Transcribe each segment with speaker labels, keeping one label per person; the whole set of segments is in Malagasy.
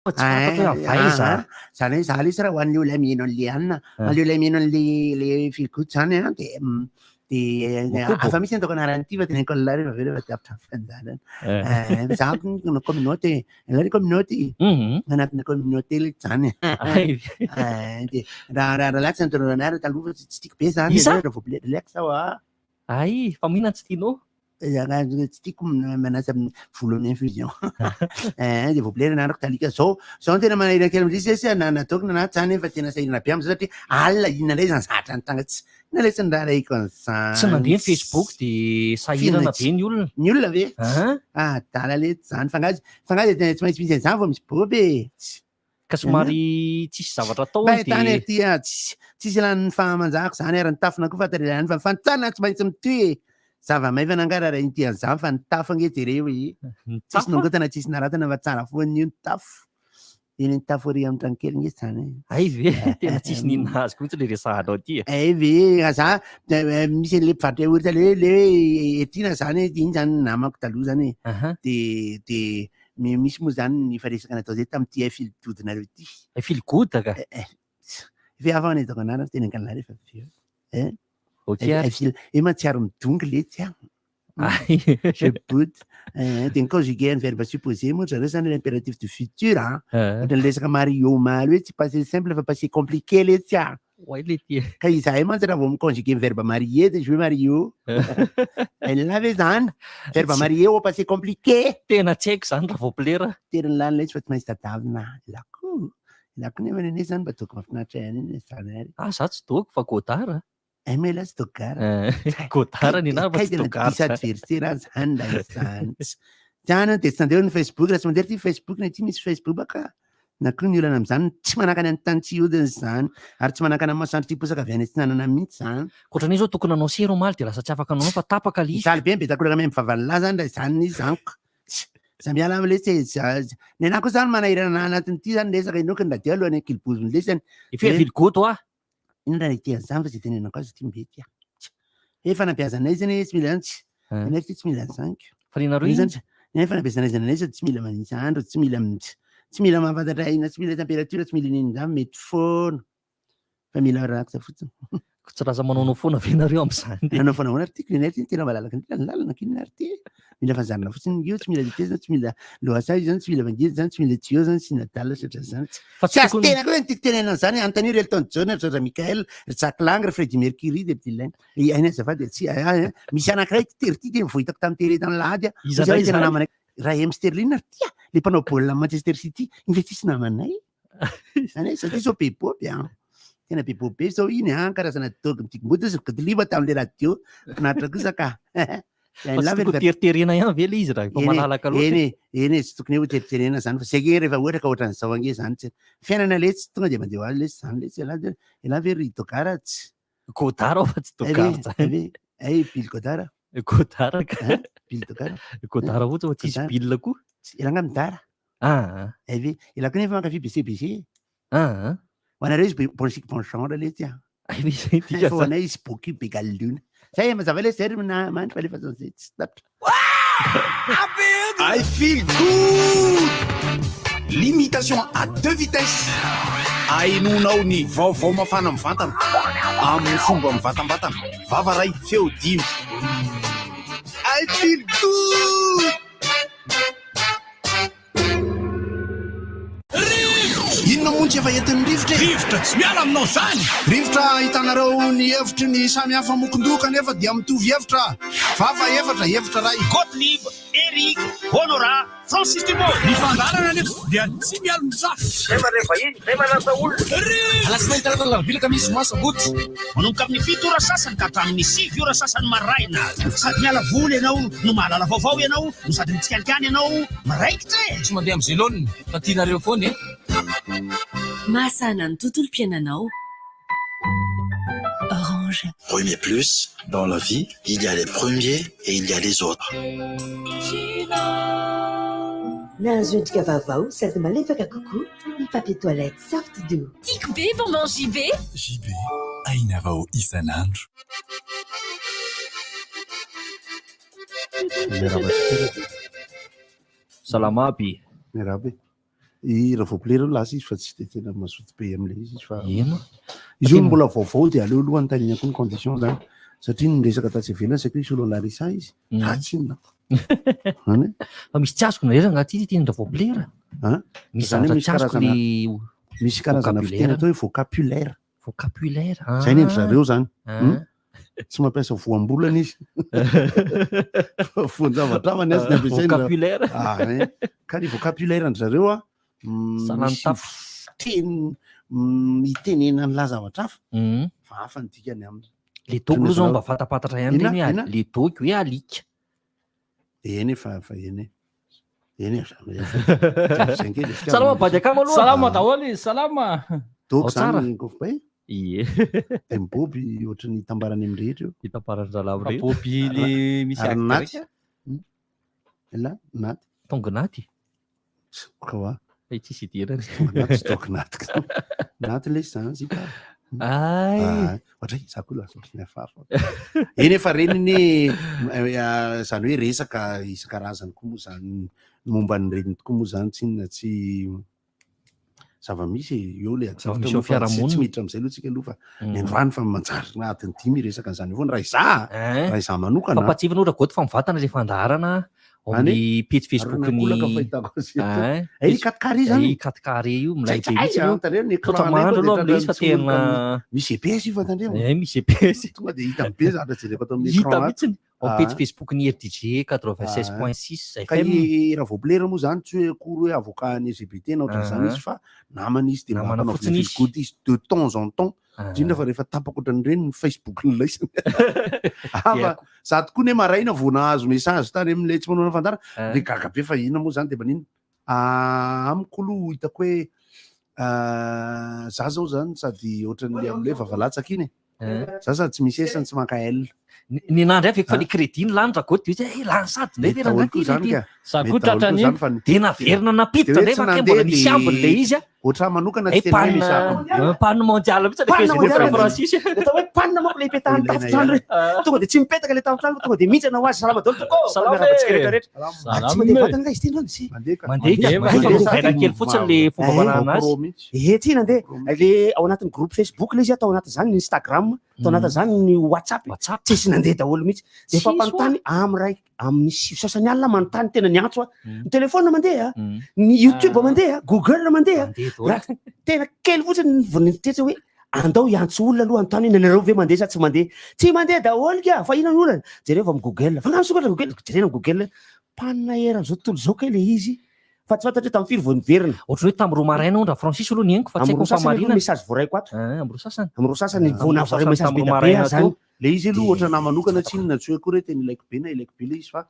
Speaker 1: Fa tsy fantatro hoe avy aiza.
Speaker 2: Zany hoe za lesy raha ho an'ny olona miheno an'le anona, an'le olona miheno an'le le feel good zany an, de de hafa mihitsy ny ataoko anaran'ity fa teneniko an'lah rehefa avy eo rehefa tapitra ny fandaharana. Za manao communauté, ianao le communauté, anatina communauté letsy zany. De raha raha relax ny ataonao anarana taloha fa tsy tiako be zany raha vao relax aho a.
Speaker 1: Ay, fa maninona tsy tianao?
Speaker 2: Tsy tiako manasa volo amin'ny infusion. Eh, dia voabolera ny anarako talika. Zao, zao no tena manahirana kely amin'izay sesy na nataoko na naty zany fa tena sahirana be amin'izao satria alina inona indray izany zavatra nitranga tsy inona ilay tsy niraharahiako an'izany.
Speaker 1: Tsy nandeha ny Facebook dia sahirana be ny olona.
Speaker 2: Ny olona ve? Ah, adala letsy izany. Fa angaha fa angaha dia tena tsy maintsy misy an'izany vao misy bobe e.
Speaker 1: Ka somary tsisy zavatra atao
Speaker 2: any dia. Tany aty a, tsisy tsisy ilàn'ny fahamanjaka izany ary ny tafona koa fantatra ihany fa ny fantsana tsy maintsy mitohy e. Zava-maivana angaha raha ity an'izany fa ny tafo ange jereo e. Tsisy nongotana tsisy naratana fa tsara foana io ny tafo. Eny ny tafo ary amin'ny trano kely nge izany e.
Speaker 1: Hay ve? Tena tsisy n'inona azoko mihitsy ilay resahanao ity e.
Speaker 2: Hay ve? Raha za misy an'ilay mpivarotra yaourt le le hoe Etiana izany, iny izany namako taloha izany e. Dia dia Mais misy moa zany ny efa resaka natao zay tamin'ity I feel good nareo ity.
Speaker 1: I feel good ka?
Speaker 2: Eh, eh. Efa hafa ny ataoko anarana teny ankanalahy rehefa avy eo. Eh?
Speaker 1: Ok
Speaker 2: I
Speaker 1: ary.
Speaker 2: feel, eh mahatsiaro midongy letsy aho. Je boude. Eh, dia ny conjuguer ny verbe supposé moa zareo zany l'impératif du futur an.
Speaker 1: Eh.
Speaker 2: Ohatran'ny resaka Mario omaly hoe tsy passé simple fa passé compliqué letsy ah.
Speaker 1: Oay le ty.
Speaker 2: Ka izahay mantsy raha vao mi-conjuguer ny verbe marier dia je vais Mario. Hain'lah ve zany? Verbe marier au passé compliqué.
Speaker 1: Tena tsy haiko zany raha vao plera.
Speaker 2: Terin'ny lany letsy fa tsy maintsy tadavina. Elah koa. Elah koa nefa anie zany mba doky mahafinaritra ihany anie zany ary.
Speaker 1: Ah za tsy doky fa Godard a.
Speaker 2: Hay moa elah tsy dogara.
Speaker 1: Godard ny anah fa
Speaker 2: Kay
Speaker 1: tsy
Speaker 2: tena
Speaker 1: dogara
Speaker 2: diso
Speaker 1: zany.
Speaker 2: adversaire zany lay zany. Zany dia tsy nandeha ny Facebook raha tsy mandeha ity Facebook na ity misy Facebook baka. Na koa ny olana amin'izany tsy manakana ny tany tsy hiodina izany ary tsy manakana ny masoandro tsy hiposaka avy any atsinanana mihitsy izany.
Speaker 1: Ankoatran'io izao tokony nanao sery omaly dia lasa tsy afaka nanao fa tapaka ilay izy.
Speaker 2: Mijaly be ny betakolaka mahay mivava an'lah zany raha izany izy zany ko. Za miala am letsy e, ny anah koa zany manahirana anah anatin'ity zany resaka inoako ny radio alohan'ny ankilibozony lesy any.
Speaker 1: Efa hoe avily goto ah.
Speaker 2: Inona raha ity an'izany fa izay tenenako azy ity mety ah. Hoe fanabeazana aiza anie tsy mila antsy. Nefa ity tsy mila an'izany ko.
Speaker 1: Fa ny anareo
Speaker 2: inona? Ny fanabeazana aiza na aiza tsy mila manitsy andro, tsy mila tsy mila mahafantatra aina, tsy mila température, tsy mila inin izany mety foana. Fa mila relax fotsiny.
Speaker 1: Ko tsy lasa manaonao foana ve nareo amin'izany
Speaker 2: dia. Nanao foana ahoana ry tiako, ny anay ity tena malalaka indrindra ny lalana, k'inona ary ity e. Mila fanjarina fotsiny io, tsy mila vitesse, tsy mila lohasaha io zany, tsy mila mangidy zany, tsy mila tuyau zany, tsy nadala sy ohatran'izany.
Speaker 1: Fa
Speaker 2: Tsy
Speaker 1: tsy
Speaker 2: azo
Speaker 1: tokony
Speaker 2: tena koa ny tiako tenenana an'izany, anontanio ry Elton John, ry George Michael, ry Jack Lang, ry Freddie Mercury dia Dylan. Eh, aina azafady, tsy, ah, ah, misy anankiray ity, ry ity tena vao hitako tamin'ny télé tamin'ny lahady, ah.
Speaker 1: Iza
Speaker 2: Misy
Speaker 1: indray
Speaker 2: tena
Speaker 1: izany?
Speaker 2: namanay, Raheem Sterling ry ity, ah, le mpanao baolina Manchester City, iny ve tsisy namanay? Zany hoe satria zao be bobe an. Tena be bobe zao iny an, karazana dog midikim-body izy mikodiliva tamin'ilay radio. Finaritra kosa ka.
Speaker 1: Fa tsy tokony teriterena ihany ve ilay izy raha efa malalaka loatra?
Speaker 2: Eny e, eny e, tsy tokony hoe ho teriterena zany fa zay ange rehefa ohatra ka ohatran'izao ange zany tsy fiainana letsy tonga dia mandeha ho azy letsy zany letsy elah de elah ve ry Dogara tsy
Speaker 1: Godard aho fa tsy Dogara zany.
Speaker 2: Ay Bill Godard.
Speaker 1: Godard ka.
Speaker 2: Bill Dogara.
Speaker 1: Godard fotsiny fa tsisy Bill koa.
Speaker 2: Elah nga midara.
Speaker 1: Ah.
Speaker 2: Ay ve, elah koa nefa mankafy BCBG.
Speaker 1: Ah.
Speaker 2: Ho anareo izy bon chic bon genre letsy ah.
Speaker 1: Ay ve zay dika
Speaker 2: Fa ho anay izy beau cul be galona. Zay mazava lesy zay ry mandry fa alefa zao zay tsy tapitra.
Speaker 3: I feel good! Limitation à deux vitesses. Ahenoanao ny vaovao mafana mivantana amin'ny fomba mivantambatana. Vava ray, feo dimy. I feel good! Inona moa no tsy efa entin'ny rivotra e?
Speaker 4: Rivotra tsy miala aminao izany!
Speaker 3: Rivotra ahitanareo ny hevitry ny samy hafa mokon-doha kanefa dia mitovy hevitra. Vava efatra, hevitra iray.
Speaker 4: Gottlieb, Eric, Honorat, Francis Dubois. Ny fandaharana anefa dia tsy mialon-jafy.
Speaker 5: Zay mandray vahiny, zay manasa olona.
Speaker 4: Alatsinainy, talata, alarobia, alakamisy, zoma, sabotsy. Manomboka amin'ny fito ora sasany ka hatramin'ny sivy ora sasany maraina. Sady miala voly ianao no mahalala vaovao ianao no sady mitsikalikany ianao miraikitra e!
Speaker 6: Tsy mandeha amin'izay laoniny fa tianareo foana e!
Speaker 7: Mahasahana ny tontolom-piainanao. Orange.
Speaker 8: Premier plus, dans la vie, il y a les premiers et il y a les autres.
Speaker 9: Nahazo endrika vaovao sady malefaka kokoa ny papier toilette Soft Doux.
Speaker 7: Tiako be bonbon JB.
Speaker 10: JB, aina vao isan'andro.
Speaker 1: Miarahaba antsika. Salama aby.
Speaker 2: Miarahaba e. I Ravoampilera aloha lasa izy fa tsy de tena mazoto be amin'ilay izy izy fa
Speaker 1: Eny.
Speaker 2: Izy io mbola vaovao de aleo aloha anontaniana koa ny condition zany satria ny resaka tatsy ivelany saika hoe hisolo an'i Larissa izy. Ratsy inona. Zany e.
Speaker 1: Fa misy tsy azoko nareo rangahy ty teny Ravoampilera.
Speaker 2: An?
Speaker 1: Misy
Speaker 2: Zany hoe
Speaker 1: zavatra
Speaker 2: misy
Speaker 1: tsy azoko
Speaker 2: karazana
Speaker 1: le
Speaker 2: misy karazana fiteny
Speaker 1: vocabulaire.
Speaker 2: atao hoe vocabulaire.
Speaker 1: Vocabulaire.
Speaker 2: Zay ny endry zareo zany.
Speaker 1: Ah.
Speaker 2: Hmm? Tsy mampiasa voambolana izy. Fa voan-javatra hafa ny azy ny ampiasainy.
Speaker 1: Vocabulaire.
Speaker 2: Ah, hein. Ka ny vocabulaire an-dry zareo a,
Speaker 1: Sahala
Speaker 2: misy
Speaker 1: mitafy.
Speaker 2: fiteny itenenana ny zavatra hafa fa hafa ny dikany aminy.
Speaker 1: Le doky aloha zao mba fantapantatra ihany
Speaker 2: Inona?
Speaker 1: reny hoe
Speaker 2: Inona?
Speaker 1: le doky hoe alika.
Speaker 2: Eny e, fa fa eny e. Eny e,
Speaker 1: Salama bady akama aloha.
Speaker 6: Salama daholo, salama.
Speaker 2: Doky
Speaker 1: Ao tsara.
Speaker 2: zany kofbay.
Speaker 1: Ie.
Speaker 2: Dia miboby ohatry ny itambarany amin'ny rehetra io.
Speaker 1: Itambaran'ny zalahy
Speaker 6: Fa rehetra. Boby le misy
Speaker 2: Ary
Speaker 6: ady
Speaker 2: naty.
Speaker 6: raika?
Speaker 2: La, naty.
Speaker 1: Tonga naty.
Speaker 2: Koa.
Speaker 1: Fa tsisy idirany.
Speaker 2: Tonga naty sy doky naty. Naty ilay izy zany zipa.
Speaker 1: Ay.
Speaker 2: Ah, ohatray za koa lasa ohatry ny hafahafa. Eny efa reny ny zany hoe resaka isan-karazany koa moa zany momba ny reniny tokoa moa zany tsinona tsy zava-misy e, eo le adihevitra
Speaker 1: Zava-misy eo
Speaker 2: moa fa tsy-
Speaker 1: fiarahamonina.
Speaker 2: tsy miditra amin'izay aloha tsika aloha fa ny androany fa manjary adiny dimy hiresaka an'izany eo foana raha izaho raha izaho manokana.
Speaker 1: Fampahatsiahivana ora goty fa mivantana ilay fandaharana ao
Speaker 2: Any?
Speaker 1: amin'ny pejy Facebook
Speaker 2: Arona
Speaker 1: ny
Speaker 2: Kolaka fahitako azy eto.
Speaker 1: Hein?
Speaker 2: Eh, i quatre carré zany.
Speaker 1: Eh, quatre carré io milay be
Speaker 2: Tsaitsaay,
Speaker 1: mihitsy aloha.
Speaker 2: tandremo ny
Speaker 1: Misaotra
Speaker 2: écran
Speaker 1: mahandro
Speaker 2: anay
Speaker 1: aloha amin'ilay izy fa
Speaker 2: koa dia
Speaker 1: tena
Speaker 2: misy GPS io fa tandremo.
Speaker 1: Eh, misy GPS.
Speaker 2: Tonga dia hita be zavatra jereko ato amin'ny
Speaker 1: Hita
Speaker 2: écran ato.
Speaker 1: mihitsy ao amin'ny pejy
Speaker 2: Ah.
Speaker 1: Facebook ny RDJ 96.6
Speaker 2: Ka
Speaker 1: FM.
Speaker 2: i Ravoabilera moa zany tsy hoe akory hoe avocat ny LGBT na ohatran'izany
Speaker 1: Ah.
Speaker 2: izy fa namana izy dia mba
Speaker 1: Namana
Speaker 2: ampanaovina
Speaker 1: fotsiny izy.
Speaker 2: feel good izy de temps en temps.
Speaker 1: Ah.
Speaker 2: Indrindra fa rehefa tapaka ohatran'ireny ny Facebook nolaisany. Ah,
Speaker 1: Dia
Speaker 2: fa za tokoa ne maraina vao nahazo message tany amin'ilay tsy manao fandarana.
Speaker 1: Ah.
Speaker 2: Dia gaga be fa inona moa zany dia maninona? Ah, amiko aloha hitako hoe ah, za zao zany sady ohatran'ilay amin'ilay vava latsaka iny e. Za sady tsy misy S no tsy maka L.
Speaker 1: Ny nandry avy fa le crédit ny lany ragoty dia hoe lany sady indray ve
Speaker 2: Mety daholo
Speaker 1: rangahy
Speaker 2: koa
Speaker 1: ty
Speaker 2: zany
Speaker 1: ty.
Speaker 2: ka.
Speaker 6: Za
Speaker 2: Mety
Speaker 6: koa
Speaker 2: daholo koa
Speaker 6: tratran'iny.
Speaker 2: zany fa ny-
Speaker 1: Dia naverina nampiditra
Speaker 2: Dia hoe
Speaker 1: indray
Speaker 2: tsy
Speaker 1: fa kay
Speaker 2: nandeha
Speaker 1: mbola nisy
Speaker 2: dia
Speaker 1: ambiny le izy a.
Speaker 2: Ohatran'ny manokana
Speaker 1: Eh,
Speaker 2: tsy tena hoe misy
Speaker 1: panne
Speaker 2: ambiny.
Speaker 1: panne mondiale mihitsy le
Speaker 4: Panne
Speaker 1: Facebook
Speaker 4: mondiale.
Speaker 1: Francis.
Speaker 4: Atao hoe panne manko le ipetahan'ny
Speaker 2: Ilaina
Speaker 4: tafontrano
Speaker 2: ihany.
Speaker 4: re. Tonga dia tsy mipetaka le tafontrano fa tonga dia mihintsana ho azy. Salama daholo tompoko.
Speaker 1: Salama
Speaker 4: Miarahaba antsika
Speaker 1: e.
Speaker 4: rehetrarehetra. Ary tsy mandeha vatana ilay izy ity ndrony sy.
Speaker 2: Mandeha ka.
Speaker 1: Mandeha ka.
Speaker 6: Mandeha,
Speaker 1: Mandeha
Speaker 6: mandeha.
Speaker 1: fa ovaina kely fotsiny le fomba
Speaker 4: Eh.
Speaker 1: fanarahana azy.
Speaker 2: Pro mihitsy.
Speaker 4: Eh, tsy nandeha. Le ao anatin'ny groupe Facebook le izy atao anatin'izany ny Instagram, atao anatin'izany ny WhatsApp.
Speaker 1: WhatsApp.
Speaker 4: Tsisy nandeha daholo mihitsy. Dia efa
Speaker 1: Tsisy
Speaker 4: mpanontany amin'ny ray amin'ny sivy sasany alina manontany tena niantso a.
Speaker 1: Mm.
Speaker 4: Ny téléphone mandeha,
Speaker 1: Mm.
Speaker 4: ny YouTube
Speaker 6: Ah.
Speaker 4: mandeha, Google mandeha.
Speaker 1: Mandeha daholo.
Speaker 4: Raha tena kely fotsiny ny vao nitretra hoe andao hiantso olona aloha anontany hoe nareo ve mandeha sa tsy mandeha. Tsy mandeha daholo ka fa inona ny olana? Jereo amin'ny Google. Fa ngah misokatra Google, jerena amin'ny Google. Panina eran'izao tontolo izao kay le izy. Fa tsy fantatra hoe tamin'ny firy vao niverina.
Speaker 1: Ohatran'ny hoe tamin'ny roa maraina hono raha Francis aloha nihainiko fa tsy
Speaker 4: Amin'ny
Speaker 1: haiko
Speaker 4: roa sasany aloha
Speaker 1: ny fahamarinana.
Speaker 4: message voaraiko ato.
Speaker 1: Ah, amin'ny roa sasany.
Speaker 4: Amin'ny roa sasany vao
Speaker 1: Amin'ny roa
Speaker 4: navoaray
Speaker 1: sasany
Speaker 4: message
Speaker 1: tamin'ny
Speaker 4: be
Speaker 1: roa
Speaker 4: dia be
Speaker 1: maraina
Speaker 4: aho zany.
Speaker 1: teo.
Speaker 2: Le izy aloha ohatra na manokana tsy inona tsy hoe akory hoe tena ilaiko be na ilaiko be le izy fa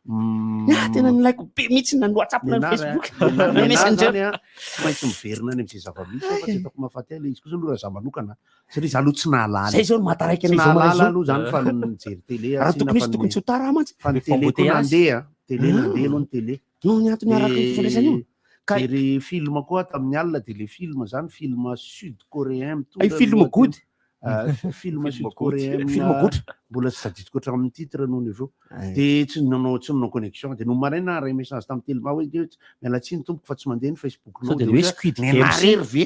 Speaker 4: Ah, tena nilaiko be mihitsy na ny WhatsApp na ny
Speaker 2: Nenazy,
Speaker 4: Facebook.
Speaker 2: Nenazy
Speaker 4: Na Messenger.
Speaker 2: zany a, tsy maintsy miverina any amin'izay zava-misy fa tsy ataoko mahafaty ahy le izy kosa aloha raha za manokana satria za aloha tsy nahalala.
Speaker 4: Zay zao no mahataraiky
Speaker 2: Tsy
Speaker 4: an'izao maraina
Speaker 2: nahalala
Speaker 4: izao.
Speaker 2: aloha zany fa nijery télé aho,
Speaker 4: Raha
Speaker 2: tsy
Speaker 4: tokony
Speaker 2: inona
Speaker 4: misy
Speaker 2: fa
Speaker 4: tokony
Speaker 2: ny-
Speaker 4: tsy ho tara mantsy.
Speaker 2: fa ny télé koa
Speaker 1: Embouteillage.
Speaker 2: nandeha, télé
Speaker 4: Ah.
Speaker 2: nandeha aloha ny télé.
Speaker 4: Noho ny antony araka ny fifandraisana io. Ka-
Speaker 2: Jery film koa tamin'ny alina dia le film zany film sud coréen mitondra
Speaker 4: Ay, film
Speaker 2: ny lohateny.
Speaker 4: good.
Speaker 2: Ah, film
Speaker 1: Film
Speaker 2: sud
Speaker 1: good.
Speaker 2: coréen
Speaker 4: Film good.
Speaker 2: mbola tsy tadidiko hatramin'ny titre noho ny avy eo. Dia tsy nanao tsy nanao connexion dia no maraina ray message tamin'ny telma hoe dia miala tsiny tompoko fa tsy mandeha ny Facebook
Speaker 1: Sao dia hoe Squid Games.
Speaker 2: Nenarery ve?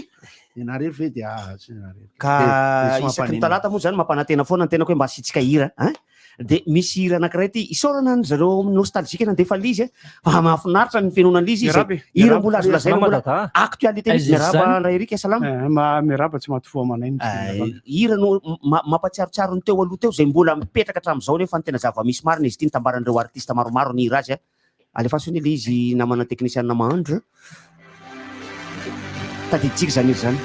Speaker 2: Nenarery ve dia ah, tsy nenarery.
Speaker 4: Ka
Speaker 2: Dia- dia tsy
Speaker 4: isaky ny
Speaker 2: mampaneno.
Speaker 4: talata moa zany mampanantena foana ny tenako hoe mba asiantsika hira hein? De misy hira anankiray ty isaorana ny zareo amin'ny nostalgique nandefa lizy fa mahafinaritra ny fenoana lizy izy.
Speaker 11: Miarahaba e.
Speaker 4: Hira mbola azo lazaina
Speaker 1: Salama
Speaker 4: mbola
Speaker 1: dada.
Speaker 4: actualité
Speaker 6: Aiza
Speaker 4: mihitsy.
Speaker 6: izy
Speaker 4: Miarahaba
Speaker 6: zany?
Speaker 4: Ray Eric salama.
Speaker 11: Eh, ma- Miarahaba tsy maty fo aman'aina.
Speaker 4: Eh, Hira no mampatsiarotsiaro ny teo aloha teo izay mbola mipetraka hatramin'izao nefa ny tena zava-misy marina izy ity nitambaran'ireo artiste maromaro nihira azy a. Alefaso anie le izy namana teknisianina mahandro. Tadiditsika izany hira izany.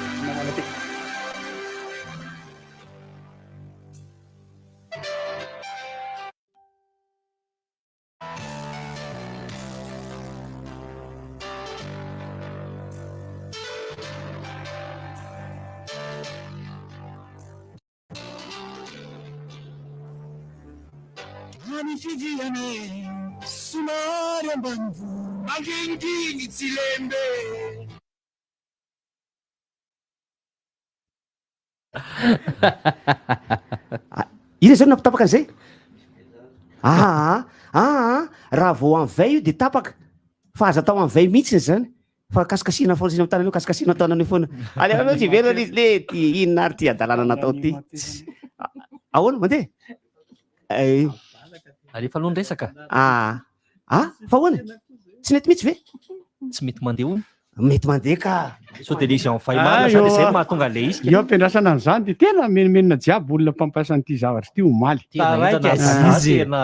Speaker 3: Any fidiane somary ambanivohitra manginginy tsy lembe.
Speaker 4: Ina zao no nampitapaka an'izay? Aa, aa, raha vao en veille io de tapaka. Fa aza atao en veille mihitsy zany. Fa kasikasihina foana sina tanana io, kasikasihina tanana io foana. Alefa avy eo tsy hiverina ilay izy, le ty inona ary ty hadalana natao ty. Ahoana mandeha? Eh.
Speaker 1: Alefa aloha ny resaka.
Speaker 4: Ah, ah, fa ahoana? Tsy nety mihitsy ve?
Speaker 1: Tsy mety mandeha hono.
Speaker 4: Mety mandeha ka.
Speaker 1: Sao dia le izy en faille marina zany zay no mahatonga an'ilay izy.
Speaker 11: Eo am-piandrasana an'izany dia tena menomenona jiaby olona mpampiasa an'ity zavatra ity omaly.
Speaker 1: Tena henjana izy, tena.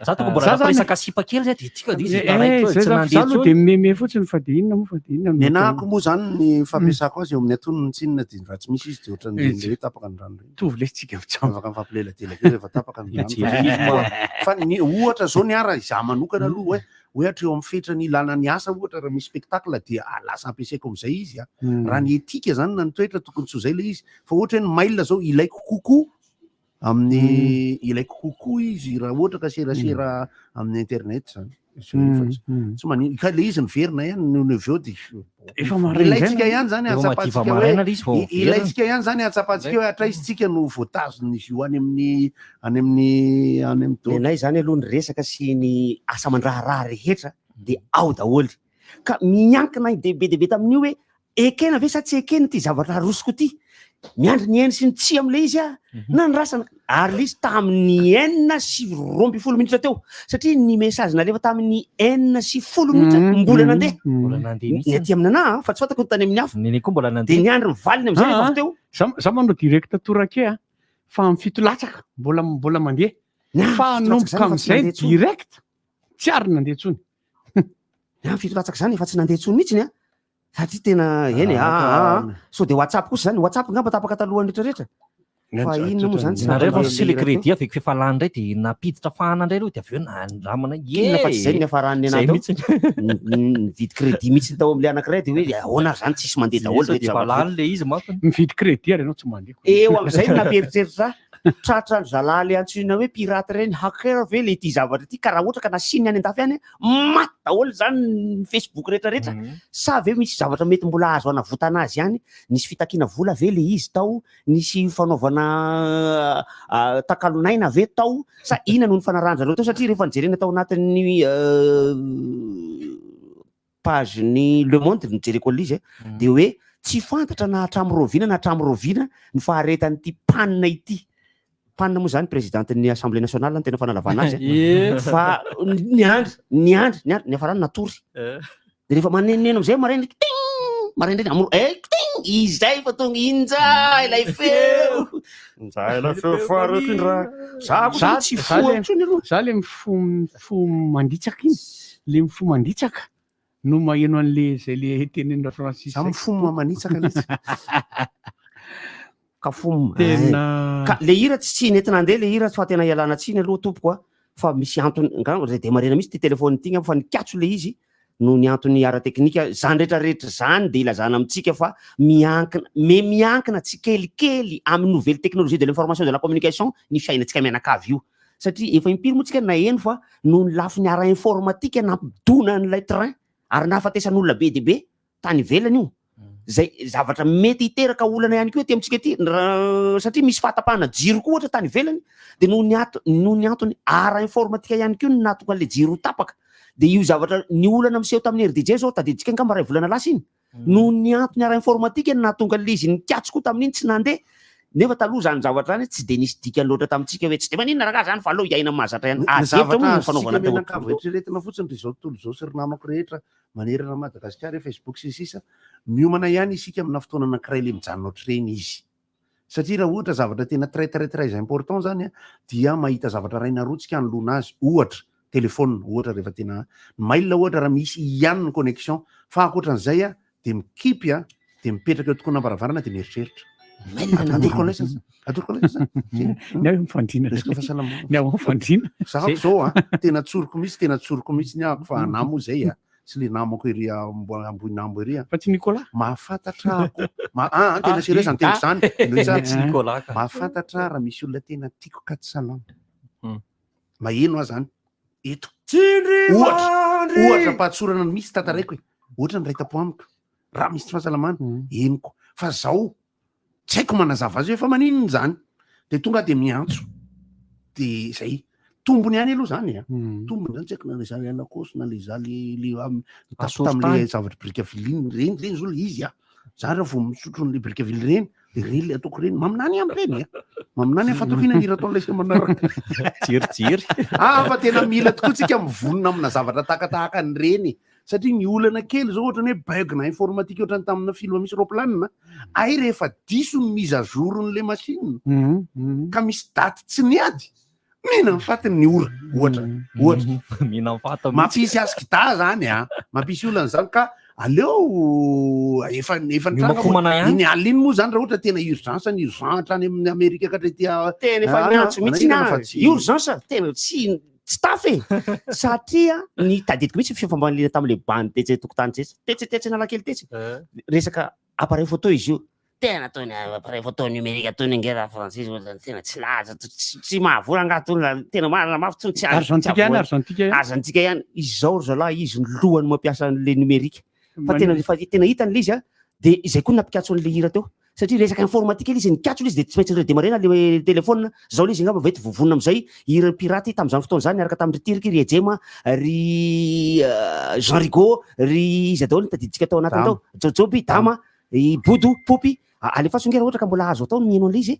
Speaker 1: Za tonga mbola nampiresaka sipa kely zay dia tika dia izy taraiky
Speaker 11: eh,
Speaker 1: tsy nandeha
Speaker 11: intsony. Za aloha dia mimeme fotsiny fa dia inona moa fa dia inona no.
Speaker 2: Nenahako moa zany ny fampiasako azy eo amin'ny antonony tsinona dia raha tsy misy izy dia ohatran'ny hoe tapaka ny rano ireny.
Speaker 11: Mitovy lesy tsika mijamba.
Speaker 2: Afaka mifampileladelaka eo rehefa tapaka ny rano. Fa ny ohatra zao ny ara izaho manokana aloha hoe hoe hatreo amin'ny fetrany ilana ny asa ohatra raha misy spectacle dia lasa ampiasaiko amin'izay izy a. Raha ny éthique zany na ny toetra tokony tsy ho izay ilay izy. Fa ohatra hoe ny mail zao ilaiko kokoa amin'ny ilaiko kokoa izy raha ohatra ka serasera amin'ny internet zany. Tsy maninona ka le izy miverina ihany no ny avy eo dia
Speaker 11: Efa maraina izay
Speaker 2: ilaintsika ihany zany
Speaker 1: Efa madiva
Speaker 2: ahatsapantsika hoe
Speaker 1: maraina ilay izy vao miverina.
Speaker 2: ilaintsika ihany zany ahatsapantsika hoe hatraiza isika no voatazon'izy io any amin'ny any amin'ny any amin'ny
Speaker 4: Ny anay zany aloha ny resaka sy ny asa aman-draharaha rehetra dia ao daholo. Ka miankina be dia be tamin'io hoe ekena ve sa tsy ekena ity zavatra arosoko ity. Miandry ny eny sy ny tsia amin'ilay izy aho. Nandrasana ary ilay izy tamin'ny 6:12 minitra teo satria ny message nalefa tamin'ny 6:10 minitra mbola nandeha.
Speaker 1: Mbola nandeha
Speaker 4: Ny
Speaker 1: mihitsy.
Speaker 4: aty amin'ny anah fa tsy fantako ny tany amin'ny hafa.
Speaker 1: Ny koa mbola
Speaker 4: Dia
Speaker 1: nandeha.
Speaker 4: niandry ny valiny amin'izay rehefa avy teo.
Speaker 11: Za manao direct torake a, fa amin'ny 7 latsaka mbola mbola mandeha.
Speaker 4: Ny ahy
Speaker 11: Fa
Speaker 4: 7 latsaka
Speaker 11: hanomboka
Speaker 4: izany efa tsy
Speaker 11: amin'izay
Speaker 4: nandeha intsony.
Speaker 11: direct tsy ary nandeha intsony.
Speaker 4: Ny ahy 7 latsaka izany efa tsy nandeha intsony mihitsy a. Satria tena eny e, ah, ah, ah. Sao dia WhatsApp kosa izany, WhatsApp angamba tapaka talohan'ny rehetrarehetra. Fa inona moa izany tsy
Speaker 1: Nareo
Speaker 4: nampandre
Speaker 1: sy le
Speaker 4: an'ilay
Speaker 1: crédit avec efa lany indray dia nampiditra fahana indray aloha dia avy eo nandramana.
Speaker 4: Inona fa tsy izay ny niafaran'ny
Speaker 1: Zay
Speaker 4: anahy tao.
Speaker 1: mihitsy.
Speaker 4: Nividy crédit mihitsy tao amin'ilay anankiray dia hoe ahoana ary izany tsisy mandeha daholo
Speaker 1: Sao
Speaker 4: ireto
Speaker 1: dia efa
Speaker 4: zavatra
Speaker 1: lany le izy manko.
Speaker 11: Mividy crédit ary ianao tsy mandeha.
Speaker 4: Eo amin'izay no nampieritreritra ahy. Tratran'ny zalahy le antsoina hoe pirate ireny, hacker ve le ity zavatra ity ka raha ohatra ka nasiany any an-dafy any, maty daholo izany ny Facebook rehetrarehetra. Sa ve misy zavatra mety mbola azo hanavotana azy ihany? Nisy fitakiana vola ve le izy tao? Nisy fanaovana takalonaina ve tao? Sa inona no nifanarahan-dry zareo tao? Satria rehefa nojerena tao anatin'ny page ny Le Monde nojereko an'ilay izy dia hoe tsy fantatra na hatramin'ny rahoviana na hatramin'ny rahoviana ny faharetan'ity panne ity. Panne moa izany présidente-n'ny Assemblée nationale no tena fanalavana azy fa niandry, niandry, niandry, niafarany natory. Dia rehefa manenoneno amin'izay maraina, ting! Maraindraina, amoro, eh, ting! Izay fa tonga, injay ilay feo!
Speaker 12: Injay ilay feo foareko indray.
Speaker 4: Za kosa aloha tsy foha intsony aloha.
Speaker 11: Za le mifo mifo manditsaka iny, le mifo manditsaka no maheno an'le zay le tenenin'i Francis
Speaker 2: Za
Speaker 11: zay.
Speaker 2: mifo manitsaka letsy.
Speaker 4: Ka fom.
Speaker 11: Tena.
Speaker 4: Ka le hira tsy tsy nety nandeha le hira fa tena ialana tsiny aloha tompoko a, fa misy antony angamba zay de marina mihitsy ty téléphone ty angamba fa nikatso le izy noho ny antony ara-teknika, zany rehetra rehetra zany de ilazana amintsika fa miankina me miankina tsikelikely amin'ny nouvelle technologie de l'information et de la communication ny fiainantsika mianakavy io satria efa impiry moa tsika naheno fa noho ny lafiny ara-informatika nampidona an'ilay train ary nahafatesan'olona be dia be tany ivelany io zay zavatra mety hiteraka olana ihany koa aty amintsika aty satria misy fahatapahana jiro koa ohatra tany ivelany de noho ny ato noho ny antony ara informatika ihany koa no nahatonga an'le jiro ho tapaka de io zavatra ny olana miseho tamin'ny RDJ zao tadidintsika angamba ray volana lasa iny noho ny antony ara informatika no nahatonga an'le izy nikatso koa tamin'iny tsy nandeha nefa taloha zany zavatra zany tsy de nisy dikany loatra tamintsika hoe tsy de maninona rangaha zany fa aleo hiaina mahazatra ihany
Speaker 2: Ny
Speaker 4: ady hevitra
Speaker 2: zavatra
Speaker 4: moa no
Speaker 2: azontsika
Speaker 4: fanaovana teo
Speaker 2: mianakavy eritreretina fotsiny ry zao tontolo izao sy ry namako rehetra manerana an'i Madagasikara, Facebook sy ny sisa, miomana ihany isika amina fotoana anankiray le mijanona ohatr'ireny izy. Satria raha ohatra zavatra tena très très très important zany an, dia mahita zavatra iray na roa tsika hanoloana azy, ohatra téléphone, ohatra rehefa tena, ny mail ohatra raha misy ihany ny connexion, fa ankoatran'izay an, dia mikipy an, dia mipetraka eo tokonam-baravarana dia mieritreritra. Atoroko an'ilay sasa, atoroko an'ilay sasa.
Speaker 11: Ny ahy mifandrina.
Speaker 2: Resaka fahasalamana.
Speaker 11: Ny ahy mifandrina.
Speaker 2: Za zao an, tena tsoriko mihitsy, tena tsoriko mihitsy ny ahako fa anah moa zay an, sy le namako ery Ambohinambo ery an.
Speaker 11: Fa tsy Nicolas?
Speaker 2: Mahafantatra aho. Ma ah, ah, tena sérieux zany teniko zany. Henoy tsara.
Speaker 1: Tsy Nicolas ka.
Speaker 2: Mahafantatra aho raha misy olona tena tiako ka tsy salama. Maheno aho zany eto.
Speaker 4: Tsindry
Speaker 2: Ohatra,
Speaker 4: mandry.
Speaker 2: ohatra am-pahatsorana no misy tantaraiko e. Ohatra ny iray tampo amiko. Raha misy tsy fahasalamana, henoko. Fa zao tsy haiko manazava azy hoe fa maninona izany. Dia tonga aho dia miantso. Dia zay. Tombony ihany aloha zany a. Tombony zany tsy haiko na le za le Lacoste na le za le le nitaso tam'le zavatra Brickaville iny, reny reny zao le izy a. Za raha vao misotro an'le Brickaville reny de reny le ataoko reny, maminany aho am'reny a. Maminany aho fa ataoko inona ny hira ataon'ilay se manaraka.
Speaker 1: Jerijery.
Speaker 2: Ah fa tena mila tokoa tsika mivonona amina zavatra takatahaka an'ireny satria ny olana kely zao ohatran'ny hoe bug na informatique ohatran'ny tamina film misy roplanina, hay rehefa diso ny mise à jour n'le machine ka misy daty tsy niady, mihina ny fatiny ny ora ohatra ohatra.
Speaker 1: Mihina ny faty mihitsy.
Speaker 2: Mampisy askida zany a, mampisy olana zany ka aleo efa efa nitranga
Speaker 1: Miomakomana ihany.
Speaker 2: iny alina iny moa zany raha ohatra tena urgence ny urgent hatrany amin'ny Amerika ka hatrety a-
Speaker 4: Tena efa
Speaker 2: Ah,
Speaker 4: niantso mihitsy
Speaker 2: manahirana
Speaker 4: na
Speaker 2: fa tsy-
Speaker 4: urgence tena tsy tsy tafy e satria ny tadidiko mihitsy fifamaliana tamin'le bandy tetsy tokotany tetsy tetsy tetsy Analakely tetsy resaka appareil photo izy io tena toy ny appareil photo numérique toy ny ange raha frantsay ohatrany tena tsy lahatra tsy mahavola angaha tony raha tena marina mafy tsony tsy azo
Speaker 11: Argentique ihany, argentique ihany.
Speaker 4: Argentique ihany izao ry zalahy izy ny lohany mampiasa an'le numérique fa tena rehefa tena hitany le izy a de izay koa nampikatso an'le hira teo satria resaka informatique le izy nikatso le izy de tsy maintsy redémarrer-na le téléphone zao le izy angamba vety vovonina amizay hira pirate tamin'izany fotoana izany niaraka tamin'ny ry Tiriky ry Ejema ry Jean Rigaud ry iza daholo ny tadidintsika tao anatiny tao Jaojoby Dama I Bodo, Poopy, alefaso nge raha ohatra ka mbola azo atao ny mihaino an'ilay izy e.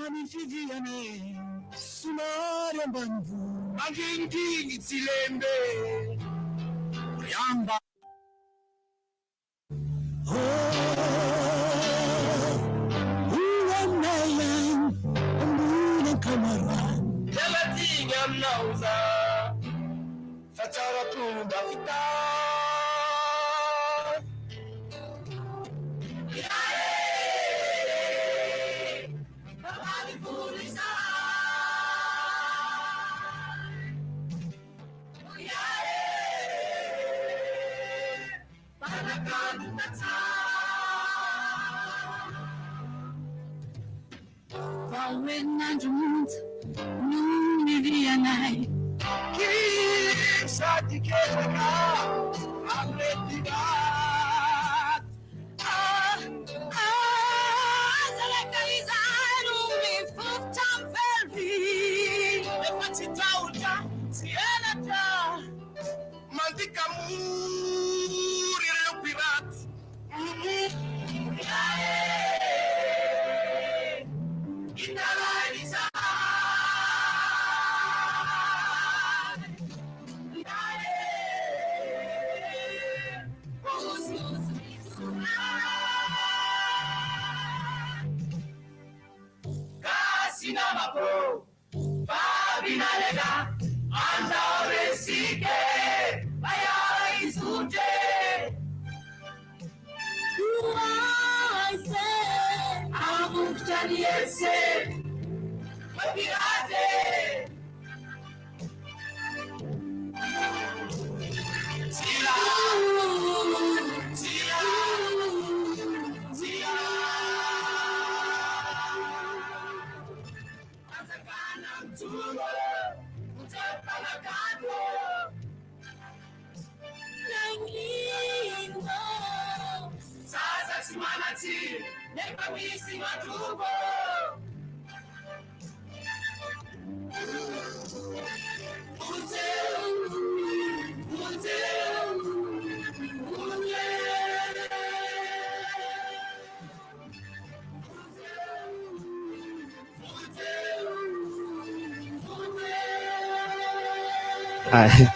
Speaker 13: Any fiviana e, somary ambanivohitra. Manginginy tsy lembe, riamba. Miala tsiny aminao za fa tsara fomba fitafy. Vao herinandro monja no nirianay. Kivy sady ketraka amin'ireo mpivady. Ah, ah, zalaka izahay no mifofotra amin'ny vely. Efa tsy tahotra, tsy henatra. Mandika mory ireo piraty.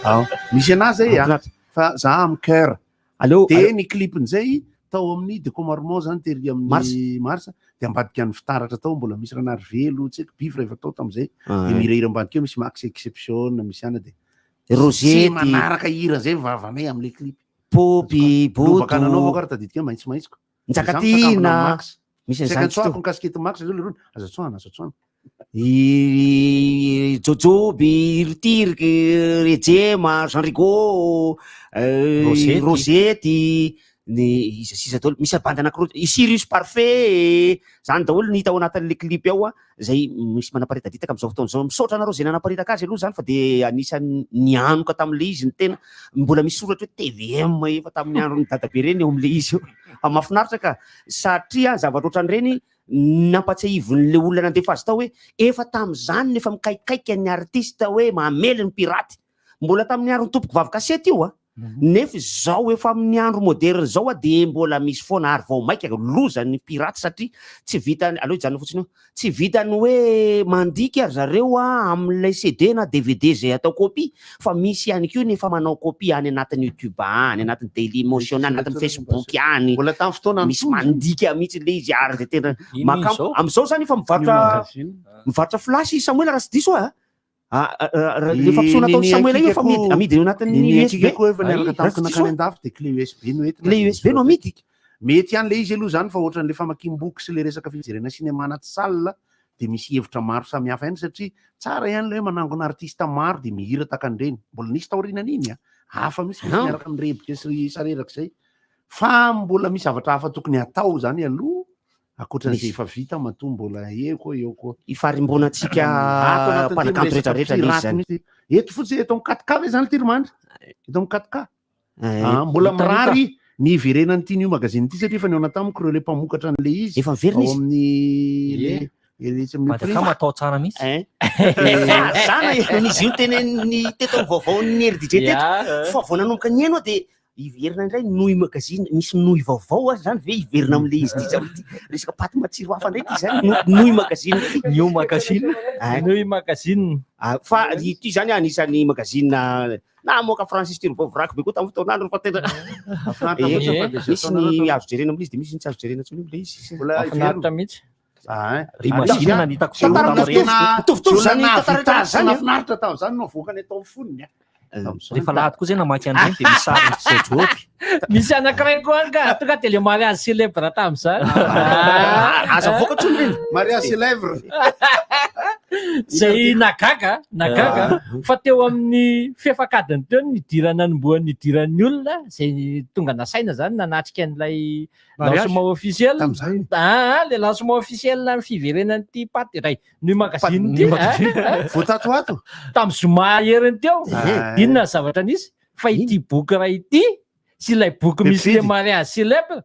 Speaker 2: Ao. Misy anazy zay a, fa za amin'ny cœur.
Speaker 4: Aleo
Speaker 2: De ny clip-n'izay tao amin'ny Deco Marmont zany tery amin'ny Mars de ambadika ny fitaratra tao mbola misy Ranarivelo, tsy haiko Bivy rehefa tao tamin'izay. De mihirahira ambadika eo misy Max Exception, misy ana de
Speaker 4: Rosety.
Speaker 2: Tsy manaraka hira zay vavanay amin'ilay clip.
Speaker 4: Poopy, Bodo.
Speaker 2: Lobaka nanaovako ary tadidiko hoe maitsomaitso.
Speaker 4: Njakatiana. Misy
Speaker 2: Misy
Speaker 4: an'izany
Speaker 2: an'izany ny casquette Max zao leroa. Aza tsoahana, aza tsoahana.
Speaker 4: I Jojoby, Ry Tirky, Rejema, Jean Rigaud,
Speaker 1: Rosety.
Speaker 4: Rosety. Ny iza sy iza daholo, misy bandy anankiroa, i Sirius Parfait, zany daholo ny hita ao anatin'le clip ao a, zay misy manaparitadritaka amin'izao fotoana izao. Misaotra anareo zay nanaparitaka azy aloha zany fa de anisan'ny nianoka tamin'le izy ny tena, mbola misy soratra hoe tvm efa tamin'ny andron'ny dadabe reny eo amin'le izy eo. Fa mahafinaritra ka, satria zavatra ohatran'ireny nampatsiahivin'le olona nandefa azy tao hoe efa tamin'izany no efa mikaikaika ny artiste hoe mamely ny piraty. Mbola tamin'ny andron'ny tompoko vavy kasety io a. Nefa izao efa amin'ny andro moderne izao a dia mbola misy foana ary vao maika loza ny piraty satria tsy vitan'ny, aleo hijanona fotsiny eo, tsy vitan'ny hoe mandika ry zareo a amin'ilay CD na dvd izay atao copie fa misy ihany koa ny efa manao copie any anatin'ny youtube any, anatin'ny dailymotion any, anatin'ny facebook any,
Speaker 2: Mbola tamin'ny fotoana
Speaker 4: misy mandika mihitsy ilay izy ary dia tena makamo. Amin'izao izany efa mivarotra mivarotra flash i Samoela raha tsy diso aho a. Le fampisehoana ataon'i Samoela io efa amidy amidy eo anatin'ny
Speaker 2: Ny
Speaker 4: USB.
Speaker 2: antsika koa efa niaraka tamiko
Speaker 4: Raha tsy
Speaker 2: nankany
Speaker 4: diso
Speaker 2: andafy dia clé USB no entina.
Speaker 4: Clé USB no amidy.
Speaker 2: Mety ihany le izy aloha zany fa ohatran'le famakiam-boky sy le resaka fijerena cinéma anaty salle dia misy hevitra maro samihafa ihany satria tsara ihany le hoe manangona artiste maro dia mihira tahaka an'ireny. Mbola nisy taorianan'iny a. Hafa mihitsy misy miaraka mirebika sy sareraka izay. Fa mbola misy zavatra hafa tokony hatao zany aloha Ankoatran'izay efa vita matoa mbola eo koa eo koa.
Speaker 4: Ifarimbonantsika
Speaker 2: Ato anatin'ity
Speaker 4: mpanakanto
Speaker 2: miresaka
Speaker 4: rehetrarehetra ilay izy
Speaker 2: piraty
Speaker 4: zany.
Speaker 2: mihitsy. Eto fotsiny eto amin'ny 4K ve zany ity ry Mandry? Eto amin'ny 4K.
Speaker 4: Eh,
Speaker 2: Ah, mbola
Speaker 4: hita, hita.
Speaker 2: mirary ny hiverenan'ity New Magazine ity satria efa nihaona tamiko ireo le mpamokatra an'ilay izy.
Speaker 4: Efa miverina
Speaker 2: Ao
Speaker 4: izy.
Speaker 2: amin'ny
Speaker 1: Ie.
Speaker 2: le etsy amin'ny
Speaker 1: Madaka matao tsara mihitsy.
Speaker 4: Eh? Zana izy io teneniny teto amin'ny vaovaon'ny RDJ teto.
Speaker 6: Ya.
Speaker 4: Fa vao nanomboka nihaino aho dia Hiverina indray Nouille Magazine, misy nouille vaovao aza zany ve hiverina amin'le izy ity zao ity? Resaka paty matsiro hafa indray ity zany, Nouille Magazine ity.
Speaker 1: New Magazine.
Speaker 6: Nouille Magazine.
Speaker 4: Ah, fa ity zany anisan'ny magazine namoaka Francis Turbo vraky be koa tamin'ny fotoan'andro fa tena misy ny azo jerena amin'izy dia misy ny tsy azo jerena intsony amin'ilay izy.
Speaker 6: Mahafinaritra mihitsy.
Speaker 1: Imagine ny hitako
Speaker 4: Tantara mitovitovy, mitovitovy zany tantara rehetra zany.
Speaker 2: Nahafinaritra tamin'izany no avoakany atao amin'ny fonony.
Speaker 1: Rehefa lahady koa zay namaky an'ireny dia misy sary misy Jojoby.
Speaker 6: Misy anankiray koa any ka, tonga dia le mariage célèbre tamin'izany.
Speaker 4: Aza avoaka intsony ireny.
Speaker 2: Mariage célèbre.
Speaker 6: Zay nagaga, nagaga fa teo amin'ny fefak'adiny teo no nidirana nanombohan'ny nidiran'ny olona zay tonga nasaina zany nanatrika an'ilay Lancement officiel.
Speaker 2: Tamin'izany.
Speaker 6: Ah, le lancement officiel ny fiverenan'ity paty iray. Ny magazine ity.
Speaker 2: Vao tato ato.
Speaker 6: Tamin'ny zoma heriny teo. Inona ny zavatra nisy? Fa ity boky iray ity sy ilay boky misy le mariage célèbre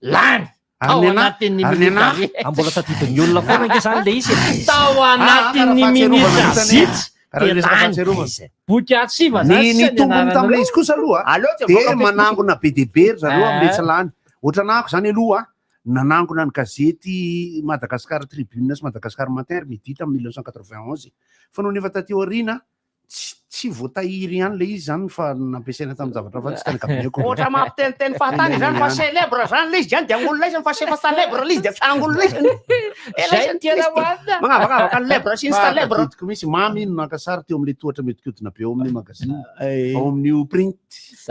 Speaker 6: lany. Tao anatin'ny minitra.
Speaker 1: Mbola tadidin'ny olona foana ange zany le izy.
Speaker 6: Tao anatin'ny minitra vitsy. Boky archive
Speaker 2: zany. Ny tombony tamin'ilay izy kosa aloha dia manangona be dia be ry zareo amin'ilay tsy lany. Ohatran'ahako izany aloha nanangona ny gazety Madagascar Tribune sy Madagascar Matin ary Midi tamin'ny 1991. Fa nony efa taty aoriana tsy voatahiry ihany ilay izy izany fa nampiasaina tamin'ny zavatra hafa tsy tany cabinet-ko.
Speaker 4: Ohatra mampiteniteny fahatany izany fa célèbre zany ilay izy zany dia angolona izy fa efa célèbre ilay izy dia tsy angolona izy.
Speaker 6: Zay no tena marina.
Speaker 4: Magnavakavaka ny lèbre sy ny célèbre.
Speaker 2: Tadidiko mihitsy, mamy iny naka sary teo amin'ilay tohatra mihodinkodina be ao amin'ny magazine, ao amin'io print.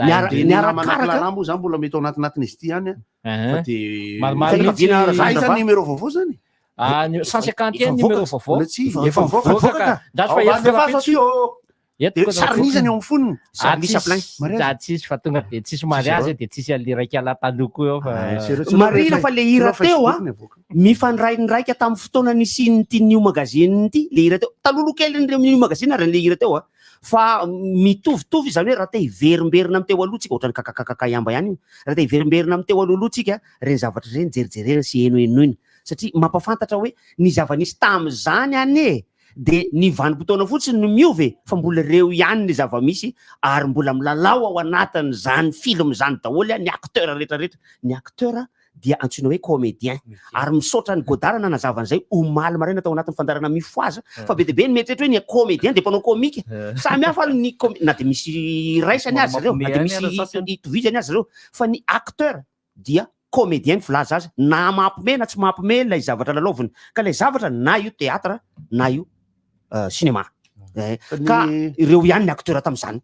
Speaker 4: Niara-
Speaker 2: Dia ny namana
Speaker 4: niarakaraka.
Speaker 2: Clara moa zany mbola mety ao anatinatiny izy ity ihany an. Fa dia
Speaker 6: Maromaro mihitsy.
Speaker 2: Aiza ny numéro vaovao zany?
Speaker 6: Ah, ny 151 numéro vaovao.
Speaker 2: Mbola tsy
Speaker 6: Efa mivoaka ka. Ndraso fa
Speaker 2: Ao,
Speaker 6: eto
Speaker 2: alefaso aty ô.
Speaker 6: Eto
Speaker 2: Dia
Speaker 6: koa
Speaker 2: sarin'iza ny eo amin'ny fonony?
Speaker 6: Ah,
Speaker 4: Misy
Speaker 6: tsisy-
Speaker 4: plein.
Speaker 2: Mariage.
Speaker 6: ah, tsisy fa tonga dia tsisy mariage dia tsisy an'le raika lahy taloha koa eo fa
Speaker 4: Marihina fa le hira teo a mifandraindraika tamin'ny fotoana nisian'ity New Magazine ity le hira teo. Talohaloha kelin'ireo New Magazine ary le hira teo a. Fa mitovitovy izany hoe raha te hiverimberina amin'ny teo aloha tsika ohatran'ny kakakakakayamba ihany io. Raha te hiverimberina amin'ny teo alohaloha tsika ireny zavatra ireny jerijerena sy henohenoina satria mampafantatra hoe ny zava-nisy tamin'izany anie dia ny vanim-potoana fotsiny no miova e, fa mbola ireo ihany ny zava-misy ary mbola milalao ao anatin'izany film izany daholo ny acteur rehetra rehetra, ny acteur dia antsoina hoe comédien ary misaotra an'i Godard nanazava an'izay omaly maraina tao anatin'ny fandaharana Mifohaza fa be dia be ny mieritreritra hoe ny comédien dia mpanao comique, samy hafa ny com- na dia misy iraisany aza ireo, na dia misy itovizany aza ireo fa ny acteur dia comédien ny filaza azy na mampime na tsy mampime ilay zavatra lalaoviny ka ilay zavatra na io théâtre na io cinéma ka ireo ihany ny acteur tamin'izany.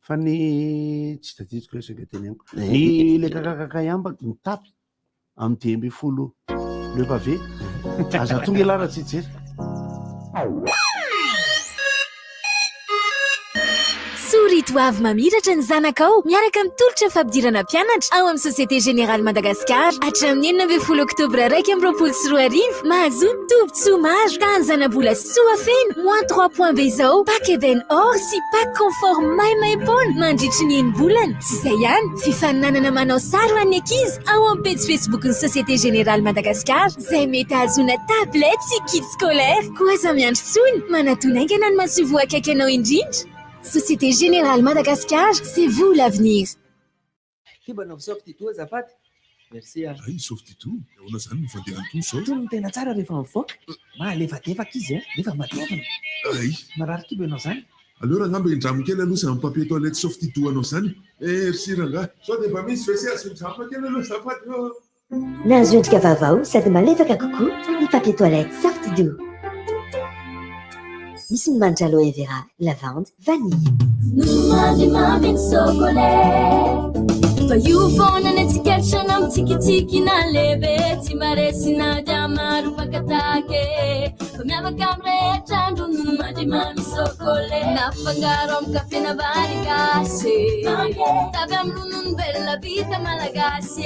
Speaker 2: Fa ny tsy tadidiko ilay saika teneniko. Ny le kakakakayamba mitapy amin'ny 15 le pavé. Aza tonga ialahy raha tsy hijery.
Speaker 7: Tsory. Mety ho avy mamiratra ny zanakao miaraka amin'ny tolotra fampidirana mpianatra ao amin'ny Société Générale Madagascar. Hatramin'ny 16 oktobra 2021, mahazoa tombontsoa maro. Tany zanabola soa feno, moins trois points be izao, pack Eden or sy pack confort maimaimpoana mandritry ny enim-bolana. Tsy izay ihany, fifaninanana manao sary ho an'ny ankizy ao amin'ny pejy Facebook-n'ny Société Générale Madagascar izay mety hahazoana tablette sy kit scolaire. Koa aza miandry intsony, manatona haingana ny masoivoho akaiky anao indrindra. Société Générale Madagascar, c'est vous l'avenir.
Speaker 14: Ty mba anaovy soft-doux azafady. Merci ah.
Speaker 15: Hay soft-doux, ahoana zany ny fandehan'ny toa zao?
Speaker 14: Itony no tena tsara rehefa mivoaka. Mahalefadefaka izy eh, nefa matevina.
Speaker 15: Hay.
Speaker 14: Marary kibo ianao zany?
Speaker 15: Aleo rangah mba hindramo kely aloha izany papier toilette soft-doux anao zany e. Merci rangah. Sao dia mba misy WC azo hindramina kely aloha azafady ô.
Speaker 9: Nahazo endrika vaovao sady malefaka kokoa ny papier toilette soft doux. Misy ny manitra aloe vera, lavande, vanille.
Speaker 16: Nomandimamy ny sokolet Fa io foana ny antsika na mitsikitsiky na lehibe Tsy mba resy na dia maro mpakatake Fa miavaka amin'ny rehetra andro nomandimamy sokolet Nafangaro amin'ny kafe na vary gasy Tavy amin'ny ronono velona vita malagasy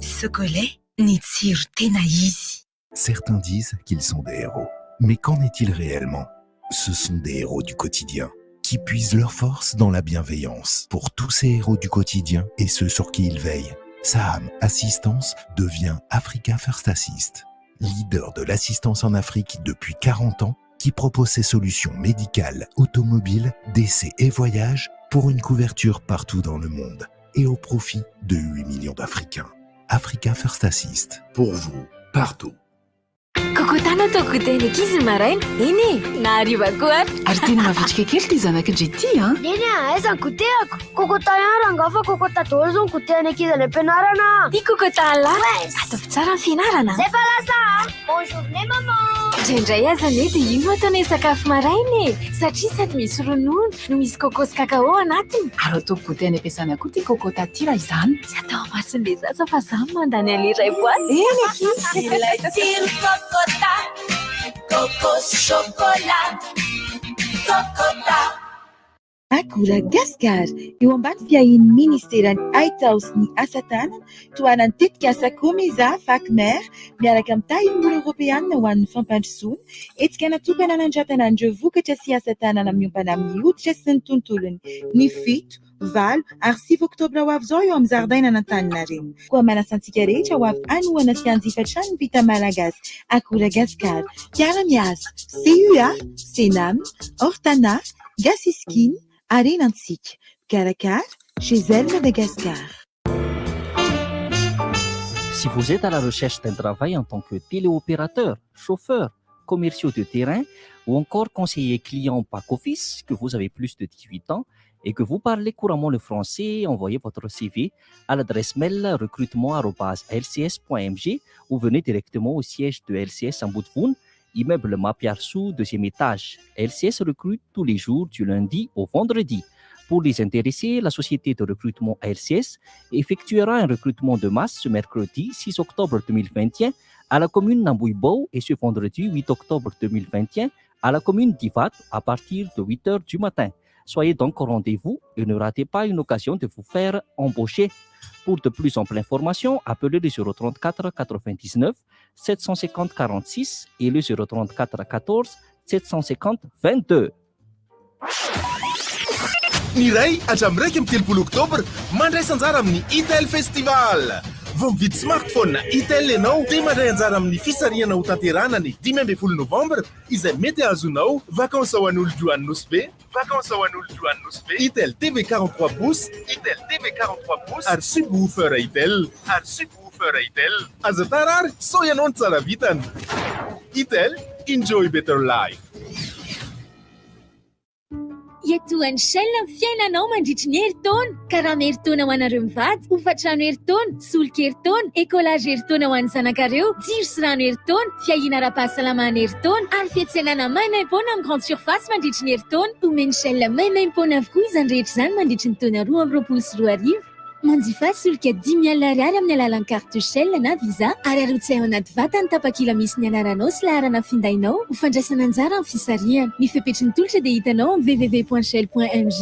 Speaker 17: Socolet, ny tsiro tena izy.
Speaker 10: Certains disent qu'ils sont des héros. Mais qu'en est-il réellement Ce sont des héros du quotidien qui puisent leur force dans la bienveillance. Pour tous ces héros du quotidien et ceux sur qui ils veillent, Saham Assistance devient Africa First Assist, leader de l'assistance en Afrique depuis 40 ans qui propose ses solutions médicales, automobiles, décès et voyages pour une couverture partout dans le monde et au profit de 8 millions d'Africains. Africa First Assist, pour vous, partout.
Speaker 7: Cocotta no ataoko goûter ny ankizy ny maraina. Eny e, na hariva koa ary.
Speaker 18: Ary tena mavitrika kely ity zanak'indry ity an!
Speaker 19: Neny a, aiza ny goûter-ako? Cocotta ihany rangahy fa cocotta daholo izao ny goûter an'ny ankizy any am-pianarana a!
Speaker 7: Ty cocotta lahy, ataovy tsara ny fianarana.
Speaker 19: Zay fa lasa a! Bonne journée maman!
Speaker 7: Indraindray aza anie dia io no ataonay sakafo maraina e! Satria sady misy ronono no misy coco sy cacao anatiny.
Speaker 18: Ary ataoko goûter any am-piasana koa ity cocotta ity raha izany.
Speaker 7: Tsy atao amasin'ilay zaza fa za no mandany an'ilay iray boite.
Speaker 18: Eny akia!
Speaker 16: Ilay tsiro cocotta, coco sy chocolat, cocotta.
Speaker 20: Akora Gasikara, eo ambany fiahian'ny Ministeran'ny Haitao sy ny Asa Tanana, tohanan'ny tetikasa Comisa Facmer miaraka amin'ny Tahirim-bola Eoropeanina ho an'ny Fampandrosoana, hetsika natokana hanandratana an'ireo vokatra sy asa tanana miompana amin'ny hoditra sy ny tontolony, ny fito, valo ary sivy oktobra ho avy izao eo amin'ny zaridainan'Antaninarenina. Koa manasa antsika rehetra ho avy hanohana sy hanjifa hatrany ny vita malagasy, Akora Gasikara, mpiara-miasa, CUA, Cenam, Ortana, Gasyskin, Harena Antsika, mpikarakara, Gisèle Madagascar.
Speaker 1: Si vous êtes à la recherche d'un travail en tant que téléopérateur, chauffeur, commerciaux de terrain ou encore conseiller client back-office, que vous avez plus de 18 ans et que vous parlez couramment le français, envoyez votre CV à l'adresse mail recrutement@lcs.mg ou venez directement au siège de LCS Ambodivona, immeuble Mapiarsou, deuxième étage. LCS recrute tous les jours du lundi au vendredi. Pour les intéressés, la société de recrutement LCS effectuera un recrutement de masse ce mercredi 6 octobre 2021 à la commune d'Ambohibao et ce vendredi 8 octobre 2021 à la commune d'Ivato à partir de 8 heures du matin. Soyez donc au rendez-vous et ne ratez pas une occasion de vous faire embaucher. Pour de plus amples informations, appelez le 034 99 750 46 et le 034 14 750 22.
Speaker 3: Ny iray hatramin'ny 31 oktobra, mandraisa anjara amin'ny Itel Festival. Vao mividy smartphone Itel ianao dia mandray anjara amin'ny fisarihana ho tanterahana ny 15 novambra izay mety hahazoanao vacances ho an'olon-droa any Nosy Be, vacances ho an'olon-droa any Nosy Be, Itel TV 43 pouces, Itel TV 43 pouces ary subwoofer Itel, ary subwoofer Itel. Aza tara ary sao ianao no tsara vitana. Itel, enjoy better life.
Speaker 7: Iatohan'ny Shell ny fiainanao mandritry ny herintaona. Karama herintaona ho anareo mivady, hofantrano herintaona, solika herintaona, écolage herintaona ho an'ny zanakareo, jiro sy rano herintaona, fiahiana ara-pahasalamana herintaona ary fiantsenana maimaimpoana amin'ny grande surface mandritry ny herintaona. Omen'ny Shell maimaimpoana avokoa izany rehetra izany mandritry ny taona 2022. Manjifà solika 50 000 ariary amin'ny alalan'ny carte Shell na Visa ary arotsay ao anaty vata ny tapakila misy ny anaranao sy laharana findainao ho fandraisana anjara amin'ny fisarihana. Ny fepetry ny tolotra dia hitanao amin'ny www.shell.mg.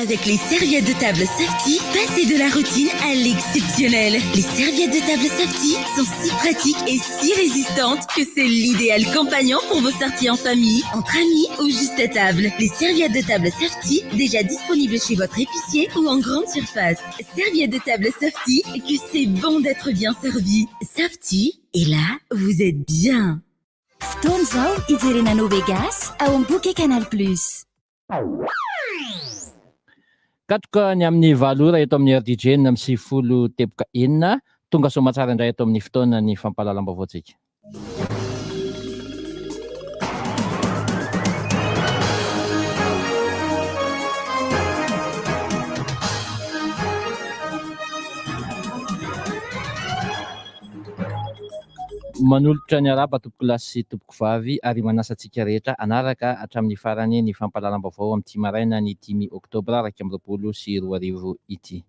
Speaker 17: Avec les serviettes de table Safety, passez de la routine à l'exceptionnel. Les serviettes de table Safety sont si pratiques et si résistantes que c'est l'idéal compagnon pour vos sorties en famille, entre amis ou juste à table. Les serviettes de table Safety, déjà disponibles chez votre épicier ou en grande surface. Serviettes de table Safety, que c'est bon d'être bien servi. Safety, et là, vous êtes bien.
Speaker 7: Fotoana izao hijerena Novegas ao amin'ny Bouquet Canal Plus.
Speaker 6: Katroka ny amin'ny 8 ora eto amin'ny RDJ 96.6. Tonga soamatsara indray eto amin'ny fotoana ny fampahalalam-baovaontsika. Manolotra ny arahaba tompokolahy sy tompokovavy ary manasa antsika rehetra hanaraka hatramin'ny farany ny fampahalalam-baovao amin'ity maraina ny 5 oktobra 2021 ity.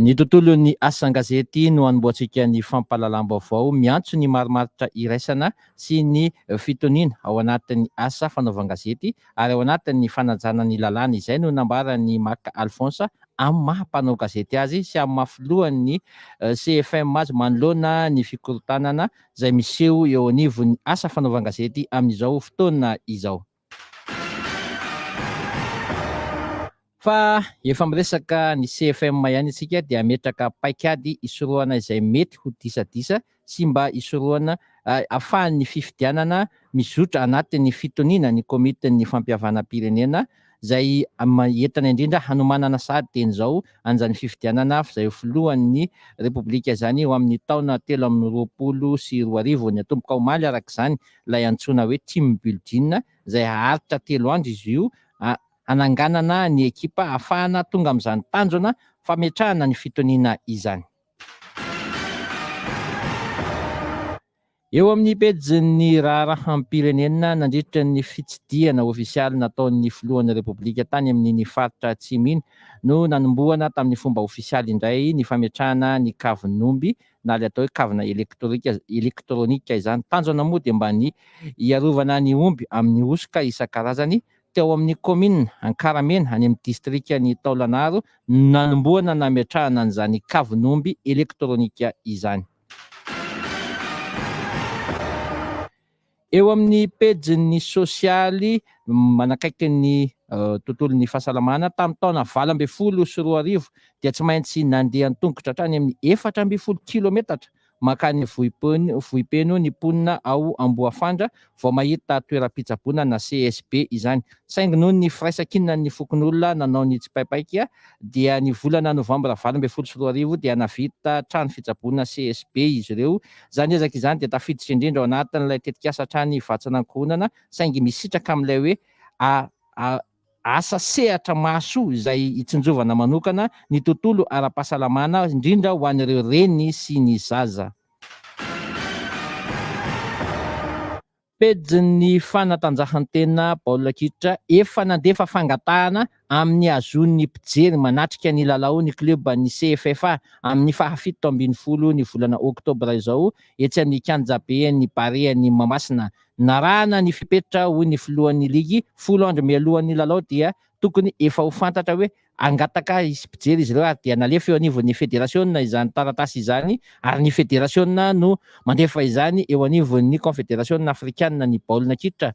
Speaker 6: Ny tontolon'ny asan-gazety no hanombohantsika ny fampahalalam-baovao miantso ny marimaritra iraisana sy ny fitoniana ao anatin'ny asa fanaovan-gazety ary ao anatin'ny fanajana ny lalàna. Izay no nambaran'i Maka Alphonse amin'ny maha mpanao gazety azy sy amin'ny maha filohan'ny CFM azy manoloana ny fikorontanana izay miseho eo anivon'ny asa fanaovan-gazety amin'izao fotoana izao. Fa efa miresaka ny CFM ihany isika dia hametraka paikady hisorohana izay mety ho disadisa sy mba hisorohana ahafahan'ny fifidianana mizotra anatin'ny fitoniana ny komitin'ny fampihavanam-pirenena izay entana indrindra hanomanana sahady teny izao an'izany fifidianana izay ho filohan'ny Repoblika izany ho amin'ny taona 2023. Niatomboka omaly araka izany ilay antsoina hoe team building izay haharitra 3 andro izy io hananganana ny ekipa hahafahana tonga amin'izany tanjona fametrahana ny fitoniana izany. Eo amin'ny pejin'ny raharaham-pirenena, nandritra ny fitsidihana ofisialy nataon'ny filohan'ny Repoblika tany amin'iny faritra Atsimo iny no nanombohana tamin'ny fomba ofisialy indray ny fametrahana ny kavin'omby na ilay atao hoe kavina elektronika izany. Tanjona moa dia mba ny hiarovana ny omby amin'ny hosoka isan-karazany teo amin'ny kaominina Ankaramena any amin'ny distrikan'i Taolagnaro no nanombohana nametrahana an'izany kavin'omby elektronika izany. Eo amin'ny pejin'ny sosialy manakaiky ny tontolon'ny fahasalamana, tamin'ny taona 2018 dia tsy maintsy nandeha an-tongotra hatrany amin'ny 14 kilometatra Mankany Vohipeno ny mponina ao Amboafandra vao mahita toeram-pitsaboana na CSB izany. Saingy noho ny firaisankinan'ny fokonolona nanao ny tsipaipaika dia ny volana novambra 2018 dia nahavita trano fitsaboana CSB izy ireo. Izany ezaka izany dia tafiditra indrindra ao anatin'ilay tetikasa hatrany Vatsan'Ankohonana saingy misitraka amin'ilay hoe a asa sehatra mahasoa izay hitsinjovana manokana ny tontolo ara-pahasalamana indrindra ho an'ireo reny sy ny zaza. Pejin'ny fanatanjahantena baolina kitra, efa nandefa fangatahana amin'ny hahazoan'ny mpijery manatrika ny lalao ny klioban'ny CFFA amin'ny faha-17 ny volana oktobra izao etsy amin'ny kianjaben'ny Barean'i Mahamasina. Narahana ny fepetra hoy ny filohan'ny ligy, 10 andro mialohan'ny lalao dia tokony efa ho fantatra hoe hangataka hisy mpijery izy ireo ary dia nalefa eo anivon'ny federasiona izany taratasy izany ary ny federasiona no mandefa izany eo anivon'ny konfederasiona afrikanina ny baolina kitra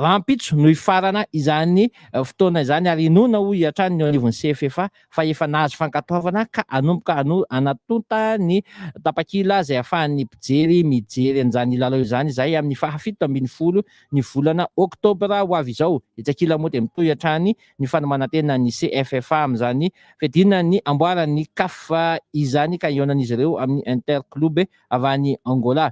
Speaker 6: Rahampitso no hifarana izany fotoana izany ary inoana hoy hatrany ny eo anivon'ny CFFA fa efa nahazo fankatoavana ka hanomboka hanatonta ny tapakila izay ahafahan'ny mpijery mijery an'izany lalao izany izay amin'ny faha-17 ny volana oktobra ho avy izao. Etsy ankilany moa dia mitohy hatrany ny fanomanan-tenan'ny CFFA amin'izany fiadiana ny amboaran'ny Caf izany ka hihaonan'izy ireo amin'ny Inter Clube avy any Angola.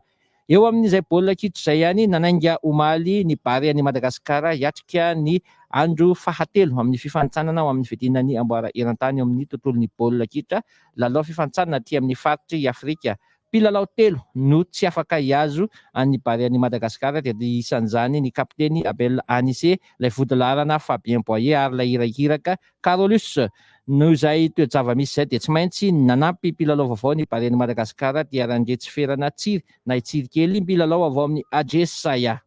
Speaker 6: Eo amin'izay baolina kitra izay ihany, nanainga omaly ny Barean'i Madagasikara hiatrika ny andro fahatelo amin'ny fifanintsanana ho amin'ny fiadiana ny amboara eran-tany eo amin'ny tontolon'ny baolina kitra, lalao fifanintsanana aty amin'ny faritr'i Afrika. Mpilalao telo no tsy afaka hihazo an'ny Barean'i Madagasikara dia isan'izany ny kapiteny Abel Anise, ilay vodilaharana Fabien Boyer ary ilay irakiraka Carolus. Noho izay toe-java-misy izay dia tsy maintsy nanampy mpilalao vaovao ny Barean'i Madagasikara dia Randriatsiferana Tsiry na i Tsiry kely, mpilalao avy ao amin'ny AJ Saya.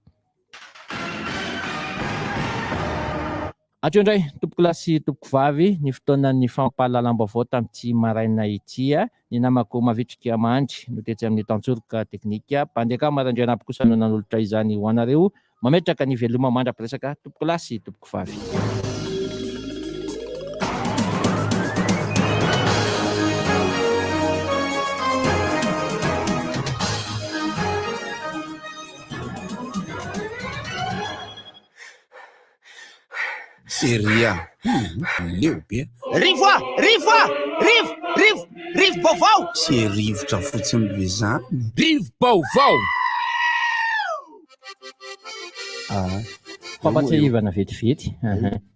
Speaker 6: Hatreo indray, tompokolahy sy tompokovavy, ny fotoanan'ny fampahalalam-baovao tamin'ity maraina ity. Ny namako mavitrika Mandry no tetsy amin'ny tantsoroka teknika. Mpandeha Randrianabo kosa no nanolotra izany ho anareo. Mametraka ny veloma mandra-piresaka, tompokolahy sy tompokovavy.
Speaker 3: Seria leo be.
Speaker 13: Rivo a! Rivo a! Rivo! Rivo! Rivo-baovao!
Speaker 3: Tsy rivotra fotsiny ve zany?
Speaker 13: Rivo-baovao!
Speaker 6: Fampatsiahivana vetivety.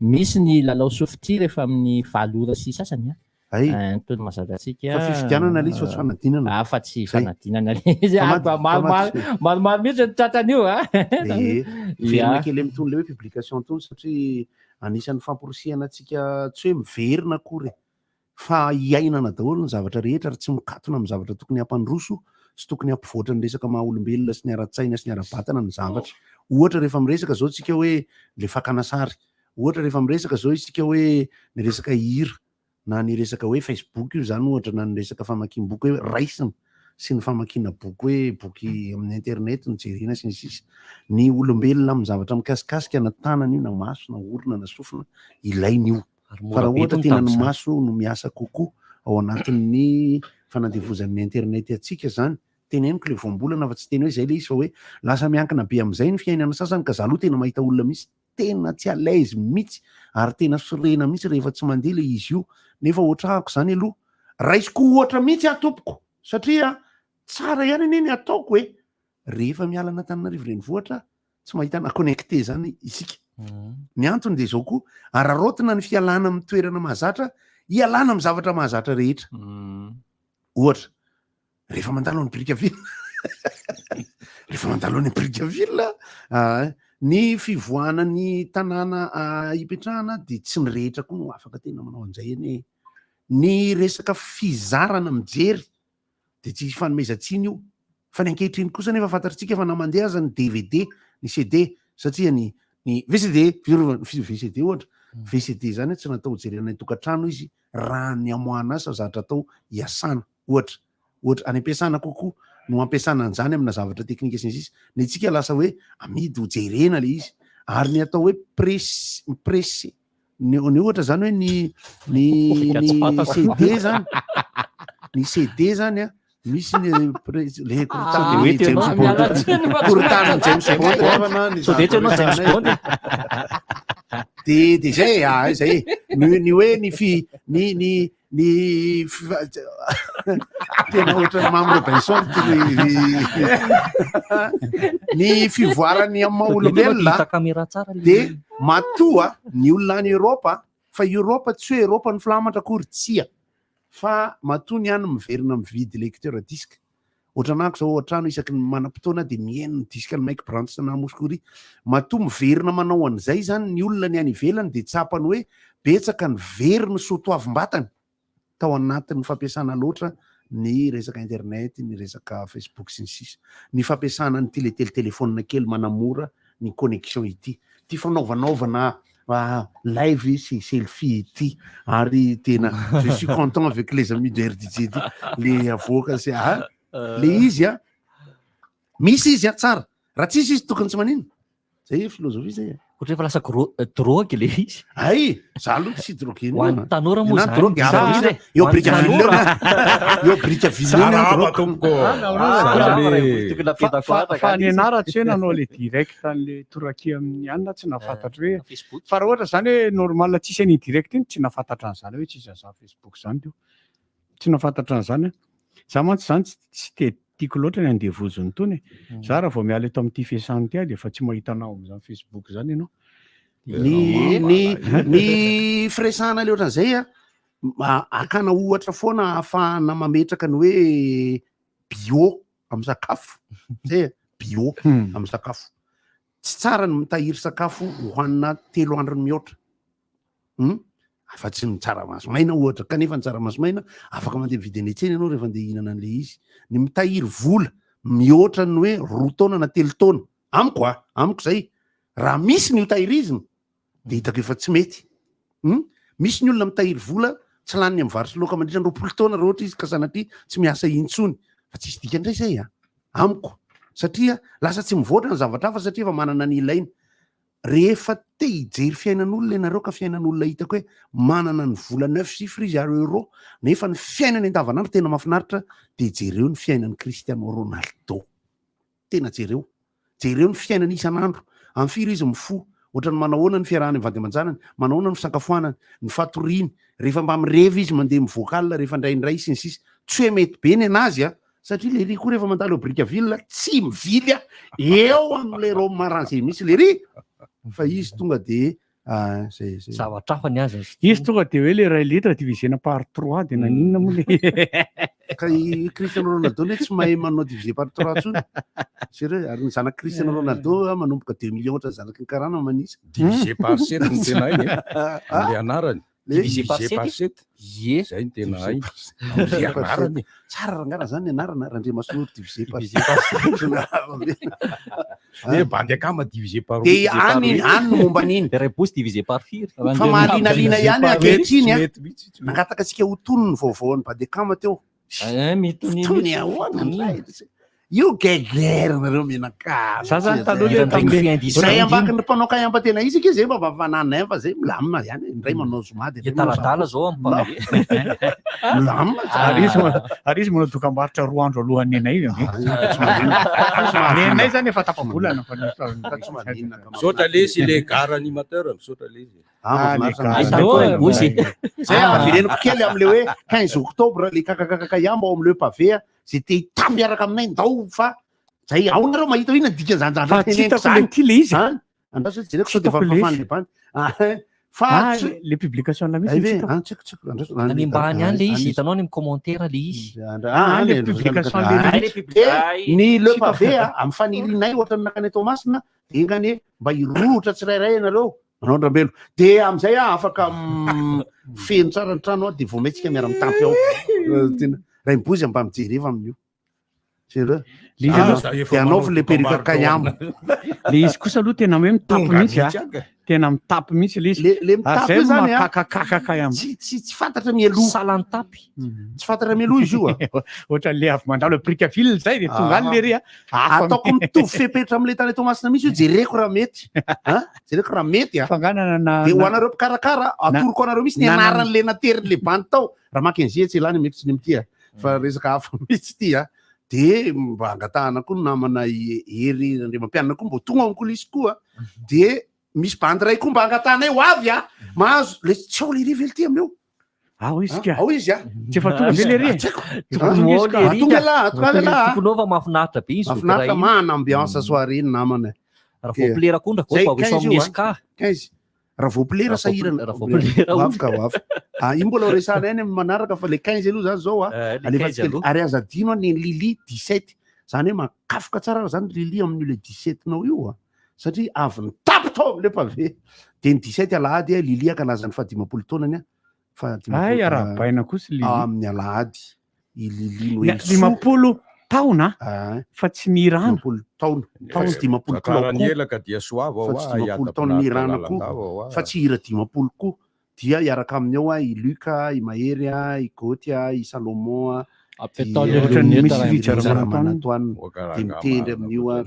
Speaker 6: Misy ny lalao softy rehefa amin'ny 8 ora sy sasany.
Speaker 2: Ay.
Speaker 6: Eh, ny tony mahazatra antsika.
Speaker 2: Fa fifidianana ilay izy fa tsy fanadinana.
Speaker 6: Ah, fa tsy fanadinana ilay izy. Ah, mba maromaro maromaro mihitsy ny tratran'io a.
Speaker 2: Ee, miverina kely amin'itony ilay hoe publication itony satria anisan'ny famporisihana antsika tsy hoe miverina akory fa iainana daholo ny zavatra rehetra ary tsy mikatona amin'ny zavatra tokony hampandroso sy tokony hampivoatra ny resaka maha olombelona sy ny ara-tsaina sy ny ara-batana ny zavatra. Ohatra rehefa miresaka izao tsika hoe le fakana sary, ohatra rehefa miresaka izao isika hoe ny resaka hira, na ny resaka hoe Facebook io zany ohatra na ny resaka famakiam-boky hoe raisina sy ny famakiana boky hoe boky amin'ny internet no jerena sy ny sisa. Ny olombelona amin'ny zavatra mikasikasika na tanana io na maso na orona na sofina ilaina io. Fa raha ohatra tena ny maso no miasa kokoa ao anatin'ny fanandevozan'ny internet antsika zany, teneniko le voambolana fa tsy teny hoe zay le izy fa hoe lasa miankina be amin'izay ny fiainana sasany ka za aloha tena mahita olona mihitsy tena tsy à l'aise mihitsy ary tena sorena mihitsy rehefa tsy mandeha le izy io nefa ohatrahako zany aloha raisiko ohatra mihitsy aho tompoko satria tsara ihany anie ny ataoko e rehefa miala an'Antananarivo renivohitra tsy mahita na connecté zany isika ny antony de zao koa araraotina ny fialana amin'ny toerana mahazatra hialana amin'ny zavatra mahazatra rehetra ohatra rehefa mandalo any Brickaville rehefa mandalo any Brickaville ah, ny fivoahana ny tanàna ah, ipetrahana dia tsy ny rehetra koa no afaka tena manao an'izay anie ny resaka fizarana mijery dia tsy fanomezan-tsiny io fa ny ankehitriny kosa nefa fantatritsika fa na mandeha aza ny DVD ny CD satria ny ny VCD VCD ohatra VCD zany tsy natao hojerena any an-tokantrano izy raha ny amoahana azy fa zavatra atao hiasana ohatra ohatra any am-piasana kokoa no ampiasana an'izany amina zavatra teknika sy ny sisa ny antsika lasa hoe amidy ho jerena le izy ary ny atao hoe presse presse ny ny ohatra zany hoe ny ny ny CD zany ny CD zany a misy ny presse le korontany
Speaker 1: Ah,
Speaker 2: James Bond korontany James Bond havana ny
Speaker 1: Sao dia eto ianao James Bond e?
Speaker 2: de de zay ah zay ny ny hoe ny fi ny ny ny tena ohatran'ny Mamy Robinson ty ny fivoaran'ny amin'ny maha olombelona de matoa ny olona any Europe fa Europe tsy hoe Europe ny filamatra akory tsia fa matoa ny any miverina mividy lecteur disque Ohatran'ako zao ao an-trano isaky ny manam-potoana dia mihaino ny disque an'i Mike Branson na Mouskouri. Matoa miverina manao an'izay izany ny olona ny any ivelany dia tsapany hoe betsaka ny very ny soatoavim-batany tao anatin'ny fampiasana loatra ny resaka internet, ny resaka facebook sy ny sisa. Ny fampiasana an'ity le tele-telephone kely manamora ny connexion ity. Ity fanaovanaovana live sy selfie ity ary tena je suis content avec les amis de RDJ ity le avoaka sy a le izy a misy izy a tsara raha tsisy izy tokony tsy manino zay philosophie zay
Speaker 1: Ohatra efa lasa gros drogue le izy.
Speaker 2: Ay, za aloha tsy drogué.
Speaker 1: Ho an'ny tanora moa zany.
Speaker 2: Drogue hafa mihitsy. Eo Brickaville eo. Eo Brickaville eo.
Speaker 12: Sarahaba tompoko.
Speaker 11: Fa ny anah raha tsy hoe nanao le direct an'le toraki amin'ny anona tsy nahafantatra hoe fa raha ohatra zany hoe normal tsisy an'iny direct iny tsy nahafantatra an'izany hoe tsisy an'izany Facebook zany teo. Tsy nahafantatra an'izany aho. Za mantsy zany tsy de tiako loatra ny andevoziny itony e. Za raha vao miala eto amin'ity fiasana ity aho dia efa tsy mahita anao amin'izany Facebook izany ianao.
Speaker 2: Ny ny ny firesahana le ohatran'izay a, hakana ohatra foana ahafahana mametraka ny hoe. bio amin'ny sakafo. Zay e, bio amin'ny sakafo. Tsy tsara ny mitahiry sakafo hohanina telo andro mihoatra. Hum? Afa-tsy ny tsaramaso maina ohatra, kanefa ny tsaramaso maina afaka mandeha mividy any an-tsena ianao rehefa andeha hihinana an'ilay izy. Ny mitahiry vola mihoatra ny hoe roa taona na telo taona, amiko a, amiko izay, raha misy ny ho tahirizina dia hitako efa tsy mety. Hum? Misy ny olona mitahiry vola tsy laniny amin'ny vary sy laoka mandritra ny 20 taona raha ohatra izy ka sanatria tsy miasa intsony. Fa tsisy dikany indray izay a, amiko. Satria lasa tsy mivoatra ny zavatra hafa satria efa manana ny ilaina. Rehefa te hijery fiainan'olona ianareo ka fiainan'olona hitako hoe manana ny vola neuf chiffres izy ary euro nefa ny fiainany andavanandro tena mahafinaritra dia jereo ny fiainan'i Cristiano Ronaldo. Tena jereo. Jereo ny fiainany isan'andro. Amin'ny firy izy mifoha, ohatran'ny manahoana ny fiarahany amin'ny vady aman-janany, manahoana ny fisakafoanany, ny fatoriany, rehefa mba mirevy izy mandeha mivoaka alina rehefa indraindray sy ny sisa. Tsy hoe mety be ny anazy a! Satria lery koa rehefa mandalo eo Brickaville tsy mivily a eo amin'ilay Romarin mihitsy lery fa izy tonga de ah, zay zay.
Speaker 1: Zavatra hafa ny azy.
Speaker 11: Izy tonga de hoe le iray litre divisena par trois de naninona moa le
Speaker 2: Ka i Cristiano Ronaldo ne tsy mahay manao divisé par trois intsony. Sérieux, ary ny zanak'i Cristiano Ronaldo ah, manomboka deux millions ohatran'ny zanaky ny karana manisa.
Speaker 21: Divisé par sept no tena hainy e.
Speaker 2: Ah.
Speaker 21: Ilay anarany.
Speaker 1: Divisé par
Speaker 21: Divisé par
Speaker 1: sept?
Speaker 21: sept.
Speaker 1: Ie.
Speaker 21: Zay no tena
Speaker 2: Divisé
Speaker 21: hainy.
Speaker 2: par sept.
Speaker 21: Amin'ilay anarany.
Speaker 2: Tsara rangahy raha zany ny anarana, Randriamasinoro divisé par
Speaker 1: Divisé par
Speaker 2: sept.
Speaker 21: Hoe bandy akama divisé par
Speaker 2: Dia
Speaker 21: huit. Divisé par
Speaker 2: any
Speaker 21: huit.
Speaker 2: any ny momba an'iny.
Speaker 1: Rebosy divisé par firy?
Speaker 2: Fa mahalinalina
Speaker 21: Divisé
Speaker 2: ihany
Speaker 21: par huit,
Speaker 2: ankehitriny
Speaker 21: tsy
Speaker 2: a.
Speaker 21: mety mihitsy, tsy mety.
Speaker 2: Nangataka antsika ho tony ny vaovaon'ny Badekama teo.
Speaker 6: Mitony
Speaker 2: Tony ahoana ndray? Io guerre nareo mianakavy.
Speaker 11: Za zany taloha le tamle
Speaker 2: Zay ambaky ny mpanao kayamba tena izy ke zay mba mba fananay fa zay milamina ihany indray manao zoma de indray manao
Speaker 1: Adaladala
Speaker 2: zabo.
Speaker 1: zao amin'ny mpamehy.
Speaker 2: Milamina tsara.
Speaker 11: Ary izy ary izy manao dokam-barotra roa andro alohan'ny anay io.
Speaker 2: Tsy maninona.
Speaker 11: Ny anay zany efa tapa-bolana fa ny
Speaker 2: Tsy maninona ka
Speaker 21: Misaotra lesy le gare animateur, misaotra lesy.
Speaker 2: Ah, mahafinaritra
Speaker 11: Ah,
Speaker 2: ny
Speaker 11: le gare.
Speaker 1: Bosy.
Speaker 2: Zay avereniko kely am'le hoe 15 octobre le kakakakaka ihany ao am'le pavé a, zay te hitahy miaraka aminay ndao fa zay ao nareo mahita hoe inona ny dikan'izany zavatra
Speaker 11: Fa tsy
Speaker 2: teneniko
Speaker 11: hitako le
Speaker 2: zany.
Speaker 11: ty le izy.
Speaker 2: Zany. Andraso hoe jereko sao de
Speaker 11: Tsy hitako le izy.
Speaker 2: fafafan'ny le bandy. Ah, fa
Speaker 11: Ah,
Speaker 2: tsy-
Speaker 11: le publication la
Speaker 2: Ay
Speaker 11: mihitsy
Speaker 2: ve?
Speaker 11: tsy hitako.
Speaker 2: Ah, tsy haiko, tsy haiko. Andraso,
Speaker 1: Any ambany any le izy,
Speaker 2: any-
Speaker 1: hitanao any amin'ny commentaire le izy.
Speaker 2: Andra-
Speaker 11: Ah,
Speaker 2: ah,
Speaker 11: le
Speaker 2: any,
Speaker 11: publication
Speaker 2: ah,
Speaker 11: le
Speaker 2: ah,
Speaker 11: mihitsy.
Speaker 2: De ny le
Speaker 11: Tsy hitako.
Speaker 2: pavé a, amin'ny fanirianay ohatran'ny nankany Toamasina, de enga anie mba hirohotra tsirairay ianareo manao andrambelo. De amin'izay aho afaka feno tsara ny trano aho, de vao maintsika miara-mitampy ao. Eh, tena Rainibozy mba mijereva amin'io. Sérieux?
Speaker 11: Le izy
Speaker 2: Ah,
Speaker 11: aloha-
Speaker 2: de anaovy le perruque kayamba.
Speaker 11: Le izy kosa aloha tena hoe mitapy
Speaker 21: Tonga
Speaker 11: mihitsy
Speaker 21: mihitsy
Speaker 11: a.
Speaker 21: aka.
Speaker 11: Tena mitapy mihitsy le izy.
Speaker 2: Le le
Speaker 11: Ary
Speaker 2: mitapy
Speaker 11: zay
Speaker 2: io zany a,
Speaker 11: makakakakaka ihany.
Speaker 2: tsy tsy tsy fantatra mialoha.
Speaker 1: Salan-tapy.
Speaker 2: Tsy fantatra mialoha izy io a.
Speaker 11: Ohatra le avy mandalo Brickaville zay de tonga any le ry a. Hafa
Speaker 2: Ataoko mitovy fepetra amin'le tany Toamasina mihitsy io, jereko raha mety. Ah, jereko raha mety a.
Speaker 11: Fanganana na
Speaker 2: De ho anareo mpikarakara, atoroko anareo mihitsy ny
Speaker 11: na-
Speaker 2: anaran'le naterin'le bandy tao. Raha maka an'izay tsy elany mety tsy ny mitia fa resaka hafa mihitsy ty a. De mba angatahana koa ny namana i Hery Andriamampianina koa mba ho tonga ao amin'ny coulisses koa. De misy bandy iray koa mba angatahanay ho avy a. Mahazo le tsy ao le ry ve ty amin'io?
Speaker 11: Ao izy ka.
Speaker 2: Ao izy a.
Speaker 11: Tsy efa tonga ve le ry?
Speaker 2: Tsy haiko.
Speaker 11: Tokony
Speaker 1: Ao
Speaker 11: izy ka.
Speaker 1: le ry
Speaker 2: Tonga
Speaker 1: ka.
Speaker 2: lah, tonga lah.
Speaker 1: Tokony ao fa mahafinaritra be izy
Speaker 2: Mahafinaritra
Speaker 1: iny.
Speaker 2: mana ambiance soirée ny namana.
Speaker 1: Raha voapilera koa ndra
Speaker 2: Zay,
Speaker 1: gopa
Speaker 2: 15
Speaker 1: ho
Speaker 2: io,
Speaker 1: amin'ny
Speaker 2: a.
Speaker 1: SK.
Speaker 2: 15. Raha voapilera
Speaker 1: Raha
Speaker 2: sahirana.
Speaker 1: voapilera- raha voapilera
Speaker 2: Ho avy ka ho avy. Ah, io mbola ho resahana ihany amin'ny manaraka fa le 15 aloha zany zao a.
Speaker 1: Eh, le
Speaker 2: Alefa
Speaker 1: 15
Speaker 2: tsika
Speaker 1: aloha.
Speaker 2: ary aza adino a ny Lily 17. Zany hoe makafoka tsara raha zany Lily amin'io le 17 nao io a. Satria avy nitapy tao amin'le pavé. De ny 17 alahady a Lily ankalaza ny faha-50 taonany a. Faha-50
Speaker 11: Ay, arahabaina kosa Lily.
Speaker 2: Amin'ny alahady. I Lily
Speaker 11: Ny
Speaker 2: Noelisoa.
Speaker 11: 50 taona
Speaker 2: Ah,
Speaker 11: fa tsy nirana.
Speaker 2: 50 taona. Fa tsy 50 kilao
Speaker 21: Zakarany
Speaker 2: koa.
Speaker 21: elaka dia soava
Speaker 2: Fa
Speaker 21: hoa,
Speaker 2: tsy 50 taona nirana koa. Fa tsy hira 50 koa. Dia hiaraka aminy ao a i Luc a, i Mahery a, i Goty a, i Salomon a,
Speaker 6: Apetao
Speaker 2: dia
Speaker 6: le
Speaker 11: Ohatran'ny
Speaker 6: lunette
Speaker 11: misy
Speaker 6: raha
Speaker 11: Rija
Speaker 6: mijery.
Speaker 2: Ramanantoanina. Dia mitendry amin'io a.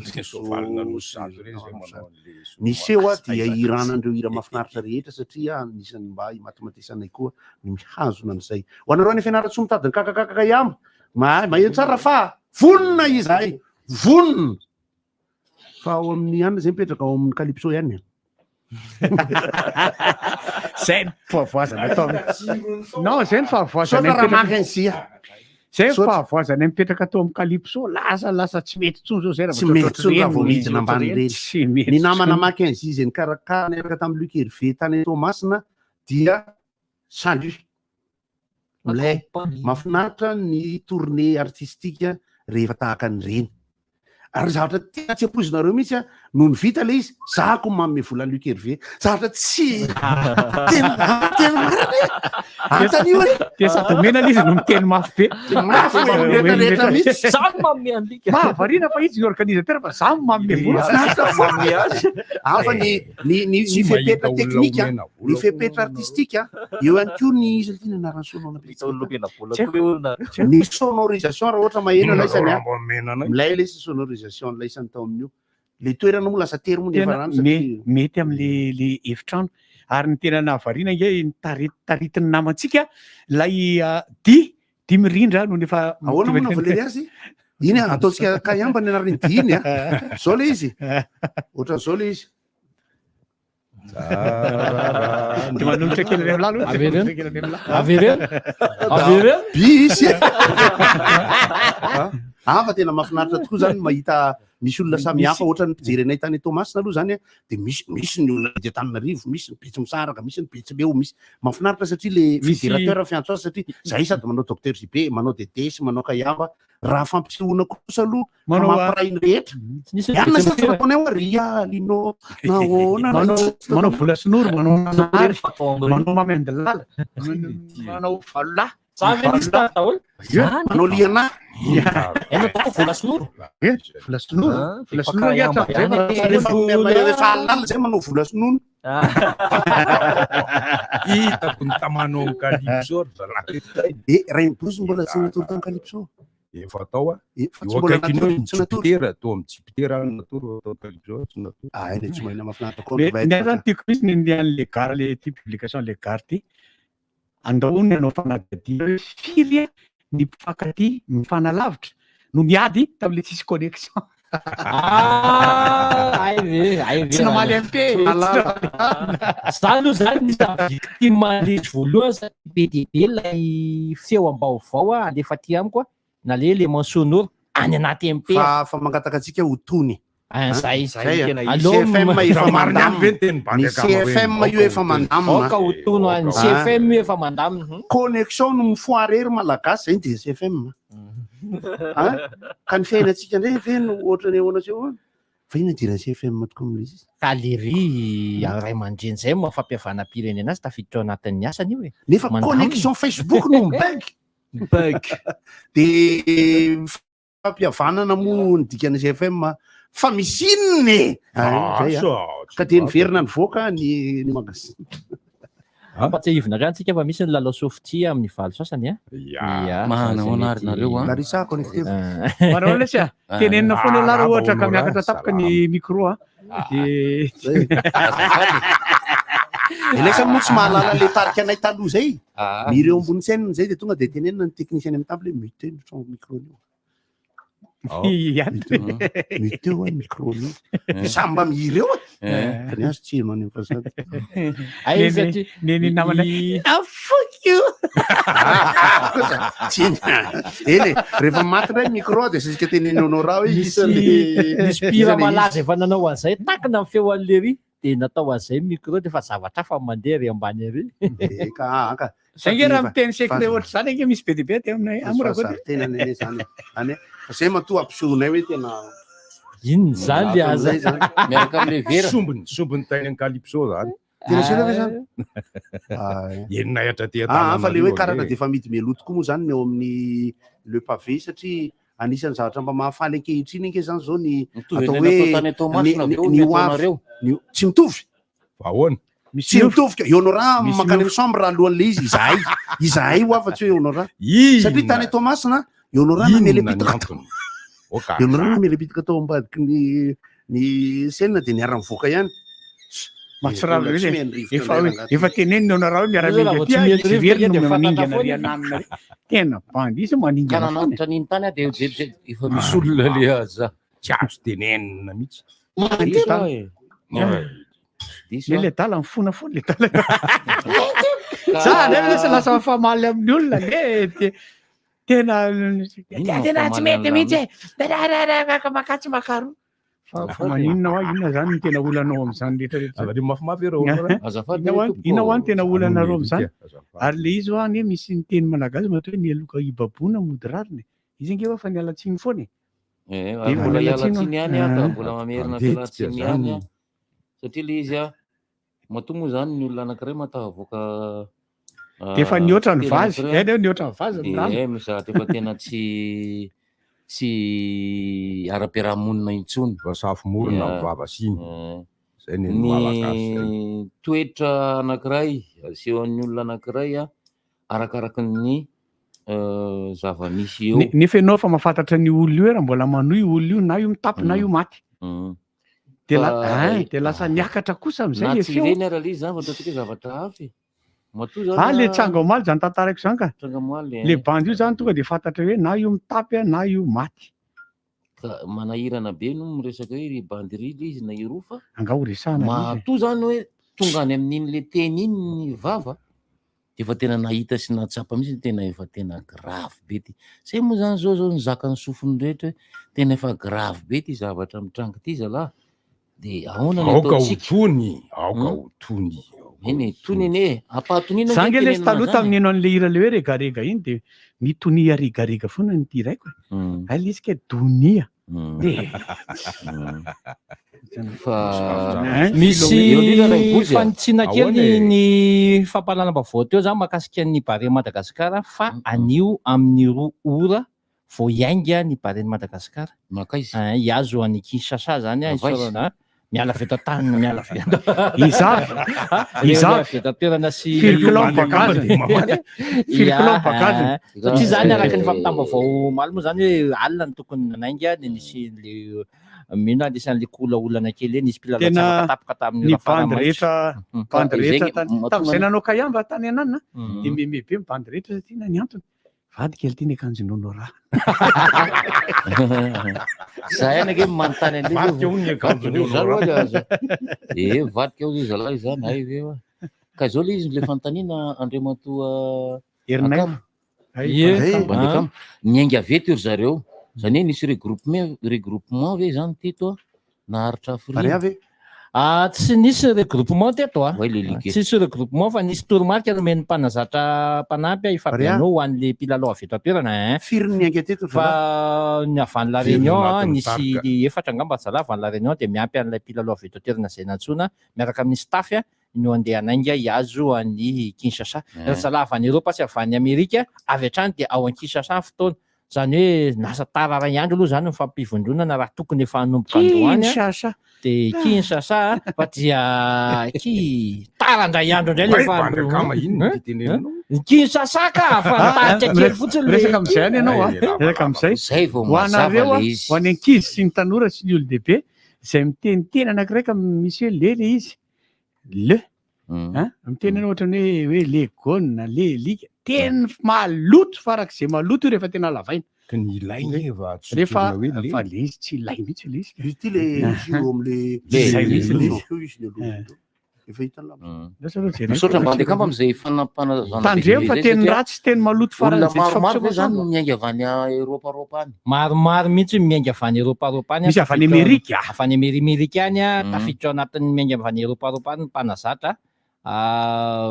Speaker 2: Ny seho a dia hiranan'ireo hira mahafinaritra rehetra satria anisan'ny mba imatimatesanay koa ny mihazona an'izay. Ho anareo any Fianarantsoa mitady ny kakakakaka ihany, mahay maheno tsara fa vonona izahay, vonona. Fa ao amin'ny ihany zay mipetraka ao amin'ny Calypso ihany.
Speaker 11: Zay ny fahavoazana atao amin'ny- Non, zay ny fahavoazana
Speaker 2: Saotra raha
Speaker 11: mipetraka-
Speaker 2: maka an'izia.
Speaker 11: Zay ny
Speaker 2: Saotra.
Speaker 11: fahavoazana mipetraka tao amin'ny Calypso, lasa lasa tsy mety intsony zao zay raha
Speaker 2: Tsy
Speaker 11: vao
Speaker 2: mety
Speaker 11: ohatrohatry
Speaker 2: intsony raha vao
Speaker 11: ireny,
Speaker 2: midina ambany ireny.
Speaker 11: Tsy mety
Speaker 2: Ny namana
Speaker 11: intsony.
Speaker 2: Mackenzie izay nikarakara niaraka tamin'i Luc Hervé tany Toamasina dia salut. Milay. Mahafinaritra ny tournée artistique. rehefa tahaka an'ireny. Ary ny zavatra tena tsy ampoizinareo mihitsy a, nony vita ilay izy, za ko manome vola an'i Luc Hervé. Zavatra tsy tena tena marina e. Antanio e.
Speaker 11: Dia sady omena ilay izy no miteny mafy be.
Speaker 2: Mafy e, rehetra rehetra mihitsy.
Speaker 1: Za no manome an'i Luc.
Speaker 11: Mahavariana fa izy ny organisateur fa za no manome vola.
Speaker 2: Mahafinaritra manome azy. Hafa ny ny ny ny fepetra teknika, ny fepetra artistika, eo ihany koa ny iza ity ny anaran'ny sono Ny sonorisation raha ohatra maheno laisany a, milay ilay sonorisation laisany tao amin'io. Le toerana moa lasa tery moa nefa rano satria
Speaker 11: mety amin'le le efitrano. Ary ny tena nahavariana ange ny tarehy taritin'ny namantsika ilay dihy dihy mirindra no nefa
Speaker 2: Ahoana moa navaly azy? Iny ataontsika kayamba ny anaran'iny dihy iny a. Zao le izy. Ohatran'izao le izy.
Speaker 11: Dia manolotra kely any amin'lahy aloha.
Speaker 6: Avereno.
Speaker 11: Manolotra kely any amin'lahy.
Speaker 6: Avereno. Avereno.
Speaker 2: Bisy. Ah, fa tena mahafinaritra tokoa zany mahita misy olona samy hafa ohatran'ny mpijery anay tany Toamasina aloha zany a, dia misy misy ny olona eto Antananarivo, misy ny Betsimisaraka, misy ny Betsileo, misy mahafinaritra satria le fédérateur fiantso azy satria zahay sady manao Docteur JB, manao Dede sy manao Kayamba, raha fampisehoana kosa aloha ka
Speaker 11: Manao a-
Speaker 2: mampiray ny rehetra.
Speaker 6: Tsy nisy
Speaker 2: Ny alina
Speaker 6: Betsimiseho.
Speaker 2: sasany ataonay hoe ry alino nahoana
Speaker 11: Manao manao vola sinoro, manao nanahary, manao mamy andilala, manao valolahy.
Speaker 1: Za ve nisy tany daholo?
Speaker 2: Zany. Manao liana.
Speaker 1: Ena atao vola sinoro.
Speaker 11: Eh, vola sinoro.
Speaker 1: Ah,
Speaker 11: Vola sinoro
Speaker 1: Kayamba
Speaker 11: hatramin'izay
Speaker 1: ihany.
Speaker 11: fa-
Speaker 2: Rehefa rehefa alinalina zay manao vola sinono.
Speaker 21: Hitako ny tamanao amin'ny Calypso ry zalahy.
Speaker 2: Eh, Rainibozy mbola tsy natory tamin'ny Calypso.
Speaker 21: Efa atao a.
Speaker 2: Efa tsy
Speaker 21: Eo
Speaker 2: mbola
Speaker 21: akaikiny eo
Speaker 2: natory,
Speaker 21: ny
Speaker 2: tsy natory.
Speaker 21: Jupiter, tao amin'ny Jupiter any natory, tao Calypso tsy natory.
Speaker 2: Ah, eny tsy mahina mahafinaritra koa
Speaker 11: Me- Ny ahy zany tiako mihitsy ny ny an'le gare le ty publication le gare ty. Andao ny hanao fanadihadiana hoe firy ny mpifankatia mifanalavitra no niady tamin'le tsisy connexion.
Speaker 6: Ah, ay ve, ay ve.
Speaker 11: Tsy namaly MP.
Speaker 6: Tsy namaly. Za aloha zany nisy victime an'izy voalohany satria be dia be ilay feo am-baovao a, alefa aty amiko a, naleha élément sonore any anaty MP.
Speaker 2: Fa fa mangataka antsika ho tony.
Speaker 6: Ah, zay.
Speaker 2: Zay
Speaker 6: Zay
Speaker 2: a.
Speaker 6: Aleo
Speaker 2: CFM efa
Speaker 21: Marina ihany ve
Speaker 2: mandamina.
Speaker 21: ny teny
Speaker 2: Ny
Speaker 21: bandy akama hoe
Speaker 2: CFM io efa mandamina.
Speaker 6: Aoka ho tono any. CFM io efa mandamina.
Speaker 2: Connexion no mifoire ry malagasy zay ny dia CFM. Ah, ka ny fiainantsika indray ve no ohatran'ny ahoana sy ahoana? Fa inona idiran'ny CFM tokoa amin'ilay izy?
Speaker 6: Ka lery ray aman-dreny zay maha fampihavanam-pirenena azy tafiditra ao anatin'ny asany io e.
Speaker 2: Nefa
Speaker 6: Mandamina.
Speaker 2: connexion Facebook no mi-bug.
Speaker 1: Bug.
Speaker 2: Dia fampihavanana moa ny dikan'ny CFM fa misy inona e? Ah, zay a. Ka dia niverina nivoaka ny ny magazine.
Speaker 6: Ampatsiahivina hatrany tsika fa misy ny lalao softia amin'ny valo sasany a.
Speaker 21: Ya.
Speaker 14: Manahoana ary nareo a?
Speaker 2: Larissa connecté.
Speaker 11: Manao lesy a. Tenenina foana ialahy raha ohatra ka miakatra tapaka ny micro a. Dia
Speaker 2: Elesa moa tsy mahalala le tarika anay taloha zay.
Speaker 14: Ah.
Speaker 2: Mihira eo ambony scène zay dia tonga dia tenenina ny technicien amin'ny table hoe mute ny son micro-nio.
Speaker 11: Ihany.
Speaker 2: Mute eo micro-nio. Dia samy mba mihira eo e.
Speaker 14: Eh.
Speaker 2: Fa ny azy tsy heno any amin'ny façade.
Speaker 6: Ay, satria
Speaker 11: Ny ny namana. Ah, fuck you.
Speaker 2: Tsy eny e, rehefa maty indray ny micro dia sisika tenenina Honora hoe
Speaker 6: Misy
Speaker 2: isan'ny
Speaker 6: misy mpihira malaza efa nanao an'izay takina ny feo an'lery dia natao an'izay micro dia efa zavatra hafa mandeha ery ambany ery.
Speaker 2: Eka anka.
Speaker 11: Zay nge raha miteny secret ohatr'izany ange misy be dia be aty aminay. Ah, mora koa.
Speaker 2: Tena nene zany. Any fa zay matoa ampisehonay hoe tena
Speaker 6: Inona izany le aza?
Speaker 14: Miaraka amin'le vera.
Speaker 21: Sombiny, sombiny tany amin'ny Calypso zany.
Speaker 2: Tena sera ve zany?
Speaker 21: Enina hatraty
Speaker 2: Ah, fa le hoe
Speaker 21: Antananarivo
Speaker 2: karatra
Speaker 21: anie.
Speaker 2: dia efa amidy mialoha tokoa moa zany ny eo amin'ny le pavé satria anisan'ny zavatra mba mahafaly ankehitriny ange zany zao ny
Speaker 14: Mitovy
Speaker 2: atao
Speaker 14: an'ilay
Speaker 2: hoe
Speaker 14: natao tany Toamasina
Speaker 2: ny-
Speaker 14: avy eo
Speaker 2: ny
Speaker 14: ny
Speaker 2: ho avy.
Speaker 14: ataonareo.
Speaker 2: Ny- tsy mitovy.
Speaker 21: Fa ahoana?
Speaker 2: Tsy mitovy ka. Honora
Speaker 11: Misy
Speaker 2: mankany
Speaker 11: miova.
Speaker 2: amin'ny chambre alohan'le izy izahay. Izahay ho afa tsy hoe Honora.
Speaker 21: Inona?
Speaker 2: Satria tany Toamasina, Honora
Speaker 21: Inona
Speaker 2: namely
Speaker 21: ny
Speaker 2: ampitaka
Speaker 21: antony? Oka.
Speaker 2: Honora namely ampitaka tao ambadiky ny ny scène dia niara-nivoaka ihany.
Speaker 11: Mahatsiravina
Speaker 2: Tsy
Speaker 11: mihitsy.
Speaker 2: mihaino rivotra
Speaker 11: Efa
Speaker 2: indray
Speaker 11: hoe
Speaker 2: rangahy.
Speaker 11: efa tenenina Honora hoe
Speaker 6: Raha
Speaker 11: miara-miainga
Speaker 6: vao
Speaker 11: aty
Speaker 6: tsy
Speaker 11: ah,
Speaker 6: mihaino
Speaker 11: izy
Speaker 6: rivotra
Speaker 11: very
Speaker 6: dia
Speaker 11: no
Speaker 6: fantatra
Speaker 11: maningana
Speaker 6: foana.
Speaker 11: ry ananina ry. Tena bandy izy
Speaker 14: Ka
Speaker 11: maningana foana.
Speaker 14: nanatitra an'iny tany aho dia jery efa misy olona le aza.
Speaker 21: Tsy azo tenenina mihitsy.
Speaker 14: Diso aho e. Diso
Speaker 11: Ne
Speaker 14: aho.
Speaker 11: le dala mifona foana le dala. Za ndray lasa lasa mifamaly amin'ny olona le te- tena
Speaker 14: Inona
Speaker 11: tena tsy
Speaker 14: mifamaly
Speaker 11: mety
Speaker 14: an'ilay
Speaker 11: mihitsy e. Maka makatsy makaroa. Fa fa maninona hoa inona zany no tena olanao amin'izany rehetra rehetra.
Speaker 21: Avy mafimafy ireo Honora.
Speaker 14: Azafady
Speaker 11: Inona hoa
Speaker 14: tompoko.
Speaker 11: inona hoa no tena olanareo amin'izany?
Speaker 21: Azafady.
Speaker 11: Ary le izy hoa anie misy ny teny malagasy matoa hoe ny heloka ibaboana mody rariny. Izy ange efa niala tsiny foana e.
Speaker 5: Eh,
Speaker 11: Dia
Speaker 5: ary mbola
Speaker 11: mbola
Speaker 5: hiala
Speaker 11: tsiny
Speaker 5: tsiny ihany aho ka
Speaker 11: Ah.
Speaker 5: mbola mamerina
Speaker 12: Matetika
Speaker 5: fialan-tsiny ihany
Speaker 12: zany.
Speaker 5: aho. Satria le izy a, matoa moa zany ny olona anankiray mahatafavoaka
Speaker 11: Dia efa nihoatra ny
Speaker 5: teny
Speaker 11: vazy.
Speaker 5: anankiray
Speaker 11: Eh, nihoatra ny vazy ny
Speaker 5: dia
Speaker 11: rano.
Speaker 5: eh, misy zavatra efa tena tsy tsy ara-piarahamonina intsony.
Speaker 21: Voasafo morona
Speaker 5: Ya.
Speaker 21: ny vava siny.
Speaker 5: Eh.
Speaker 21: Zay ny malagasy zay.
Speaker 5: Ny toetra anankiray asehon'ny olona anankiray a, arakaraky ny zava-misy eo.
Speaker 11: Nefa ianao efa mahafantatra an'io olona io hoe raha mbola manohy io olona io na io mitapy na io maty. De la-
Speaker 5: Fa-
Speaker 11: hein, de lasa niakatra kosa amin'izay
Speaker 5: Na
Speaker 11: le
Speaker 5: tsy
Speaker 11: feo.
Speaker 5: ireny ara le izy zany fa ataontsika hoe zavatra hafa e. Matoa zany
Speaker 11: Ah, le
Speaker 5: a-
Speaker 11: tranga omaly zany tantaraiko zany ka.
Speaker 5: Tranga omaly,
Speaker 11: Le
Speaker 5: eh.
Speaker 11: bandy io zany tonga de fantatra hoe na io mitapy a, na io maty.
Speaker 5: Ka manahirana be no miresaka hoe ry bandy ry le izy na i roa fa
Speaker 11: Angaha ho resahana le izy e.
Speaker 5: matoa zany hoe tonga any amin'iny le teny iny ny vava de efa tena nahita sy nahatsapa mihitsy ny tena efa tena grave be ty. Zay moa zany zao zao ny zakan'ny sofiny rehetra hoe tena efa grave be ty zavatra mitranga ty zalahy. De ahoana ny
Speaker 21: Aoka ho
Speaker 5: ataontsika?
Speaker 21: tony, aoka
Speaker 5: Hmm?
Speaker 21: ho tony.
Speaker 5: Eny e, tony anie e. Ampahatoniana
Speaker 11: Za
Speaker 5: ange
Speaker 11: nge lesy
Speaker 5: tenenina
Speaker 11: taloha
Speaker 5: zany e.
Speaker 11: tamin'ny neno an'le hira le hoe regarega iny de mitonia regarega foana ny hiraiko e. Hay le izy ke donia. De
Speaker 5: Fa
Speaker 11: Hein?
Speaker 6: Misy
Speaker 5: Eo indrindra Ray Bozy a.
Speaker 6: fanitsiana
Speaker 5: Ahoana
Speaker 6: kely
Speaker 5: e?
Speaker 6: ny fampahalalam-baovao teo zany mahakasika ny Barea Madagasikara fa anio amin'ny 2 ora vao hiainga ny Barea Madagasikara.
Speaker 5: Mankaiza?
Speaker 6: Hiazo an'i Kinshasa zany a,
Speaker 5: Avaiza?
Speaker 6: isaorana. Miala avy eto an-tany, miala avy eto.
Speaker 11: Iza? Iza?
Speaker 6: Miala avy eto an-toerana sy
Speaker 11: Firy kilao ny bagaziny? Firy kilao ny bagaziny?
Speaker 6: Ya, Satria zany araka ny fampitam-baovao omaly moa zany hoe alina no tokony nanainga dia nisy le mino aho anisan'le kolaolana kely hoe nisy mpilalao
Speaker 11: Tena
Speaker 6: tsy afaka tapaka tamin'ny
Speaker 11: ny
Speaker 6: ora farany
Speaker 11: bandy
Speaker 6: maitso.
Speaker 11: rehetra bandy
Speaker 5: Ka
Speaker 11: rehetra
Speaker 5: izay
Speaker 11: tany
Speaker 5: mahatonga
Speaker 11: tamin'izay
Speaker 5: ny-
Speaker 11: nanao kaiamba tany ananina
Speaker 6: Mhm.
Speaker 11: dia meme be ny bandy rehetra satria na ny antony vadika ity ny akanjonao Nora.
Speaker 5: Za ihany ange manontany an'ilay
Speaker 21: Vadika hono ny akanjon'i
Speaker 5: Za
Speaker 21: Nora.
Speaker 5: aloha le aza. Eh, vadika hono izy zalahy izany, hay ve oa. Ka izao le izy le fanontaniana Andriamatoa
Speaker 11: Herinaivo.
Speaker 5: Akama.
Speaker 6: Ie.
Speaker 5: Akama, Bandy
Speaker 6: Ah.
Speaker 5: Akama. Niainga avy eto ry zareo. Zany hoe nisy regroupement regroupement ve zany teto a? Naharitra hafiriana?
Speaker 4: Barea ve?
Speaker 6: Ah, tsy nisy regroupement teto a.
Speaker 5: Ouais, le ligue.
Speaker 6: Tsisy regroupement fa nisy toromarika nomen'ny mpanazatra mpanampy a i Fabiano ho an'le mpilalao avy eto an-toerana hein.
Speaker 4: Firy ny niainga teto ry
Speaker 6: Fa ny avy any La
Speaker 21: Firy
Speaker 6: Réunion a,
Speaker 21: anatin'ny
Speaker 6: nisy
Speaker 21: tarika?
Speaker 6: efatra angamba zalahy avy any La Réunion dia miampy an'ilay mpilalao avy eto an-toerana izay nantsoina miaraka amin'ny staff a, no andeha hanainga hihazo an'i Kinshasa.
Speaker 5: Eh.
Speaker 6: Ry zalahy avy any Eropa sy avy any Amerika avy hatrany dia ao an-Kinshasa ny fotoana. Izany hoe lasa tara iray andro aloha izany ny fampivondronana raha tokony efa hanomboka androany a.
Speaker 11: Kinshasa.
Speaker 6: Dia Kinshasa fa dia ki tara indray andro indray le
Speaker 21: Oay,
Speaker 6: efa
Speaker 21: bandy akama iny no tenenanao.
Speaker 6: Kinshasa ka fa nitarika kely fotsiny le
Speaker 11: Resaka amin'izay any ianao a.
Speaker 21: Ay, lava,
Speaker 11: Resaka amin'izay.
Speaker 5: Zay vao
Speaker 11: Ho anareo
Speaker 5: mazava
Speaker 11: a,
Speaker 5: le izy.
Speaker 11: ho an'ny ankizy sy ny tanora sy ny olon-dehibe izay miteniteny anankiray ka misy hoe le le izy. Le. Hein? Miteny ianao ohatran'ny hoe hoe le gone, le lika. Teny maloto farak'izay maloto io rehefa tena lavaina.
Speaker 21: Ka ny ilaina efa tsy
Speaker 11: Rehefa
Speaker 21: tsorina hoe le.
Speaker 11: fa le izy tsy ilay mihitsy le izy.
Speaker 4: Izy ity le izy io am'le
Speaker 11: Zay mihitsy le izy.
Speaker 4: io izy ny aloha. Efa hitan'ny lamba.
Speaker 11: Lasa aloha jerena.
Speaker 5: Misaotra Bandy Akama amin'izay fanampanazavana
Speaker 11: Tandremo fa teny ratsy sy teny maloto
Speaker 5: Olona
Speaker 11: faran'izay tsy
Speaker 5: maromaro ve zany
Speaker 11: fampisehoana.
Speaker 5: no miainga avy any Eropa Eropa any?
Speaker 6: Maromaro mihitsy miainga avy any Eropa Eropa any.
Speaker 11: Misy avy any Amerika.
Speaker 6: Avy any Amerika any a, tafiditra ao anatin'ny miainga avy any Eropa Eropa any ny mpanazatra, ah,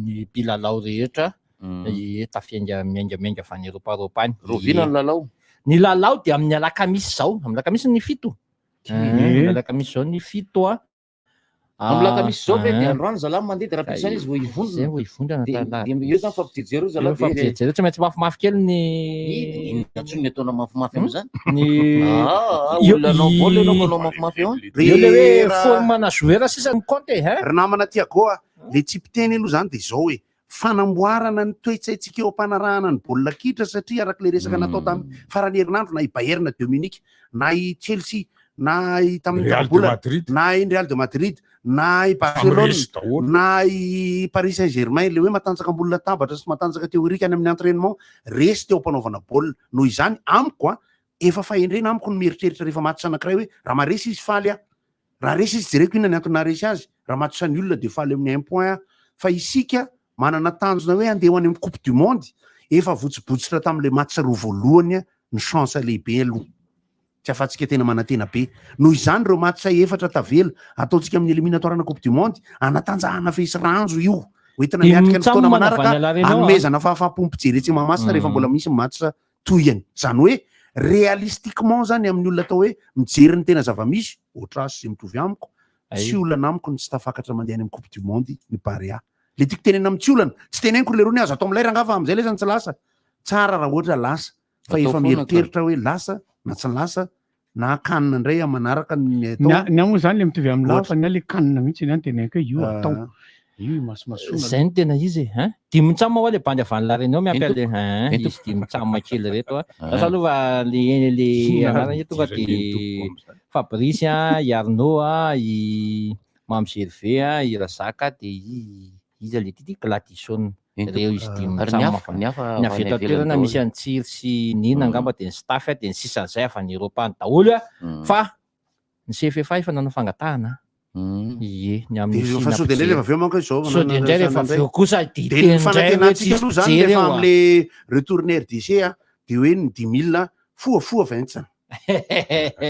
Speaker 6: ny mpilalao rehetra, ie, tafiainga miainga miainga avy any Eropa Eropa any.
Speaker 5: Rahoviana
Speaker 6: Ie.
Speaker 5: ny lalao?
Speaker 6: Ny lalao dia amin'ny alakamisy izao, amin'ny alakamisy ny 7.
Speaker 5: Ie.
Speaker 6: Amin'ny alakamisy izao ny 7 a.
Speaker 5: Amin'ny alakamisy izao ve dia
Speaker 6: Ah.
Speaker 5: androany zalahy mandeha dia rahampitso izany izy vao hivondrona?
Speaker 6: Zay vao hivondrona,
Speaker 5: Dia-
Speaker 6: tala.
Speaker 5: dia eo zany fampijerijero zalahy
Speaker 6: Eo fampijerijero, tsy maintsy mafimafy kely ny
Speaker 5: Inona intsony ny ataonao mafimafy amin'izany?
Speaker 6: Ny
Speaker 5: Ah,
Speaker 6: Io-
Speaker 5: olona hanao baolina ianao ka hanao mafimafy eo an?
Speaker 6: Eo le hoe
Speaker 4: Raha-
Speaker 6: forme na joueur sisa ny compte e, hein?
Speaker 4: Ry namana Tiago a, le tsy mpiteny aloha zany de zao hoe fanamboarana ny toe-tsaintsika eo am-panarahana ny baolina kitra satria araka le resaka natao tamin'ny faran'ny herinandro na i Bayern de Munich na i Chelsea na i tamin'ny
Speaker 21: Real de
Speaker 4: Liverpool,
Speaker 21: Madrid.
Speaker 4: na i Real de Madrid na i
Speaker 21: Samy
Speaker 4: Barcelone
Speaker 21: resy daholo.
Speaker 4: na i Paris Saint-Germain le hoe matanjaka ambony latabatra sy matanjaka théorique any amin'ny entraînement resy teo am-panaovana baolina noho izany amiko a efa fahendrena amiko ny mieritreritra rehefa match anankiray hoe raha maresy izy faly aho raha resy izy jereko inona ny antony naharesy azy raha match ny olona de faly amin'ny un point aho fa isika manana tanjona hoe andeha ho any amin'ny coupe du monde efa votsibotsitra tamin'le match roa voalohany a, ny chance lehibe aloha tsy afatsika tena manantena be noho izany ireo match efatra tavela ataontsika amin'ny éliminatoire na coupe du monde anatanjahana fesy ranjo io hoentina
Speaker 6: Dia
Speaker 4: miatrika ny
Speaker 6: mitsam
Speaker 4: fotoana
Speaker 6: manavany
Speaker 4: manaraka
Speaker 6: à La Réunion,
Speaker 4: anomezana fahafaham-po mpijery etsy Mahamasina rehefa mbola misy match
Speaker 3: tohiny. Izany hoe réalistiquement zany amin'ny olona atao hoe mijery ny tena zava-misy, ohatr'azy sy izay mitovy amiko, tsy olana amiko ny tsy tafakatra mandeha any amin'ny coupe du monde ny Barea. Le tiako tenenina amin'ny tsy olana, tsy teneniko ry lerony aza atao milay rangaha fa amin'izay lesany tsy lasa. Tsara raha ohatra lasa fa
Speaker 5: Atao
Speaker 3: efa
Speaker 5: foana ka.
Speaker 3: mieritreritra hoe lasa na tsy lasa na CAN indray amin'ny manaraka ny
Speaker 11: Ny
Speaker 3: atao.
Speaker 11: a- ny ahy moa zany le mitovy amin'ny
Speaker 3: Ohatra.
Speaker 11: lafa, ny ahy le CAN mihitsy ny ahy no teneniko hoe io atao.
Speaker 3: Ah.
Speaker 11: Io imasomasoana
Speaker 6: Zay no tena izy e, hein? Dimy tsam hoa le bandy avy any La Réunion miampy
Speaker 5: Ento.
Speaker 6: an'le hein,
Speaker 5: Ento.
Speaker 6: izy dimy tsam kely reto a.
Speaker 5: Ah.
Speaker 6: Lasa aloha fa le le
Speaker 21: Inona
Speaker 6: anarana io tonga
Speaker 21: idirany
Speaker 6: de
Speaker 21: tompoko amin'izany?
Speaker 6: Fabrice a, i Arnaud a, i Mamy Gervais a, i Razaka de i iza le ty ty Gladison.
Speaker 5: Ento.
Speaker 6: Reo izy dimy
Speaker 5: Ary ny
Speaker 6: tsam
Speaker 5: hafa, ny hafa
Speaker 6: Ny
Speaker 5: avy
Speaker 6: avy
Speaker 5: any
Speaker 6: eto
Speaker 5: ivelany
Speaker 6: an-toerana
Speaker 5: daholo.
Speaker 6: misy an'i Tsiry sy Nina angamba de ny staff a, de ny sisan'izay avy any Eropa any daholo a. Fa ny CFFA efa nanao fangatahana. Ie, ny amin'ny
Speaker 3: Dia fa
Speaker 6: fisiana
Speaker 3: sao dia indray
Speaker 6: mpijery.
Speaker 3: rehefa avy eo manko hoe izao
Speaker 6: Sao dia indray rehefa avy eo kosa dia
Speaker 3: Dia ny
Speaker 6: hiteny indray hoe
Speaker 3: fanantenantsika
Speaker 6: tsisy
Speaker 3: aloha izany
Speaker 6: mpijery
Speaker 3: rehefa
Speaker 6: eo a.
Speaker 3: amin'le retour-n'ny RDC a, dia hoe ny 10 000 fohafoha ventsana.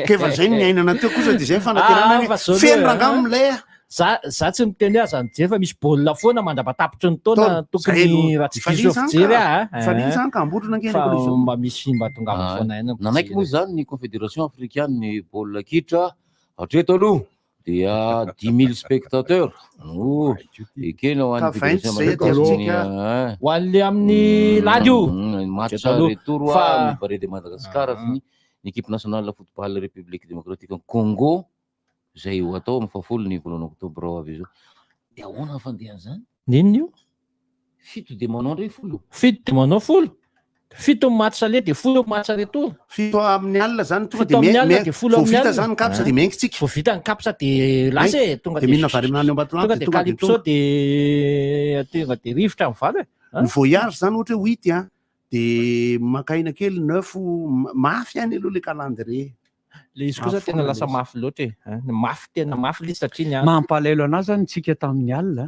Speaker 3: Ka efa izay no niainana teo kosa dia izay ny fanantenana
Speaker 6: Ah,
Speaker 3: hoe
Speaker 6: fa zao
Speaker 3: feno
Speaker 6: aloha,
Speaker 3: rangahy
Speaker 6: ah.
Speaker 3: milay a.
Speaker 6: Za za tsy miteny hoe aza mijery fa misy baolina foana mandra-patapitry ny taona
Speaker 3: Taona. Zay
Speaker 6: tokony
Speaker 3: aloha.
Speaker 6: raha tsy
Speaker 3: Ifaliana
Speaker 6: diso
Speaker 3: izany
Speaker 6: fijery
Speaker 3: ka.
Speaker 6: aho, ah.
Speaker 3: Ifaliana izany ka, ambondrona ange ny
Speaker 6: Fa
Speaker 3: écologie.
Speaker 6: mba misy mba tongava
Speaker 5: Ah,
Speaker 6: foana ihany ny
Speaker 5: Nanaiky
Speaker 6: mpijery.
Speaker 5: moa izany ny Confédération africaine ny baolina kitra hatreto aloha dia 10 000 spectateurs no ekena ho
Speaker 3: Ka
Speaker 5: an'ny
Speaker 3: vingt
Speaker 5: Fédération
Speaker 3: zay aty
Speaker 5: malagasy ny,
Speaker 3: amintsika.
Speaker 5: ah,
Speaker 6: Ho an'le amin'ny lady io.
Speaker 5: ny match
Speaker 6: Hatreto aloha.
Speaker 5: retour
Speaker 6: Fa-
Speaker 5: amin'ny Barea de Madagascar sy ny ny équipe nationale football République démocratique Congo izay ho atao amin'ny fahafolo ny volana oktobra ho avy izao. Dia ahoana ny fandehan'izany?
Speaker 6: N'inona io?
Speaker 5: Fito dia manao indray folo.
Speaker 6: Fito dia manao folo. Fito ny match aller dia folo ny match retour.
Speaker 3: Fito amin'ny alina zany tonga
Speaker 6: Fito
Speaker 3: dia
Speaker 6: amin'ny
Speaker 3: mia-
Speaker 6: alina
Speaker 3: mia-
Speaker 6: dia folo
Speaker 3: vao
Speaker 6: amin'ny
Speaker 3: vita
Speaker 6: alina.
Speaker 3: zany ny caps
Speaker 6: Ah.
Speaker 3: dia miainga tsika.
Speaker 6: Vao vita ny caps dia lasa e, tonga
Speaker 3: Dia
Speaker 6: dia
Speaker 3: mihinana vary amin'anana eo Ambatolampy
Speaker 6: tonga
Speaker 3: dia
Speaker 6: dia
Speaker 3: tonga dia
Speaker 6: calypso
Speaker 3: tonga.
Speaker 6: dia tonga dia rivotra amin'ny valo e.
Speaker 3: Ny voyage zany ohatra hoe huit a, dia maka aina kely neuf, mafy ihany aloha le calendrier.
Speaker 6: Le izy kosa
Speaker 3: Mafy
Speaker 6: tena
Speaker 3: foana
Speaker 6: lasa
Speaker 3: le izy.
Speaker 6: mafy loatra e. Hein, Mafy tena mafy le izy satria ny
Speaker 11: Mampalahelo anazy zany tsika tamin'ny alina.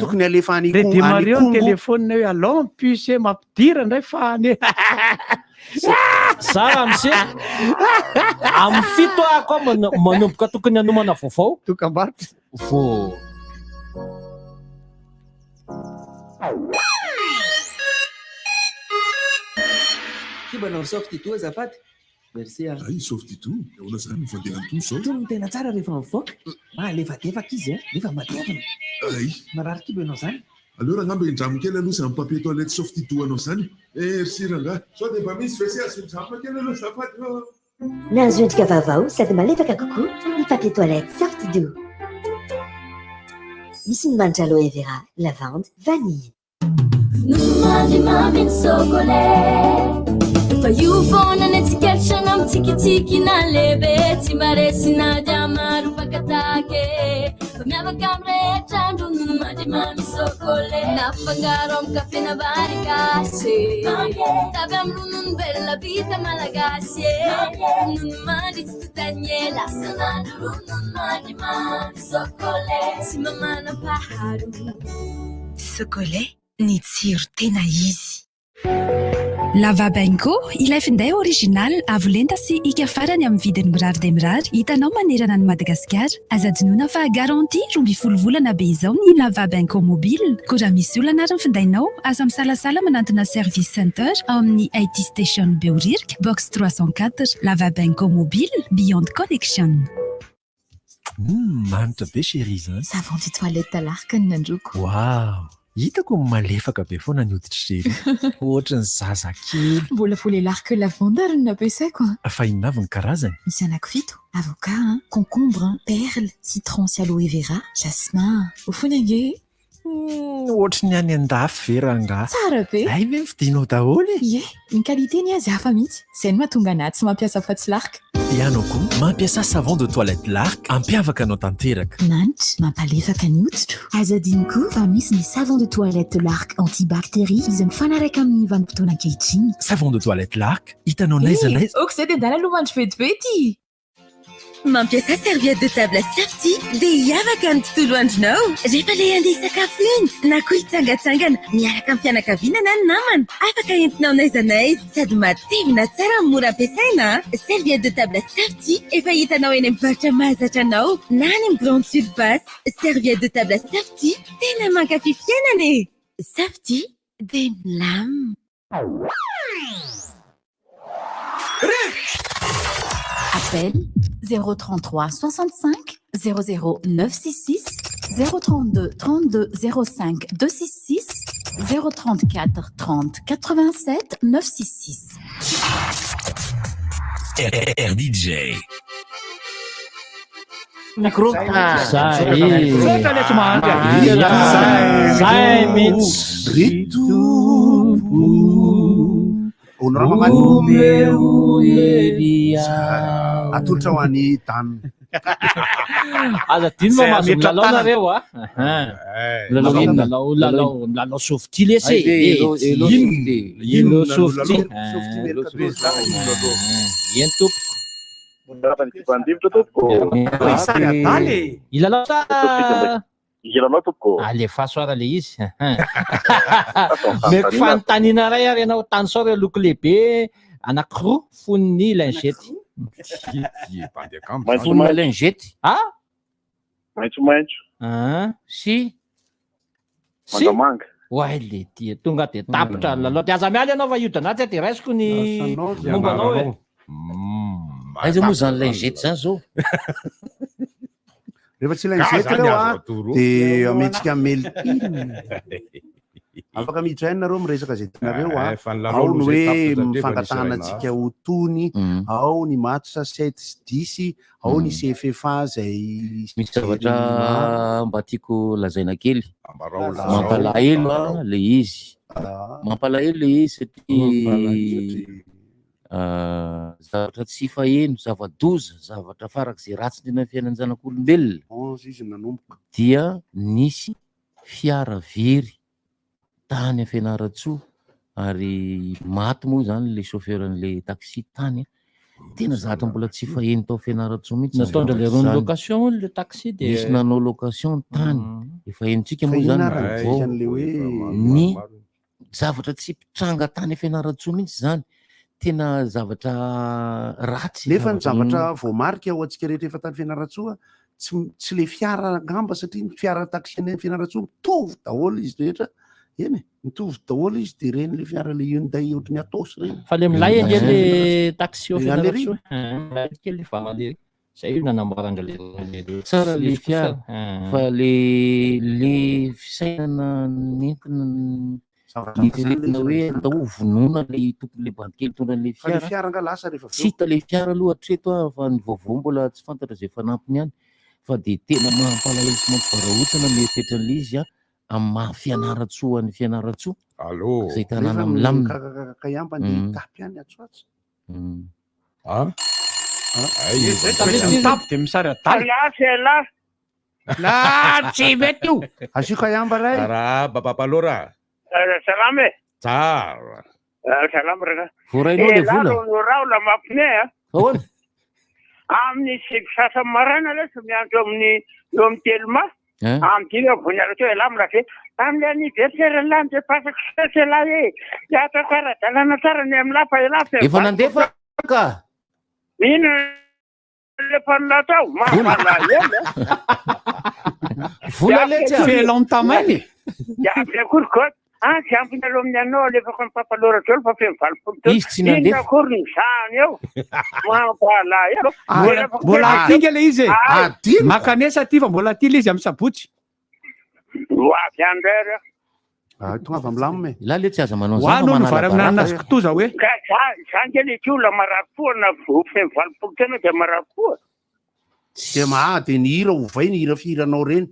Speaker 3: Tokony alefa any
Speaker 11: Re
Speaker 3: Congo-
Speaker 11: de
Speaker 3: any
Speaker 11: Mario ny
Speaker 3: Congo.
Speaker 11: téléphone hoe allons puce mampidira indray fa any.
Speaker 6: Za raha mise amin'ny fito aho koa manomboka tokony hanomana vaovao.
Speaker 11: Dokam-barotra.
Speaker 6: Vao.
Speaker 14: Kibanao Softito azafady. Merci ah.
Speaker 15: Ay, Softito, ahoana zany ny fandehan'itony izao?
Speaker 14: Itony no tena tsara rehefa mivoaka. Mahalefadefaka izy eh, nefa matevina.
Speaker 15: Ay.
Speaker 14: Marary kibo ianao zany.
Speaker 15: Aleo rangahy mba hindramo kely aloha izany papier toilette Softito anao izany. Merci rangahy. Sao dia mba misy WC azo hindramina kely aloha azafady ô.
Speaker 9: Nahazo endrika vaovao sady malefaka kokoa ny papier toilette Softdo. Misy ny manitra aloe vera, lavande, vanille.
Speaker 16: Ronono mamy ny sokolet Fa io foana ny antsika na mitsikitsiky na lehibe Tsy mba resy na dia maro mpakatake Fa miavaka amin'ny rehetra ny ronono mandry mamy sokolet Nafangaro amin'ny kafe na vary gasy Tavy amin'ny ronono velona vita malagasy Ronono mandry tsy totany ela Sanandro ronono mandry mamy sokolet Tsy mba manam-paharoa
Speaker 17: Sokolet, ny tsiro tena izy.
Speaker 18: Lava Benko, ilay finday original avo lenta sy hika farany amin'ny vidiny mirary dia mirary hitanao manerana an'i Madagasikara. Aza adinoina fa garantie 12 volana be izao ny Lava Benko mobile. Koa raha misy olana ary ny findainao, aza misalasala manantona service center ao amin'ny IT Station Behoririka, box 304. Lava Benko mobile, beyond connection.
Speaker 8: Manitra be chérie zany.
Speaker 22: Savon de toilette Lark ny nandroko.
Speaker 8: Wow! Hitako malefaka be foana ny hoditry chérie. Ohatry ny zazakely.
Speaker 22: Mbola vola Lark lavande ary no nampiasaiko. a.
Speaker 8: Fa inona avy ny karazany?
Speaker 22: Misy anankifito. Avocat, hein, concombre, hein, perle, citron sy aloe vera, jasmin. Ho foana ange.
Speaker 8: Ohatry ny any an-dafy ve rangahy?
Speaker 22: Tsara be.
Speaker 8: Ay ve mividinao daholo e?
Speaker 22: Ie, ny qualité ny azy hafa mihitsy. Izay no mahatonga anahy tsy mampiasa afa-tsy Lark.
Speaker 8: Ianao koa mampiasa savon de toilette Lark ampiavaka anao tanteraka.
Speaker 22: Manitra, mampalefaka ny hoditro.
Speaker 7: Aza adino koa fa misy ny savon de toilette Lark antibactérie izay mifanaraka amin'ny vanim-potoana ankehitriny.
Speaker 8: Savon de toilette Lark, hitanao n'aiza n'aiza.
Speaker 22: Ok, izay dia ndana aloha mandry vetivety.
Speaker 17: Mampiasa serviette de table Safety dia hiavaka ny tontolo andronao rehefa le andeha hisakafo iny na koa hitsangatsangana miaraka amin'ny fianakaviana na ny namana afaka entinao n'aiza n'aiza sady matevina tsara mora ampiasaina serviette de table Safety efa hitanao eny amin'ny mpivarotra mahazatra anao na any amin'ny grande surface serviette de table Safety tena mankafy fiainana e Safety dia milamina.
Speaker 3: Rivo!
Speaker 10: Appel 033 65 00 966 032 32 05 266 034 30 87 966.
Speaker 19: RDJ.
Speaker 6: Micro. Zay.
Speaker 11: Misaotra le tsy mahandry a.
Speaker 6: Zay mihitsy.
Speaker 2: Ry Tompo. Honorable Mamady.
Speaker 6: Omeo hery aho.
Speaker 2: Atolotra ho an'i Dan.
Speaker 6: Aza adino fa
Speaker 2: Zay
Speaker 6: mahazo milalao
Speaker 2: hametra-tanana.
Speaker 6: nareo a. Milalao inona? Milalao lalao milalao softy lesy e.
Speaker 5: Ay, elo- elo softy.
Speaker 6: Elo softy.
Speaker 2: Softy
Speaker 6: Elo
Speaker 2: miaraka
Speaker 6: softy. Eny tompoko.
Speaker 23: Mpandivotra tompoko.
Speaker 11: Sary adala e.
Speaker 6: Hilalao sa
Speaker 23: Hilalao tompoko.
Speaker 6: Alefaso ara le izy. Meko fanontaniana iray ary ianao tanisao ireo loko lehibe anankiroa fon'ny lingette.
Speaker 5: Fonina lingette.
Speaker 6: Ah?
Speaker 23: Maitsomaitso.
Speaker 6: Ah.
Speaker 5: Sy
Speaker 6: Sy
Speaker 23: Mangamanga.
Speaker 6: Oay le dia tonga dia tapitra ny lalao. Dia aza miala ianao fa hiodina atsy dia raisiko ny momba anao e.
Speaker 5: Aiza moa zany lingette zany zao?
Speaker 2: Rehefa tsy lingette
Speaker 21: Ka zany
Speaker 2: ireo
Speaker 21: azo
Speaker 2: a,
Speaker 21: atoro.
Speaker 2: dia amentsika meltine. Afaka miditra ihany nareo miresaka izay tianareo a.
Speaker 21: Eh, fa ny lalao
Speaker 2: Ao ny
Speaker 21: aloha izay
Speaker 2: hoe
Speaker 21: tapitra satria efa nisy
Speaker 2: fangatahana
Speaker 21: iray
Speaker 2: antsika
Speaker 21: nahazo.
Speaker 2: ho tony, ao ny match 7 sy 10, ao ny CFFA izay
Speaker 5: Misy zavatra mba tiako lazaina kely.
Speaker 21: Ambarao, lazao,
Speaker 5: Mampalahelo a
Speaker 21: ambarao.
Speaker 5: le izy. Mampalahelo le izy satria zavatra tsy faheno, zava-doza, zavatra farak'izay ratsy indrindra amin'ny fiainan'ny zanak'olombelona.
Speaker 2: 11 izy nanomboka.
Speaker 5: Dia nisy fiara very tany Fianarantsoa ary maty moa zany le chauffeur an'le taxi tany. Tena zavatra mbola tsy faheno tao Fianarantsoa mihitsy. zany
Speaker 6: Nataondry le
Speaker 5: zavatra
Speaker 6: rony
Speaker 5: zany.
Speaker 6: location hono le taxi dia
Speaker 5: Nisy nanao location tany. Efa henontsika
Speaker 2: Fa
Speaker 5: moa zany
Speaker 2: inona ary ny
Speaker 5: vaovao.
Speaker 2: dikan'le hoe
Speaker 5: Ny zavatra tsy mpitranga tany Fianarantsoa mihitsy zany. Tena zavatra ratsy.
Speaker 2: Nefa ny zavatra voamarika ho antsika rehetra efa tany Fianarantsoa, tsy tsy le fiara angamba satria ny fiara taxi any Fianarantsoa mitovy daholo izy rehetra. Eny e, mitovy daholo izy dia ireny le fiara le Hyundai ohatry ny Atos ireny.
Speaker 6: Fa le milay ange le taxi ao
Speaker 2: Le alery.
Speaker 6: Fianarantsoa. Ah, Milay kely le vava le. Zay io nanamboarana le le
Speaker 5: Tsara le
Speaker 6: izy kosa.
Speaker 5: fiara
Speaker 6: Ah.
Speaker 5: fa le le fisainana nentina
Speaker 2: Zavatra
Speaker 5: nieritreretina hoe atao vonoina le tompony le bandy kely nitondra an'le
Speaker 2: Fa le
Speaker 5: fiara.
Speaker 2: fiara angaha lasa rehefa avy
Speaker 5: Tsy
Speaker 2: eo.
Speaker 5: hita le fiara aloha hatreto a fa ny vaovao mbola tsy fantatra izay fanampiny any fa dia tena mampalahelo sy mampivarahontsana mieritreritra an'le izy a amin'ny maha Fianarantsoa an'i Fianarantsoa.
Speaker 21: Allô.
Speaker 5: Izay tanàna
Speaker 2: Nefa ny
Speaker 5: milamina.
Speaker 2: kakakakayamba andeha hitapy any atsy ho atsy.
Speaker 21: Ah? Ay,
Speaker 11: Zay tsy maintsy mitapy dia misary adala.
Speaker 24: Elah, elah.
Speaker 11: La tsy mety io.
Speaker 2: Asio kayamba ray.
Speaker 21: Arahaba Papalora.
Speaker 24: Salama e.
Speaker 21: Tsara.
Speaker 24: Salama raka.
Speaker 5: Voarainao le vola.
Speaker 24: Elah ro raola mampime a.
Speaker 5: Ahoana?
Speaker 24: Amin'ny sivy sasany maraina lesy miandro amin'ny eo amin'ny teloma.
Speaker 5: Eh?
Speaker 24: Amin'ny dimy aho vao niala teo elah milafy. Tamin'ilay anniversaire lahy dia pasako sasy elah e. Dia ataoko ara-dalàna tsara ny amin'ny lahy fa elah fe
Speaker 5: Efa nandefa ka.
Speaker 24: Inona le mpanona tao? Mampalahelo.
Speaker 5: Vola letsy a.
Speaker 11: Felon tamainy e.
Speaker 24: Dia avy akory god. Ah, tsy ampy ny aloha amin'ny anao alefako ny papalora daholo fa feno 80 taona.
Speaker 5: Izy tsy nandefa.
Speaker 24: Inona akory ny zany eo? Mampalahelo.
Speaker 11: Mbola mbola atinga le izy e.
Speaker 2: Adino.
Speaker 11: Makanesa aty fa mbola aty le izy amin'ny sabotsy.
Speaker 24: Ho avy any indray ary aho.
Speaker 2: Ah, tonga avy milamina e.
Speaker 5: Lahy le tsy aza manao
Speaker 11: Ho
Speaker 5: zany
Speaker 11: any
Speaker 5: fa
Speaker 11: hono
Speaker 5: manala
Speaker 11: vary amin'ny
Speaker 5: baraka.
Speaker 11: anana sy kitoza hoe.
Speaker 24: Ka za zany nge le ty olona marary foa na feno 80 taona dia marary foa.
Speaker 2: Dia maha dia ny hira ovay ny hira fihiranao ireny.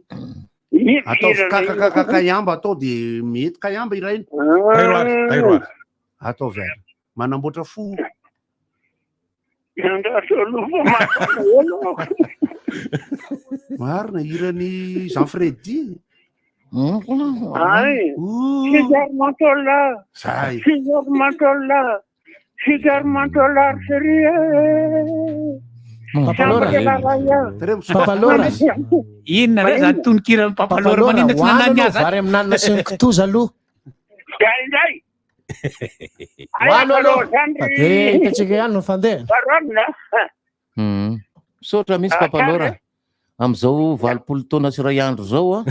Speaker 24: Iny
Speaker 2: Atao
Speaker 24: fihirana iny.
Speaker 2: kakakakayamba atao dia mety kayamba irainy.
Speaker 21: Tairo ary, tairo ary.
Speaker 2: Ataovy ary. Manamboatra fo.
Speaker 24: Andraso aloha fa mampalahelo.
Speaker 2: Marina hiran'i Jean Freddy.
Speaker 24: Ay, César Mantola.
Speaker 2: Zay.
Speaker 24: César Mantola. César Mantola, chérie.
Speaker 6: Papalora.
Speaker 25: Papalora.
Speaker 11: Inona re zany tononkiran'ny Papalora maninona tsy
Speaker 25: Hoany
Speaker 11: nanany
Speaker 25: aloha
Speaker 11: azy?
Speaker 25: vary amin'ny anana sy ny kitoza aloha.
Speaker 24: Zay indray.
Speaker 25: Hoany aloha.
Speaker 24: Zany
Speaker 25: Fa dia hitantsika ihany no fandeha.
Speaker 24: Baronina.
Speaker 5: Misaotra mihitsy
Speaker 24: Ah,
Speaker 5: Papalora.
Speaker 24: tsara.
Speaker 5: Amin'izao 80 taona sy iray andro izao a,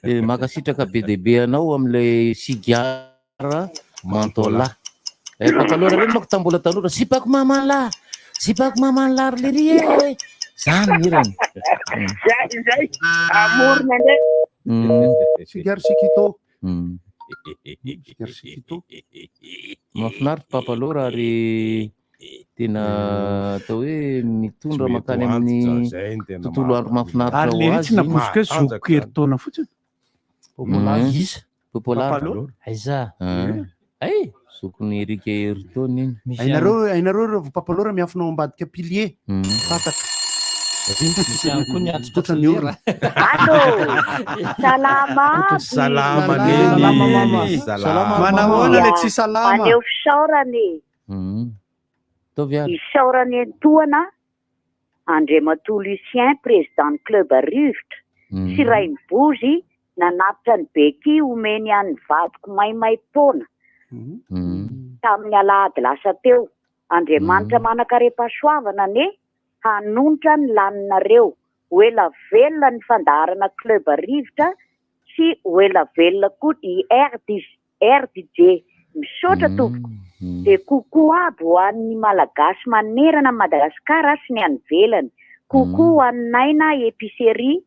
Speaker 5: dia mankasitraka be dia be anao amin'ilay sigara mantola. Eh, Papalora reny manko tamin'ny mbola tanora, sipako maman'lah, sipako maman'lah ry lery e. Zany ny hirany.
Speaker 24: Zay zay, amorona indray.
Speaker 2: Sigary Sikito. Sigary Sikito.
Speaker 5: Mahafinaritra Papalora ary tena atao hoe mitondra
Speaker 21: Tsy mety
Speaker 5: mankany
Speaker 21: ho
Speaker 5: amin'ny
Speaker 21: antitra, zay no tena
Speaker 5: tontolo andro mahafinaritra
Speaker 11: Ary
Speaker 5: ho
Speaker 11: lery
Speaker 5: azy
Speaker 11: tsy
Speaker 5: iny.
Speaker 11: napoiziko hoe zokiko herintaona fotsiny.
Speaker 5: Iza? Popolar.
Speaker 11: Papalora.
Speaker 6: Aiza?
Speaker 5: Ay, zokony Eric herintaona iny.
Speaker 2: Hainareo hainareo ireo Papalora miafina ao ambadika pilier. Fantatro.
Speaker 6: Misy ihany koa ny antitra
Speaker 2: Ankoatra ny orona.
Speaker 1: Allô, salama aby.
Speaker 21: Salama
Speaker 11: Salama mama.
Speaker 21: neny. Salama.
Speaker 11: Manahoana le tsy salama?
Speaker 1: Maneho fisaorana e.
Speaker 5: Ataovy ary.
Speaker 1: Isaorana entoana Andriamatoa Lucien président ny club Rivotra sy Rainibozy nanatitra ny beky omeny an'ny vadiko maimaim-poana tamin'ny alahady lasa teo. Andriamanitra manan-karem-pahasoavana anie hanonitra ny laninareo. Ho ela velona ny fandaharana club Rivotra sy ho ela velona koa i RDJ. Misaotra tompoko. Dia coucou aby ho an'ny Malagasy manerana an'i Madagasikara sy ny any ivelany. Coucou ho an'i Naina épicerie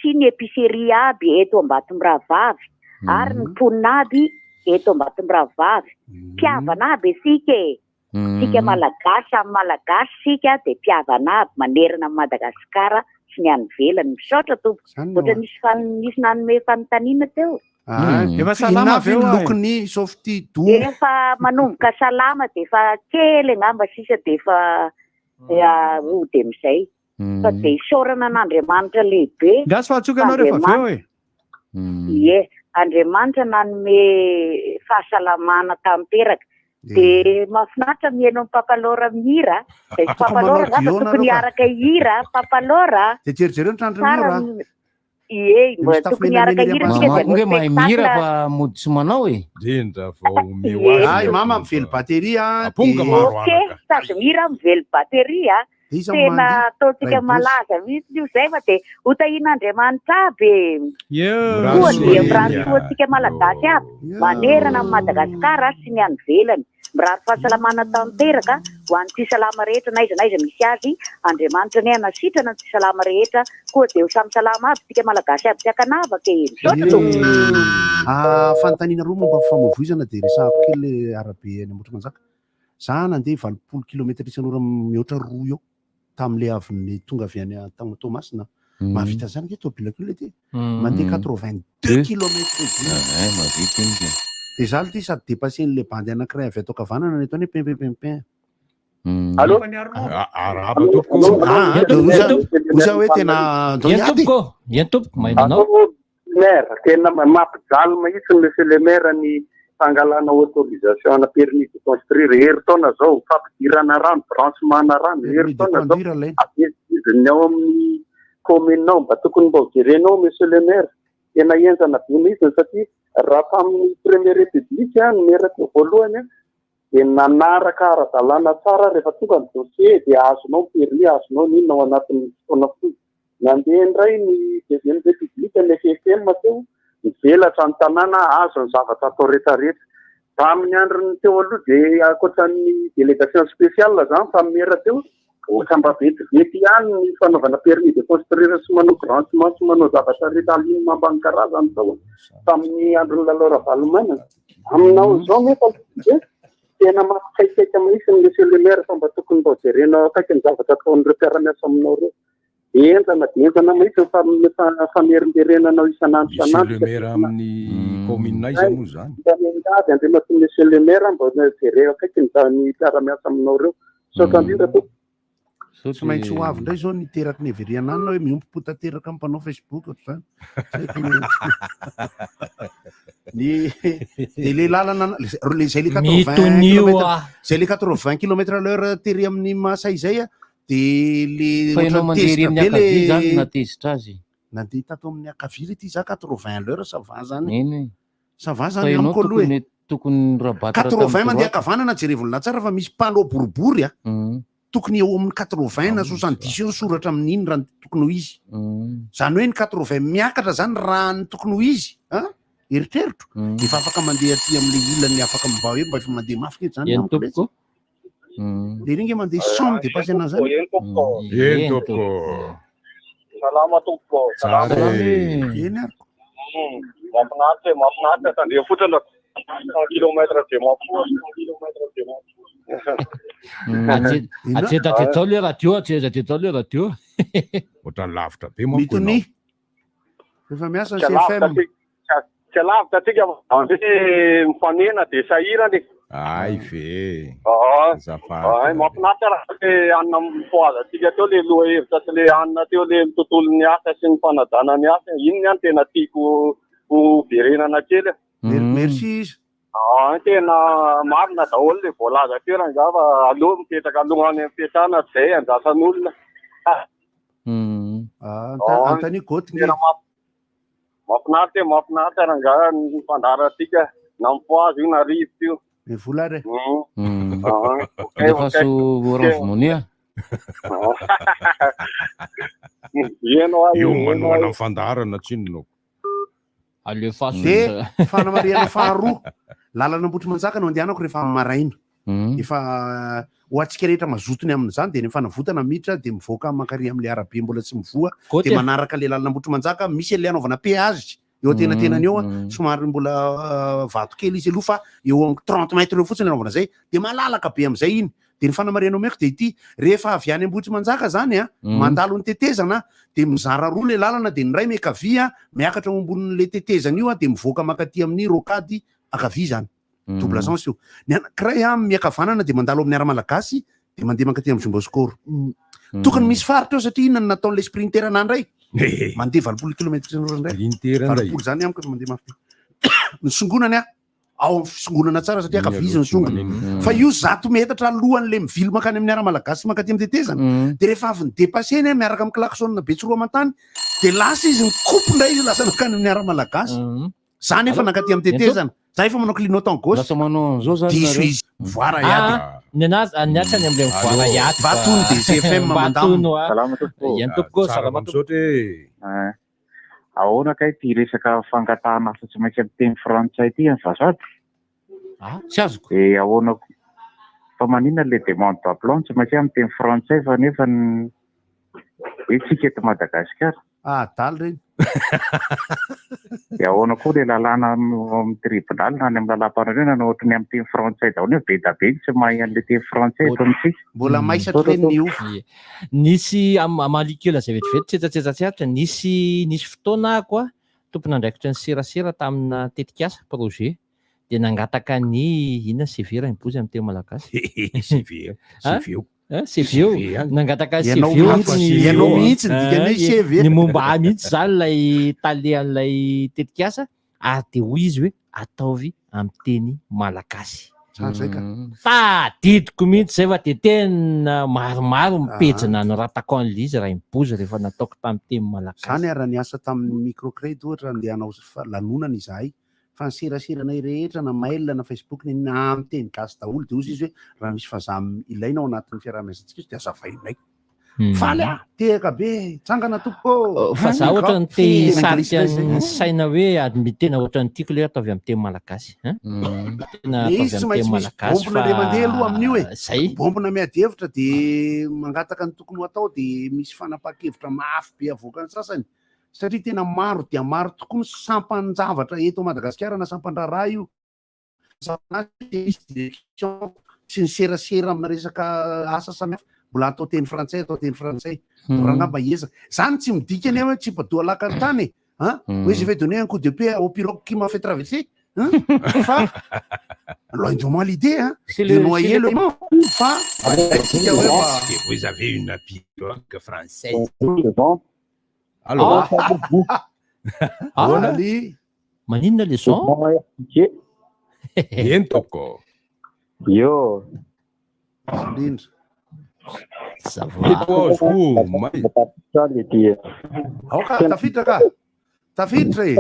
Speaker 1: sy ny épicerie aby eto Ambatomirahavavy ary ny mponina aby eto Ambatomirahavavy. Mpihavana aby isika e! Isika Malagasy samy Malagasy isika dia mpihavana aby manerana an'i Madagasikara sy ny any ivelany. Misaotra tompoko. Ohatra nisy fan- nisy nanome fanontaniana teo.
Speaker 2: Ah,
Speaker 11: Efa salama
Speaker 2: Inona avy
Speaker 11: avy eo
Speaker 2: ny
Speaker 11: aho e?
Speaker 2: lokon'ny softy do?
Speaker 1: Efa manomboka salama dia efa kely angamba sisa dia efa ah, hody amin'izay. Fa dia isaorana an'Andriamanitra lehibe.
Speaker 11: Gasy fa antsoiko ianao rehefa avy eo e.
Speaker 1: Ie, Andriamanitra nanome fahasalamana tanteraka. Dia mahafinaritra mihaino an'i Papa Laura mihira. Dia sy Papa Laura
Speaker 2: Manao
Speaker 1: angamba
Speaker 2: duo
Speaker 1: tokony
Speaker 2: nareo ka.
Speaker 1: hiaraka hihira. Papa Laura.
Speaker 2: Dia jerijereo ny trandro
Speaker 1: Tsara
Speaker 2: Miora.
Speaker 1: ny- Ie, mba
Speaker 2: Misy tafo
Speaker 1: tokony
Speaker 2: menamena
Speaker 1: hiaraka
Speaker 2: ery
Speaker 1: hira
Speaker 2: ambany.
Speaker 1: isika
Speaker 5: Mama
Speaker 1: dia
Speaker 5: koa nge
Speaker 1: hanao
Speaker 5: mahay mihira
Speaker 1: spectacle.
Speaker 5: fa mody tsy manao e.
Speaker 21: Indrindra vao omeo azy
Speaker 2: Ay,
Speaker 21: ny
Speaker 2: mama
Speaker 21: aponga.
Speaker 2: mively batterie ah.
Speaker 21: Aponga
Speaker 2: dia-
Speaker 21: maro
Speaker 1: Ok,
Speaker 21: anaka.
Speaker 1: sady mihira mively batterie a.
Speaker 2: Dia iza
Speaker 1: Tena
Speaker 2: mandihy?
Speaker 1: ataontsika
Speaker 2: Raibozy.
Speaker 1: malaza mihitsy io zay fa dia ho tahian'Andriamanitra aby e.
Speaker 11: Eo.
Speaker 1: Koa dia
Speaker 21: Mirary
Speaker 1: mirary
Speaker 21: soa
Speaker 1: soa antsika Malagasy aby manerana an'i Madagasikara sy ny any ivelany. Mirary fahasalamana tanteraka ho an'ny tsy salama rehetra na aiza na aiza misy azy. Andriamanitra anie hanasitrana ny tsy salama rehetra. Koa dia ho samy salama aby tsika Malagasy aby tsy ankanavaka e. Misaotra tompoko.
Speaker 2: Ah, fanontaniana roa momba ny fifamoivoizana dia resahako kely le arabe any Ambohitrimanjaka. Za nandeha 80 kilomètre isan'ora mihoatra roa eo tamin'le avy ny tonga avy any Toamasina. Mahavita an'izany ange tôbila koa le ty. Mandeha 82 kilomètre
Speaker 5: Eh, mahavita iny ke.
Speaker 2: Dia za aloha ty sady dépassé-n'le bandy anankiray avy ato ankavanana ny ataony hoe pin pin pin pin.
Speaker 23: Allô?
Speaker 21: Arahaba tompoko.
Speaker 2: Ah, ah, dia osa hoe tena andao
Speaker 6: Ien
Speaker 2: hiady.
Speaker 6: tompoko, ien tompoko, maheno anao.
Speaker 23: Allô, maire, tena mampijaly mihitsy monsieur le maire ny fangalana autorisation ana permis de construire herintaona zao, fampidirana rano, branchement na rano,
Speaker 2: Permis de
Speaker 23: herintaona zao.
Speaker 2: conduire alaina.
Speaker 23: Aveziviziny ao amin'ny commune ao, mba tokony mba ho jerenao monsieur le maire. Tena henjana be mihitsy satria raha tamin'ny première république ny maire teo voalohany dia nanaraka ara-dalàna tsara rehefa tonga ny dossier dia azonao ny permis, azonao ny inona ao anatin'ny fotoana fohy. Nandeha indray ny deuxième république, ny FFM teo, nivelatra ny tanàna, azo ny zavatra atao rehetrarehetra. Tamin'ny andron'ny teo aloha dia ankoatra ny délégation spéciale izany fa maire teo, ohatra mba vetivety ihany ny fanaovana permis de construire sy manao branchement sy manao zavatra rehetra alimo ambany karazany tao tamin'ny andron'ny Lalao Ravalomanana. Aminao izao nefa dia tena mampikaikaika mihitsy ny monsieur le maire fa mba tokony mba jerena akaiky ny zavatra ataon'ireo mpiara-miasa aminao ireo. Henjana dia henjana mihitsy ny famerimberenanao isan'andro
Speaker 21: Monsieur
Speaker 23: isan'andro.
Speaker 21: le maire amin'ny commune aiza moa zany?
Speaker 23: Miangavy Andriamatoa monsieur le maire mba jereo akaiky ny mpiara-miasa aminao ireo. Misaotra indrindra tompoko.
Speaker 2: Tsy maintsy ho avy indray zao ny teraky ny Everiananina hoe miombom-po tanteraka amin'ny mpanao Facebook ohatr'izany. Ny de le lalana le zay le 80
Speaker 6: Mitonio
Speaker 2: kilomètre
Speaker 6: ah.
Speaker 2: zay le 80 kilomètre à l'heure tery amin'ny Masay izay a de le
Speaker 5: Fa ianao
Speaker 2: ohatran'ny
Speaker 5: mandeha ery
Speaker 2: tezitra
Speaker 5: amin'ny
Speaker 2: be le
Speaker 5: ankavia zany na tezitra azy.
Speaker 2: Nandeha tato amin'ny ankavia le ty za 80 à l'heure ça va zany.
Speaker 5: Eny e.
Speaker 2: Ça va
Speaker 5: Fa
Speaker 2: zany
Speaker 5: ianao
Speaker 2: amiko aloha e.
Speaker 5: tokony tokony rabattre
Speaker 2: 80 mandeha ankavanana jerevon'la tsara fa misy panneau boribory a. Tokony eo amin'ny 80 na 70 eo ny soratra amin'iny raha ny tokony ho izy. Zany hoe ny 80 miakatra zany raha ny tokony ho izy. An? eritreritro, efa afaka mandeha aty amin'le ilany afaka mba hoe mba efa mandeha mafy kely zany
Speaker 6: Eny
Speaker 2: amiko letsy.
Speaker 6: tompoko.
Speaker 2: Le ringa mandeha 100 mi-dépasse anazy zany.
Speaker 23: Eny tompoko.
Speaker 21: Eny tompoko.
Speaker 23: Salama tompoko. Salama.
Speaker 21: Tsara e.
Speaker 2: Eny ary.
Speaker 23: Mahafinaritra e, mahafinaritra tandremo fotsiny 100 kilomètre de mafoa, 100 kilomètre de mafoa.
Speaker 6: Atsetratsetao le radio, atsetratsetao le radio.
Speaker 21: Ohatran'ny lavitra be manko
Speaker 2: Mitonia.
Speaker 21: ianao.
Speaker 2: Efa miasa ny
Speaker 23: Tsy alavitra
Speaker 2: CFM.
Speaker 23: tsika, tsy alavitra tsika fa ande mifanena de sahirana e.
Speaker 21: Ay ve.
Speaker 23: Ah,
Speaker 21: Azafady.
Speaker 23: ay, mahafinaritra raha le hanina mifohaza-tsika teo le lohahevitra sy le hanina teo le tontolon'ny asa sy ny fanajana ny asa. Iny ny any tena tiako ho verenana kely.
Speaker 2: Merci izy.
Speaker 23: Ah, tena marina daholo le voalaza teo rangaha fa aleo mipetraka aloha any am-piasana zay andrasan'olona.
Speaker 2: Ah, Antanio goty nge.
Speaker 23: Tena mahafinaritra e, mahafinaritra rangaha ny fandaharantsika na mifohaza io na rivotra io.
Speaker 2: Ny vola ary.
Speaker 23: Mm. Ah, ok,
Speaker 5: Alefaso
Speaker 23: ok.
Speaker 5: Orange Money a.
Speaker 23: Eno aho,
Speaker 21: Io
Speaker 23: eno
Speaker 21: manohana
Speaker 23: aho.
Speaker 21: ny fandaharana tsinona.
Speaker 6: Alefaso.
Speaker 2: De fanamarihana faharoa, lalana Ambohitrimanjaka no andehanako rehefa amin'ny maraina. Efa ho antsika rehetra mazoto ny amin'izany dia ny fanavotana miditra dia mivoaka mankary amin'ilay arabe mbola tsy mivoha
Speaker 6: Goty
Speaker 2: dia
Speaker 6: e.
Speaker 2: manaraka ilay lalana Ambohitrimanjaka misy an'ilay anaovana péage eo antenatenany eo a, somary mbola vato kely izy aloha fa eo amin'ny 30 mètres eo fotsiny anaovana izay dia malalaka be amin'izay iny. Dia ny fanamarihana omeko dia ity, rehefa avy any Ambohitrimanjaka izany a, mandalo ny tetezana dia mizara roa ilay lalana dia ny iray miankavia miakatra eo ambonin'ilay tetezana io a dia mivoaka mankaty amin'ny rocade ankavia izany. Double sens io. Ny anankiray a miankavanana dia mandalo amin'ny Ara-Malagasy dia mandeha mankaty amin'ny Jumbo Score. Tokony misy faritra eo satria inona no nataon'ilay sprinter anà indray? Mandeha 80 kilomètre isan'ora indray.
Speaker 21: Sprinter indray.
Speaker 2: 80 izany amiko efa mandeha mafy be. Ny songonany a ao amin'ny fisongonana tsara satria
Speaker 21: Iny
Speaker 2: ankavia izy
Speaker 21: aloha
Speaker 2: ny songona.
Speaker 21: tsy maninona.
Speaker 2: Fa io 100 metatra alohan'ilay mivily mankany amin'ny Ara-Malagasy mankaty amin'ny tetezana dia rehefa avy ni-dépasser iny a miaraka amin'ny klaxon be tsy roa aman-tany dia lasa izy nikopy indray izy lasa nankany amin'ny Ara-Malagasy. Za nefa nankaty amin'ny tetezana. Za efa manao clignotant gauche.
Speaker 5: Lasa manao an'izao zany
Speaker 2: Diso
Speaker 5: nareo.
Speaker 2: izy. Mivoara hiady.
Speaker 6: Ah, ny anazy, ny atsy any amin'ilay mivoara
Speaker 21: Allô.
Speaker 6: hiady.
Speaker 2: Mba tony dia CFM
Speaker 6: Mba
Speaker 2: mandamina.
Speaker 6: tono a.
Speaker 4: Salama tompoko.
Speaker 6: Eny tompoko,
Speaker 21: Tsara
Speaker 6: salama
Speaker 21: fa
Speaker 6: tompoko.
Speaker 21: misaotra e.
Speaker 4: Eh, Ahoana kay ity resaka fangatahana asa tsy maintsy amin'ny teny frantsay ity any vazady?
Speaker 5: Ah, tsy azoko.
Speaker 4: Dia ahoana ko- fa maninona le demande d'emploi no tsy maintsy amin'ny teny frantsay fa nefa ny hoe tsika eto Madagasikara?
Speaker 2: Ah, adala ireny.
Speaker 4: Dia ahoana koa le lalàna amin'ny tribunal na any amin'ny lalàm-panorenana ohatry ny amin'ny teny frantsay daholo nefa be dia be ny tsy mahay an'le teny frantsay eto amintsika.
Speaker 2: Mbola maisatra
Speaker 4: Misaotra
Speaker 2: ireny ny
Speaker 4: tompoko.
Speaker 2: ofa.
Speaker 6: Ie. Nisy am- amalikela izay vetivety tsetsatsetsa tsy aritra, nisy nisy fotoana aho koa tompon'andraikitra ny serasera tamina tetikasa, projet, dia nangataka ny inona CV raha mibozy amin'ny teny malagasy.
Speaker 21: CV,
Speaker 6: Ah?
Speaker 21: CV.
Speaker 6: Eh, CV io.
Speaker 21: CV any.
Speaker 6: Nangataka CV
Speaker 2: Ianao
Speaker 6: io
Speaker 2: mihitsy,
Speaker 6: ny
Speaker 2: ianao mihitsy ny dikany hoe
Speaker 6: Eh,
Speaker 2: CV.
Speaker 6: ny momba ahy mihitsy zany ilay tale an'ilay tetikasa ary dia hoy izy hoe ataovy amin'ny teny malagasy.
Speaker 2: Tsara zay ka.
Speaker 6: Tadidiko mihitsy zay fa dia tena maromaro ny pejy nanoratako an'ilay izy raha mibozy rehefa nataoko tamin'ny teny malagasy.
Speaker 2: Zany ary raha niasa tamin'ny microcred ohatra andeha hanao lanonana izahay fa ny seraseranay rehetra na mail na facebook na inona amin'ny teny gasy daholo dia hozy izy hoe raha misy vazaha ilaina ao anatin'ny fiaraha-miasantsika izy dia azavainay. Faly aho, tehaka be, tsangana tompoko.
Speaker 6: Fa za ohatran'ny te
Speaker 2: Tena
Speaker 6: hisarika
Speaker 2: anglisy indray
Speaker 6: ny
Speaker 2: zay.
Speaker 6: saina hoe ary tena ohatran'ny tiako ilay hoe ataovy amin'ny teny malagasy. Hein? Tena
Speaker 2: Le
Speaker 6: ataovy
Speaker 2: izy tsy
Speaker 6: amin'ny
Speaker 2: maintsy
Speaker 6: teny
Speaker 2: misy
Speaker 6: malagasy
Speaker 2: bombina
Speaker 6: fa
Speaker 2: le mandeha aloha amin'io e.
Speaker 6: zay.
Speaker 2: Bombina miady hevitra dia mangataka ny tokony ho atao dia misy fanapahan-kevitra mafy be avoakan'ny sasany satria tena maro dia maro tokoa ny sampan-javatra eto Madagasikara na sampan-draharaha io. Sampana misy direction sy ny serasera amina resaka asa samihafa mbola atao teny frantsay, atao teny frantsay. Raha angamba hiezaka. Zany tsy midika anie hoe tsy mpadoa laka ny tany e. Hein? Hoe je vais donner un coup de pied au pirogue qui m'a fait traverser. Hein? Fa loin de moi l'idée, hein?
Speaker 5: C'est
Speaker 2: De
Speaker 5: le-
Speaker 2: noyer
Speaker 5: c'est
Speaker 2: le
Speaker 5: le-
Speaker 2: mot. Fa atsika hoe mba
Speaker 21: Et vous avez une pirogue française.
Speaker 6: Allô?
Speaker 21: Allô?
Speaker 6: Ah,
Speaker 2: Ali.
Speaker 6: maninona le son?
Speaker 21: Eny tompoko.
Speaker 23: Yo.
Speaker 2: Indrindra.
Speaker 6: Ça va.
Speaker 21: Eto azoko may.
Speaker 2: Aoka tafiditra ka. Tafiditra e.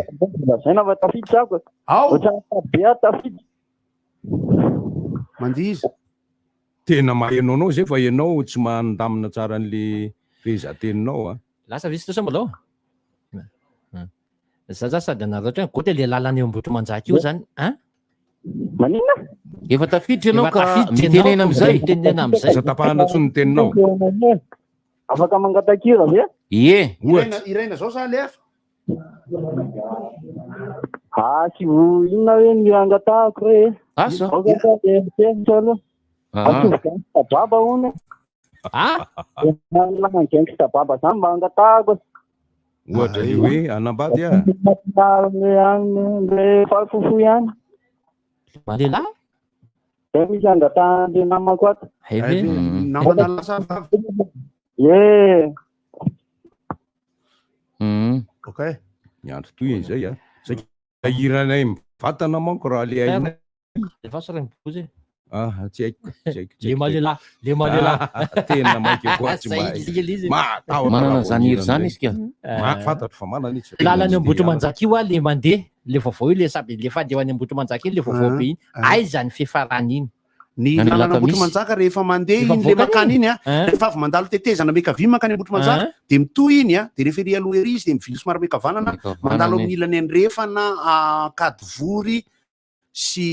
Speaker 23: Lazaina fa tafiditra ako.
Speaker 2: Ao.
Speaker 23: Ohatran'ny be aho tafiditra.
Speaker 2: Mandihy izy.
Speaker 21: Tena maheno anao zay fa ianao tsy mandamina tsara an'le fehezanteninao a.
Speaker 6: Lasa ve izy teo sa mbola ao? Za za sady hanararaotra hoe goty le lalana eo Ambohitrimanjaka io zany an?
Speaker 23: Maninona?
Speaker 5: Efa tafiditra ianao
Speaker 6: Efa
Speaker 5: ka
Speaker 6: tafiditra
Speaker 5: mitenena
Speaker 6: ianao,
Speaker 5: amin'izay.
Speaker 6: mitenena amin'izay.
Speaker 21: Aza tapahana intsony ny teninao.
Speaker 23: Afaka mangataka-kira ve?
Speaker 5: Ie.
Speaker 2: Iraina, iraina zao sa alefa?
Speaker 23: Ah, tsy ho inona hoe ny angatahako re.
Speaker 5: Asa?
Speaker 23: Aoka atao le eritreritra aloha.
Speaker 5: Ah.
Speaker 23: Ataovy gangsta baba hono.
Speaker 6: Ah?
Speaker 23: Lana gangsta baba zany mba angatahako.
Speaker 21: Ohatra le hoe anambady ah.
Speaker 23: Le fahafofoy ihany.
Speaker 6: Lehilahy?
Speaker 23: Zay misy angatahan'le namako ato.
Speaker 6: Hay ve?
Speaker 2: Namana lasa vavy.
Speaker 23: Ye.
Speaker 2: Ok.
Speaker 21: Miandry tohiny izay ah. Saika hiranay mivantana manko raha le hainay.
Speaker 6: Alefaso ray mibozy e.
Speaker 21: Ah, tsy haiko, tsy haiko, tsy
Speaker 6: Le
Speaker 21: haiko.
Speaker 6: malela, le malela.
Speaker 21: Tena maika koa tsy
Speaker 6: Zay
Speaker 21: mahay.
Speaker 6: izy kely izy.
Speaker 21: Matahotra
Speaker 5: Manana
Speaker 21: raha vao
Speaker 5: zany
Speaker 21: mihira
Speaker 5: hira zany
Speaker 21: an'izay.
Speaker 5: izy ka.
Speaker 21: Ma- Fantatro fa manana izy.
Speaker 6: Lalana eo Ambohitrimanjaka io ah le mandeha, le vaovao io le sady le fandeha ho any Ambohitrimanjaka iny le vaovao
Speaker 2: Ah,
Speaker 6: be iny.
Speaker 2: ah.
Speaker 6: Aiza ny fiafarany iny?
Speaker 2: Ny
Speaker 5: Any
Speaker 2: lalana
Speaker 5: Alakamisy.
Speaker 2: Ambohitrimanjaka rehefa mandeha
Speaker 6: Efa
Speaker 2: iny le
Speaker 6: mivoaka
Speaker 2: makany
Speaker 6: iny?
Speaker 2: iny a,
Speaker 6: Hein?
Speaker 2: rehefa avy mandalo tetezana miankavia mankany Ambohitrimanjaka
Speaker 6: Hein?
Speaker 2: dia mitohy iny a, dia rehefa ery aloha ery izy dia mivily somary miankavanana
Speaker 5: Miankavanana
Speaker 2: mandalo
Speaker 5: iny.
Speaker 2: amin'ny ilany andrefana Ankadivory sy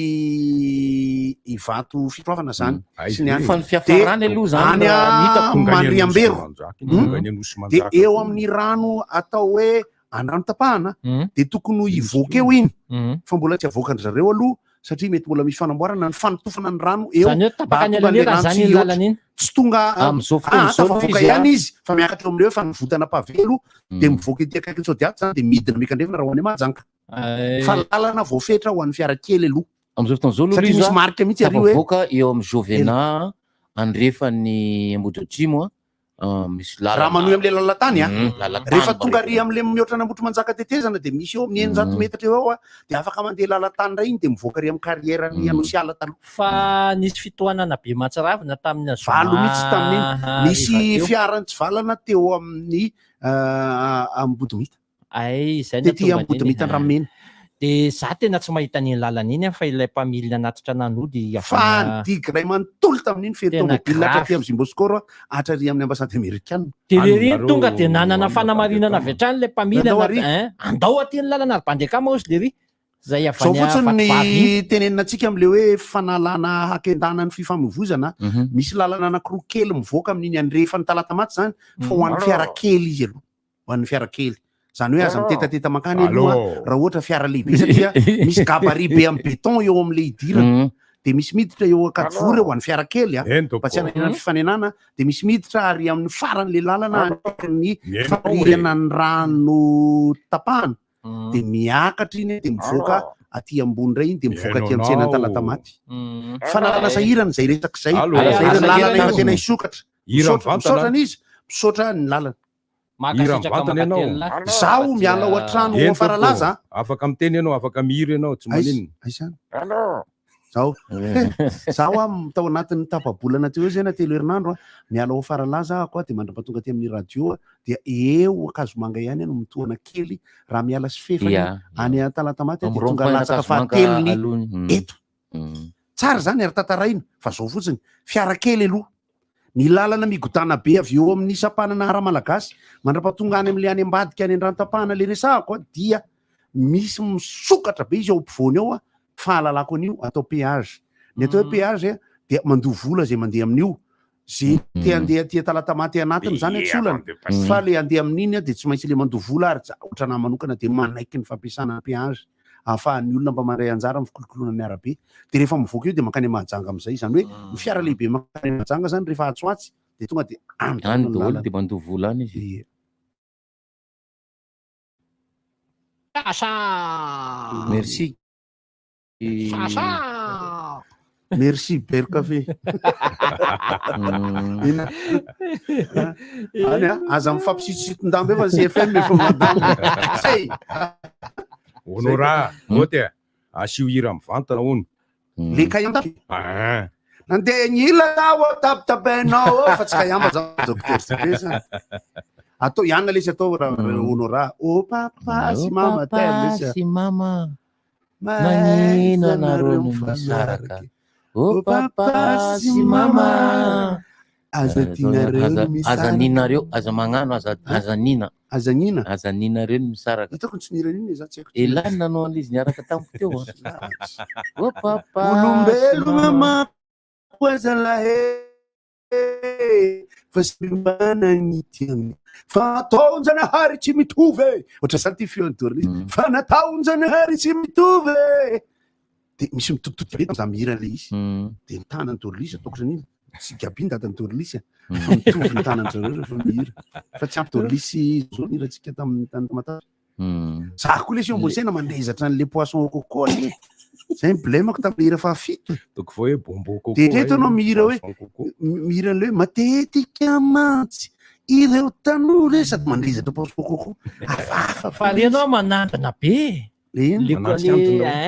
Speaker 2: Ivato Fitroavana zany
Speaker 21: Ay,
Speaker 2: sy ny any.
Speaker 5: Fa ny fiafarany
Speaker 2: Dia
Speaker 5: aloha zany
Speaker 2: any
Speaker 5: raha ny hitako.
Speaker 21: Tonga any
Speaker 2: Mandriambero.
Speaker 21: Anosimanjaka iny, tonga any Anosimanjaka
Speaker 2: Dia eo
Speaker 21: koa.
Speaker 2: amin'ny rano atao hoe Andranotapahana
Speaker 6: Mm.
Speaker 2: dia tokony ho hivoaka eo iny
Speaker 6: Mm.
Speaker 2: fa mbola tsy avoakan-dry zareo aloha satria mety mbola misy fanamboarana ny fanotofana ny rano eo
Speaker 6: Zany hoe tapaka ny
Speaker 2: mba hahatonga an'ilay
Speaker 6: alan'ila
Speaker 2: rano
Speaker 6: zany
Speaker 2: tsy
Speaker 6: iny
Speaker 2: hihoatra.
Speaker 6: lalana iny.
Speaker 2: Tsy tonga
Speaker 5: Amin'izao fotoana
Speaker 2: ah,
Speaker 5: izao aloha
Speaker 2: tafavoaka
Speaker 5: izy
Speaker 2: ihany
Speaker 5: ah.
Speaker 2: izy fa miakatra eo amin'ireo fa nivotana pavé aloha dia mivoaka ety akaikin'ny Sodiaty zany dia midina miakandrefana raha ho any Mahajanga. Fa lalana voafetra ho an'ny fiara kely aloha.
Speaker 5: Amin'izao fotoana izao aloha
Speaker 2: Satria
Speaker 5: izy
Speaker 2: misy
Speaker 5: ah,
Speaker 2: marika mihitsy ary hoe
Speaker 5: tafavoaka eo amin'ny Jovena andrefan'ny Ambohidratrimo ah, misy lalana.
Speaker 2: raha manohy amin'ilay lalan-tany a
Speaker 5: lalan-tany
Speaker 2: rehefa tonga
Speaker 5: mba
Speaker 2: ary amin'ilay mihoatra an'Ambohitrimanjaka tetezana dia misy eo amin'ny 600 metatra eo eo a dia afaka mandeha lalan-tany indray iny dia mivoaka ary amin'ny carrière ny Anosiala taloha.
Speaker 6: Fa nisy fitohanana be mahatsiravina tamin'ny zoma
Speaker 2: Valo mihitsy tamin'iny. Nisy
Speaker 6: hariva teo.
Speaker 2: fiara nitsivalana teo amin'ny Ambodimita.
Speaker 6: Ay, izay no
Speaker 2: Tety
Speaker 6: tonga an'iny.
Speaker 2: Ambodimita Andranomena.
Speaker 6: Dia za tena tsy mahita an'iny lalana iny aho fa ilay mpamily nanatitra nanody avy
Speaker 2: Fa
Speaker 6: any
Speaker 2: ny digue iray manontolo tamin'iny feno
Speaker 6: Tena
Speaker 2: tomobile
Speaker 6: grave.
Speaker 2: hatraty amin'ny Zimboscor hatrary amin'ny ambassade amerikana.
Speaker 6: Dia le ry tonga dia nanana fanamarinana avy hatrany ilay mpamily
Speaker 2: Andao
Speaker 6: anaty
Speaker 2: ary.
Speaker 6: hein, andao aty ny lalana ary bandy akama hozy le ry zay avy
Speaker 2: Zao
Speaker 6: any
Speaker 2: fotsiny
Speaker 6: Vatovavy
Speaker 2: ny
Speaker 6: iny.
Speaker 2: tenenina antsika amin'ilay hoe fanalana hakendana ny fifamoivozana, misy lalana anankiroa kely mivoaka amin'iny andrefan'ny Talatamaty izany fa ho an'ny fiara kely izy aloha. Ho an'ny fiara kely. Izany hoe aza mitetateta mankany aloha raha ohatra fiara lehibe satria misy gabarit be amin'ny béton eo amin'ilay hidirana. Dia misy miditra eo Ankadivory ho an'ny fiara kely a, mba tsy hananana fifanenana, dia misy miditra ary amin'ny faran'ilay lalana ny farihana ny rano tapahana. Dia miakatra iny dia mivoaka aty ambony indray iny dia mivoaka aty amin'ny tsena Talatamaty. Fanalana sahirana izay resaka izay. Sahirana lalana efa tena hisokatra.
Speaker 21: Hira
Speaker 2: Misaotra,
Speaker 21: mivantana.
Speaker 2: misaotra an'izy, misaotra ny lalana.
Speaker 21: Hira mivantana ianao.
Speaker 2: Izaho miala ao an-trano
Speaker 21: Eny
Speaker 2: ao Faralaza.
Speaker 21: tompoko. Afaka miteny ianao, afaka mihira ianao, tsy
Speaker 2: Aiza,
Speaker 21: maninona.
Speaker 2: aiza. Zaho, zaho a tao anatin'ny tapa-bolana teo eo zay na telo herinandro a, miala ao Faralaza aho a, dia mandra-pahatonga aty amin'ny radio a, dia eo Ankazomanga ihany aho no mitohana kely raha miala sy fefany
Speaker 5: Ia.
Speaker 2: any Talatamaty aho dia
Speaker 5: Amin'ny
Speaker 2: tonga
Speaker 5: rond-point
Speaker 2: latsaka
Speaker 5: Ankazomanga
Speaker 2: fahatelony
Speaker 5: alohany.
Speaker 2: eto. Tsara izany ary tantaraina fa zao fotsiny, fiara kely aloha. Ny lalana migodàna be avy eo amin'ny sampanana ara-malagasy mandra-pahatonga any amin'ilay any ambadika any Andranotapahana ilay resahako a, dia misy misokatra be izy ao ampovoany ao a, fahalalako an'io atao péage. Ny atao hoe péage a, dia mandoa vola izay mandeha amin'io. Ze te handeha aty Talatamaty anatiny izany a tsy olana, fa le handeha amin'iny a dia tsy maintsy le mandoa vola ary ohatranahy manokana dia manaiky ny fampiasana ny péage. ahafahan'ny olona mba mandray anjara amin'ny fikolokoloana ny arabe. Dia rehefa mivoaka eo dia mankany Mahajanga amin'izay. Izany hoe ny fiara lehibe mankany Mahajanga izany rehefa atsy ho atsy dia tonga dia any daholo
Speaker 5: Any
Speaker 2: ny
Speaker 5: daholo
Speaker 2: lalana.
Speaker 5: dia mandoa vola any izy.
Speaker 2: Ie.
Speaker 6: Sasa!
Speaker 5: Merci.
Speaker 6: Sasa!
Speaker 2: Merci Ber Café. Ina. Any a, aza mifampisitositon-damba eo fa ny CFM efa mandamina. Zay.
Speaker 21: Honora, oty e, asio hira mivantana hono.
Speaker 2: Le kayamba.
Speaker 21: Ah.
Speaker 2: Nandeha nila aho tabitabainao fa tsy kayamba za docteur Sibesa. Atao ihany lesy atao raha Honora. Oh papa sy mama
Speaker 5: papa
Speaker 2: tena lesy.
Speaker 5: sy mama. Maninona anareo no misaraka? Oh papa sy mama.
Speaker 2: Aza tianareo ny misaraka.
Speaker 5: Aza ninareo, aza magnano, aza aza nina.
Speaker 2: Aza nina.
Speaker 5: Aza ninareo ny misaraka.
Speaker 2: Hitako ny tsy nihira an'iny e, za tsy haiko.
Speaker 5: Elah ny nanao an'izy niaraka tamiko teo a. Oh papa.
Speaker 2: Olombelogna manko aza lahy fa samy manana ny tiany. Fa nataon-janahary tsy mitovy e. Ohatran'izany ty feon'i Doris. Fa nataon-janahary tsy mitovy e. De misy mitoditodika be za mihira le izy. De ny tanan'i Doris ataoko ohatran'iny. Sy Gaby ny dadan'i Doris a. Fa mitovy ny tanan-dry zareo rehefa mihira. Fa tsy ampy Doris zao ny hirantsika tamin'ny tany Tamatave. Za koa lesy eo ambony scène mandrezatra an'le poisson au coco anie. Zay ny blemako tamin'ny hira fahafito.
Speaker 21: Toko vao hoe bonbon coco.
Speaker 2: De eto ianao mihira hoe mihira an'le hoe matetika mantsy ireo tanora e, sady mandrezatra poisson au coco. Hafahafa
Speaker 6: Fa le ianao manandrana be.
Speaker 2: Le
Speaker 6: Le le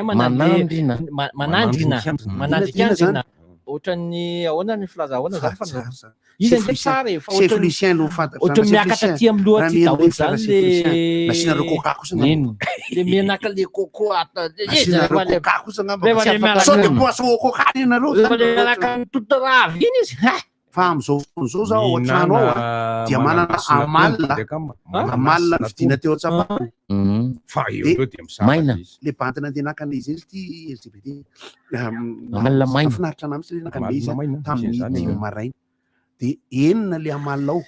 Speaker 5: Manandrina.
Speaker 6: Manandrina. Manandrikandrina. Ohatran'ny ahoana ny filaza ahoana zany fa izy ange tsara e fa
Speaker 2: Chef Lucien no fantatra.
Speaker 6: Ohatran'ny miakatra aty amin'ny loha aty daholo zany le
Speaker 2: Nasiana reo coca kosa angamba.
Speaker 6: Le menaka le coco ata.
Speaker 2: Nasiana reo coca kosa angamba. Sao de poisson au coca ny anareo
Speaker 6: zany. Le miaraka amin'ny totoravy iny izy.
Speaker 2: Fa amin'izao fotoana izao zaho ao an-trano ao a, dia manana amalona, amalona novidiana teo Antsapana.
Speaker 21: Fa eo eo dia misava
Speaker 5: Maina.
Speaker 21: izy.
Speaker 2: Le bandy nandeha naka an'ilay izy ity LGBT.
Speaker 5: Amalona maina.
Speaker 2: Nahafinaritra anah mihitsy le naka an'ilay izy
Speaker 21: Amalona maina,
Speaker 2: tamin'ny
Speaker 21: misy an'izany
Speaker 2: dimy
Speaker 21: eo.
Speaker 2: maraina. Dia enina le amalona ao.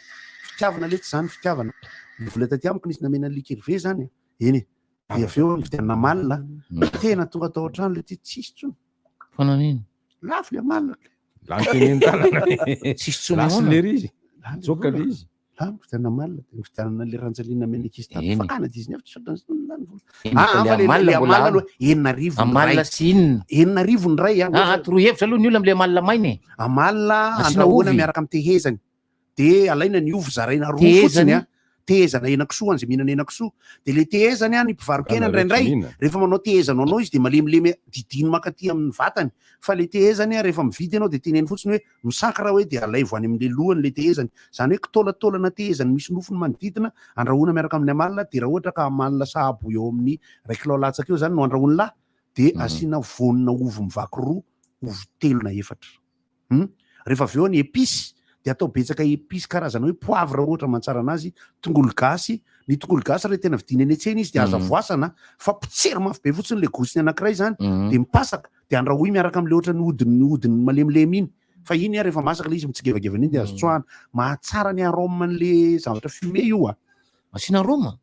Speaker 2: Fitiavana letsy izany fitiavana. Ny vola taty amiko nisy namena an'i Liky Hervé izany e. Eny e. Dia avy eo nividianana amalona. Tena tonga tao an-trano le ty tsisy intsony.
Speaker 5: Fa nanino?
Speaker 2: Lafo le amalona.
Speaker 21: Lany teny an-tanana.
Speaker 5: Tsisy tsony
Speaker 21: Lasa
Speaker 5: ahoana?
Speaker 21: lery izy. Tsoka le izy.
Speaker 2: Lany fividianana amalona dia nividianana le ranjalina menakisy tato
Speaker 5: Eny.
Speaker 2: fakana dia izy nefa tsy ohatran'izany lany vola.
Speaker 5: Eny,
Speaker 2: Ah,
Speaker 5: fa
Speaker 2: ah,
Speaker 5: le
Speaker 2: fa le
Speaker 5: amalona
Speaker 2: le
Speaker 5: mbola
Speaker 2: amalona
Speaker 5: any.
Speaker 2: aloha 6000 ny
Speaker 5: Amalona
Speaker 2: iray.
Speaker 5: sy inona?
Speaker 2: 6000 ny iray ah.
Speaker 5: Ah, ah, toroy hevitra aloha ny olona am'le amalona maina e.
Speaker 2: Amalona
Speaker 5: Asiana
Speaker 2: andrahoina
Speaker 5: ovy.
Speaker 2: miaraka amin'ny tehezany. De alaina ny ovy zaraina roa
Speaker 5: Tehezany?
Speaker 2: fotsiny a. Tehezana henakisoa an'izay mihinana henakisoa. De le tehezany a ny mpivaro-kena
Speaker 21: Anareo tsy
Speaker 2: indraindray
Speaker 21: mihinana.
Speaker 2: rehefa manao tehezana anao izy de malemilemy didiny mankaty amin'ny vatany. Fa le tehezany a rehefa mividy ianao de teneno fotsiny hoe misakra hoe de alaivo any amin'le lohany le tehezany. Izany hoe kitaolataolana tehezany misy nofony manodidina andrahoina miaraka amin'ny amalona de raha ohatra ka amalona sahabo eo amin'ny iray kilao latsaka eo izany no andrahoin'lah de asiana voanina ovy mivaky roa, ovy telo na efatra. Hum. Rehefa avy eo ny épice dia atao betsaka épice karazana hoe poivre ohatra mahatsara anazy, tongolo gasy, ny tongolo gasy raha tena vidiana eny an-tsena izy dia aza voasana fa potsery mafy be fotsiny le gosiny anankiray izany dia mipasaka dia andrahoy miaraka amin'le ohatran'ny hodiny hodiny malemilemy iny fa iny rehefa masaka le izy mitsingevangevana iny dia azo tsoahana. Mahatsara ny arôme an'le zavatra fumé io a.
Speaker 5: Asiana arôme?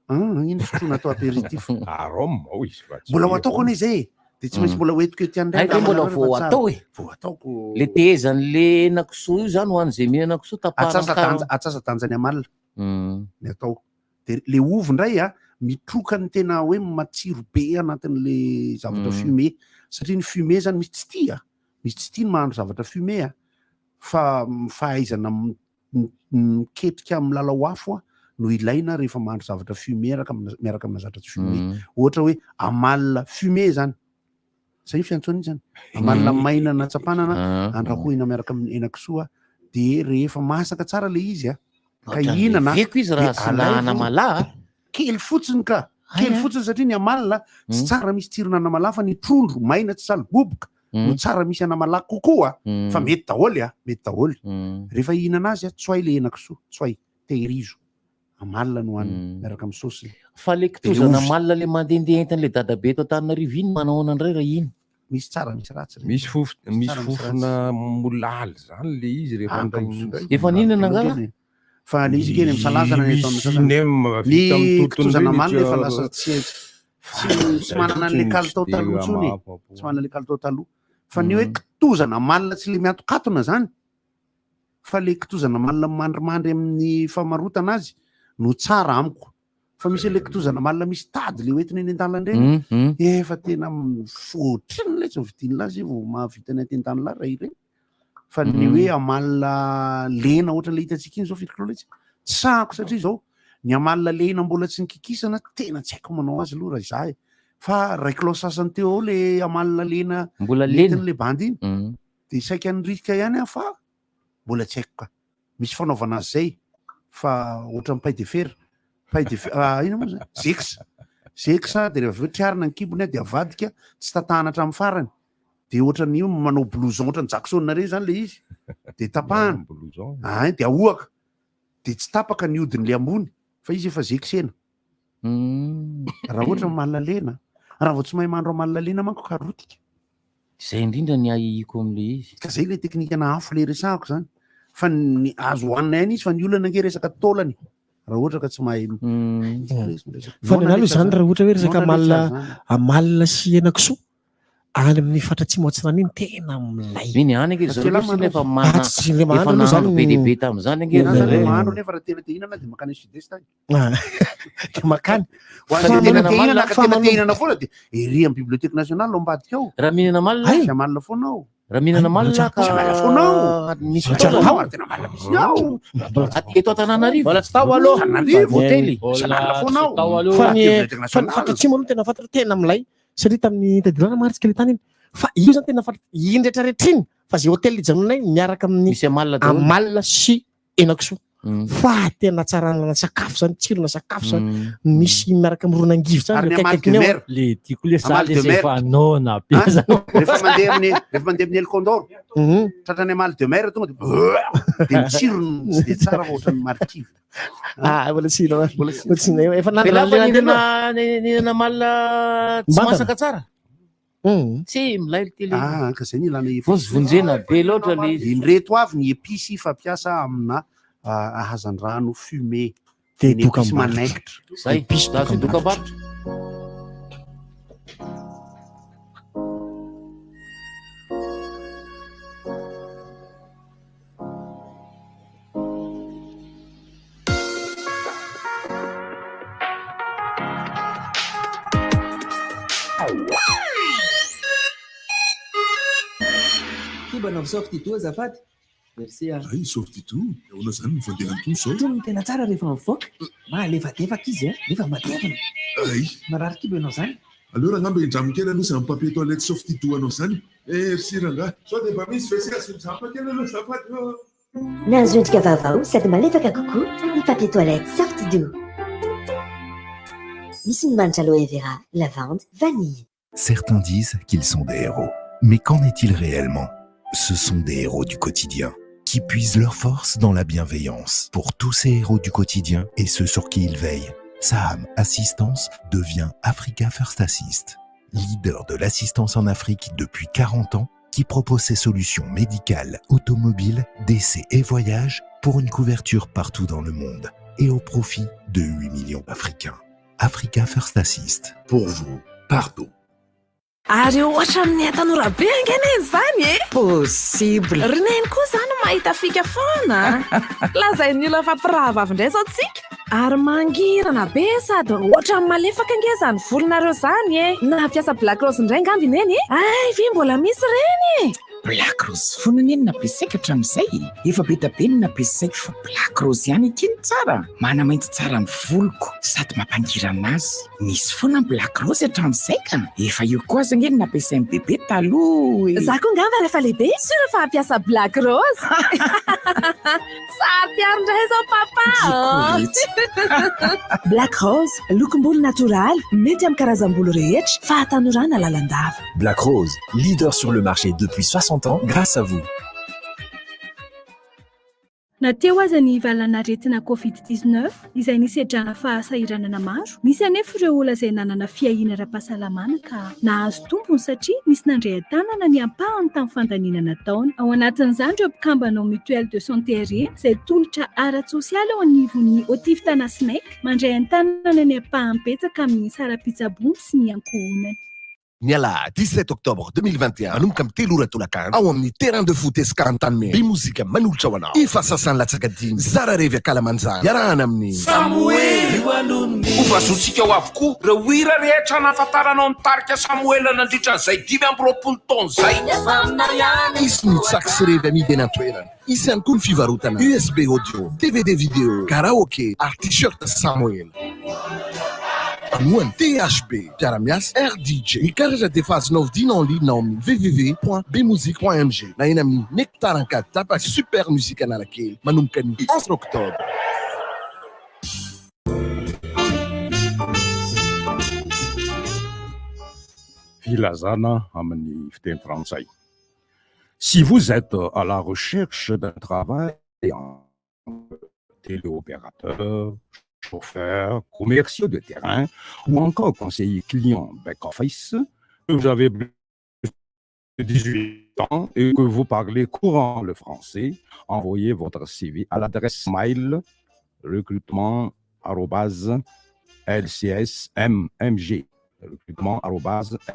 Speaker 2: Hum, iny sotroina atao apéritif.
Speaker 21: Arôme ao izy fa tsy
Speaker 2: Mbola ho
Speaker 21: hoe
Speaker 2: ataoko anie izay e. Dia tsy maintsy mbola ho entiko ety indray
Speaker 5: Hay ve
Speaker 2: angamba
Speaker 5: mbola
Speaker 2: nareo
Speaker 5: vao
Speaker 2: rehefa tsara.
Speaker 5: atao e?
Speaker 2: Vao ataoko.
Speaker 5: Le tehezan'le henakisoa io zany ho an'izay mihinana kisoa tapahana
Speaker 2: Atsasa
Speaker 5: karo.
Speaker 2: danja, atsasa danjany amalona ny atao. Dia le ovy indray a, mitroka ny tena hoe matsiro be anatin'le zavatra fumé. Satria ny fumé zany misy tsy tia, misy tsy tia ny mahandro zavatra fumé a. Fa fahaizana miketrika amin'ny lalao afo no ilaina rehefa mahandro zavatra fumé miaraka amina zavatra tsy fumé. Ohatra hoe amalona fumé zany. Zay ny fiantsoana izy zany. Amalona maina natsapanana andrahoina miaraka amin'ny henakisoa de rehefa masaka tsara le izy a ka
Speaker 5: Ohatran'ny
Speaker 2: hihinana
Speaker 5: reveko izy raha
Speaker 2: de
Speaker 5: asiana
Speaker 2: alaivo
Speaker 5: anamalaho a.
Speaker 2: Kely fotsiny ka. Kely fotsiny satria ny amalona tsy tsara misy tsirona anamalaho fa ny trondro maina tsy saliboboka no tsara misy anamalaho kokoa fa mety daholo a, mety daholo. Rehefa hihinana azy a, tsoay le henakisoa, tsoay, tehirizo. Amalona no hanina miaraka amin'ny saosiny.
Speaker 5: Fa le
Speaker 2: De le
Speaker 5: kitozana
Speaker 2: ovy.
Speaker 5: amalona le mandehandeha entin'le dadabe eto Antananarivo iny manao ahoana indray raha iny?
Speaker 2: Misy tsara misy ratsy.
Speaker 21: Misy fof-
Speaker 2: Misy
Speaker 21: misy
Speaker 2: tsara, misy
Speaker 21: fofona
Speaker 2: ratsy.
Speaker 21: molaly zany le izy rehefa
Speaker 2: Ah,
Speaker 21: indray
Speaker 2: ka misy
Speaker 21: indray.
Speaker 5: Efa nihinana angaha?
Speaker 2: Fa le izy kely misalazana ny eto amin'ny
Speaker 21: Misy
Speaker 2: sasany.
Speaker 21: nem
Speaker 2: Ny
Speaker 21: vita amin'ny totony
Speaker 2: kitozana
Speaker 21: ireny
Speaker 2: amalona efa
Speaker 21: tsy-
Speaker 2: lasa tsy tsy tsy manana an'le
Speaker 21: Tsy
Speaker 2: kalitao
Speaker 21: de
Speaker 2: taloha intsony e.
Speaker 21: mahafapo.
Speaker 2: Tsy manana le kalitao taloha. Fa ny hoe kitozana amalona tsy le miatokatona zany fa le kitozana amalona mandrimandry amin'ny famarotana azy no tsara amiko. Fa misy le kitozana amalona misy tady le hoentina eny an-dalana ireny. Efa tena ohatrinona letsy ny vidin'lah zay vao mahavita ny atendan'lah raha ireny. Fa ny hoe amalona lena ohatran'le hitantsika iny zao firy kilao letsy. Tsy sahako satria zao ny amalona lena mbola tsy nikikisana tena tsy haiko manao azy aloha raha izaho e. Fa iray kilao sasany teo ao le amalona lena
Speaker 5: Mbola lena.
Speaker 2: nentin'le bandy iny. De saika nirisika ihany aho fa mbola tsy haiko ka. Misy fanaovana azy zay fa ohatran'ny paille de fer. Paille de fer, ah, inona moa zany? Zex. Zex de rehefa avy eo triarina ny kibony de avadika tsy tatahana hatramin'ny farany. De ohatran'ny io manao blouson ohatran'ny Jackson ireny zany le izy.
Speaker 12: De tapahana. Ay, de ahoaka. De tsy tapaka ny hodiny le ambony fa izy efa zekisena. Raha ohatra malalena, raha vao tsy mahay mahandro malalena manko karotika.
Speaker 5: Zay indrindra ny ahiahiko am'le izy.
Speaker 12: Ka zay le teknikana afo le resahako zany. Fa ny azo hohanina ihany izy fa ny olana ange resaka taolany. Raha ohatra ka tsy mahay
Speaker 8: Fa ny anah aloha zany raha ohatra hoe resaka amalona amalona sy henakisoa any amin'ny faritra atsimo atsinanana iny tena milay.
Speaker 5: Iny any ange zareo
Speaker 12: Fa
Speaker 5: nefa efa mana
Speaker 8: Ah, tsy le
Speaker 5: efa
Speaker 8: mahandro aloha
Speaker 5: nahandro
Speaker 8: zany
Speaker 5: be dia be tamin'izany ange
Speaker 12: Ianao zany
Speaker 5: zareo.
Speaker 12: mahandro nefa raha tena te hihinana dia mankany sud est any.
Speaker 8: Ah, dia makany.
Speaker 12: Ho an'izay tena te hihinana ka tena te hihinana foana dia ery amin'ny bibliothèque nationale ao ambadika ao.
Speaker 5: Raha mihinana malina
Speaker 12: Sy amalona foana ao.
Speaker 5: Raha mihinana malina ka
Speaker 12: Sy amalona foana ao.
Speaker 5: misy
Speaker 12: Sy
Speaker 5: taolana.
Speaker 12: ao ary tena malina misy ao.
Speaker 5: Eto Antananarivo.
Speaker 6: Mbola tsy tao aloha.
Speaker 12: Antananarivo.
Speaker 5: Hotely.
Speaker 12: Sy amalona foana ao.
Speaker 6: Tao aloha.
Speaker 8: Fa ny
Speaker 12: Bibliothèque
Speaker 8: fa ny
Speaker 12: nationale.
Speaker 8: faritra atsimo aloha tena fantatra tena milay satria tamin'ny tadilana maritsika le tany iny. Fa io zany tena faritra iny rehetra rehetra iny fa zay hôtel ijanonanay miaraka amin'ny
Speaker 5: Misy amalona daholo.
Speaker 8: amalona sy henakisoa. Fa tena tsara sakafo zany tsirona sakafo zany misy miaraka amin'ny ron'angivy zany
Speaker 12: Ary ny
Speaker 8: eo
Speaker 12: amaly
Speaker 8: akaikiny
Speaker 12: de
Speaker 8: eo.
Speaker 12: mer.
Speaker 6: Le tiako le
Speaker 12: Amaly
Speaker 6: saly
Speaker 12: de
Speaker 6: zay
Speaker 12: mer.
Speaker 6: efa noana be
Speaker 12: Hein?
Speaker 6: zany.
Speaker 12: Rehefa mandeha amin'ny rehefa mandeha amin'ny El Condor. Tratran'ny amaly de mer tonga de de ny tsirony tsy de tsara fa ohatran'ny marikivy.
Speaker 8: Ah, mbola tsy hinana.
Speaker 12: Mbola tsy
Speaker 8: Mbola tsy hinana. Efa
Speaker 5: Be
Speaker 8: nandrana
Speaker 5: lava
Speaker 8: le nandeha
Speaker 5: nihinana nihinana malina tsy
Speaker 8: Mibantana.
Speaker 5: masaka tsara. Tsy milay le télé.
Speaker 12: Ah, ka zay ny ilana épice.
Speaker 5: Vonjivonjena be loatra le izy.
Speaker 12: Indreto avy ny épice fampiasa amina ah, hazandrano fumé.
Speaker 8: De
Speaker 12: Ny épice
Speaker 8: dokam-barotra.
Speaker 12: manaikitra.
Speaker 5: Zay,
Speaker 8: Épice
Speaker 5: dazo
Speaker 8: dokam-barotra.
Speaker 5: dokam-barotra.
Speaker 13: Mba manao Softidou azafady. Merci ah.
Speaker 15: Ay, Softidou, ahoana izany ny fandehan'ny toa izao?
Speaker 13: Itony no tena tsara rehefa mivoaka. Mahalefadefaka izy a, nefa matevina.
Speaker 15: Ay.
Speaker 13: Marary kibo ianao izany.
Speaker 15: Aleo rangamba hindramiko kely aloha izany papier toilette Softidou anao izany. Merci rangahy. Sao dia mba misy WC azo hindramina kely aloha azafady ô.
Speaker 9: Nahazo endrika vaovao sady malefaka kokoa ny papier toilette Softidou. Misy ny manitra aloe vera, lavande, vanille.
Speaker 14: Certains disent qu'ils sont des héros. Mais qu'en est-il réellement Ce sont des héros du quotidien qui puisent leur force dans la bienveillance. Pour tous ces héros du quotidien et ceux sur qui ils veillent, Saham Assistance devient Africa First Assist, leader de l'assistance en Afrique depuis 40 ans qui propose ses solutions médicales, automobiles, décès et voyages pour une couverture partout dans le monde et au profit de 8 millions d'Africains. Africa First Assist, pour vous, partout.
Speaker 19: Ary ohatran'ny tanora be ange neny izany e!
Speaker 20: Possible.
Speaker 19: Ry neny koa izany mahita fika foana. Lazain'ny olona fa mpirahavavy indray izao tsika. Ary mangirana be sady ohatran'ny malefaka ange izany volonareo izany e! Nampiasa Black Rose indray angamba i neny e! Hay ve mbola misy ireny e!
Speaker 20: Black Rose foana anie no nampiasaiko hatramin'izay e! Efa be dia be no nampiasaiko fa Black Rose ihany akia no tsara. Manamainty tsara ny voloko sady mampangirana azy. Nisy foana ny Black Rose hatramin'izay ka! Efa io koa aza ange no nampiasain'i bebe taloha e!
Speaker 19: Za koa ngamba rehefa lehibe sûr fa hampiasa Black Rose. Saro-piaro indray izao papa
Speaker 20: Tiako
Speaker 19: a! Black Rose, lokom-bolo natoraly, mety amin'ny karazam-bolo rehetra, fahatanorana lalandava.
Speaker 26: Black Rose, leader sur le marché depuis 60 ans grâce à vous.
Speaker 27: Na teo aza ny valanaretina Covid-19 izay nisedrana fahasahiranana maro, nisy anefa ireo olona izay nanana fiahiana ara-pahasalamana ka nahazo tombony satria nisy nandray an-tanana ny ampahany tamin'ny fandaniana nataony. Ao anatin'izany ireo mpikambana ao Mutuelle de Santé Arena izay tolotra ara-tsosialy eo anivon'ny Otiv Tana Snec mandray an-tanana ny ampahany betsaka amin'ny saram-pitsaboana sy ny ankohonany.
Speaker 28: Ny alahady 17 octobre 2021 manomboka amin'ny 3 ora tolakandro ao amin'ny terrain de foot Esca Antanimena, Bemozika manolotra ho anao efa sasany latsaka dimy, zara revy ankalamanjana iarahana amin'ny
Speaker 29: Samoela Ho vazoantsika ao avokoa ireo hira rehetra nahafantaranao ny tarika Samoela nandritra an'izay 25 taona izay.
Speaker 28: Hisy ny tsaky sy revy amidy eny an-toerana. Hisy ihany koa ny fivarotana USB audio, DVD vidéo, karaoke ary t-shirt Samoela. Alohan'ny THB, mpiara-miasa RDJ. Ny karatra dia efa azonao vidiana en ligne ao amin'ny www.bmusic.mg na eny amin'ny Nectar Ankaditapaka Super Music Analakely manomboka ny 11 octobre.
Speaker 21: Filazana amin'ny fiteny frantsay. Si vous êtes à la recherche d'un travail en téléopérateur, chauffeur, commerciaux de terrain ou encore conseiller client back-office, que vous avez plus de 18 ans et que vous parlez courant le français, envoyez votre CV à l'adresse mail recrutement lcsmmg recrutement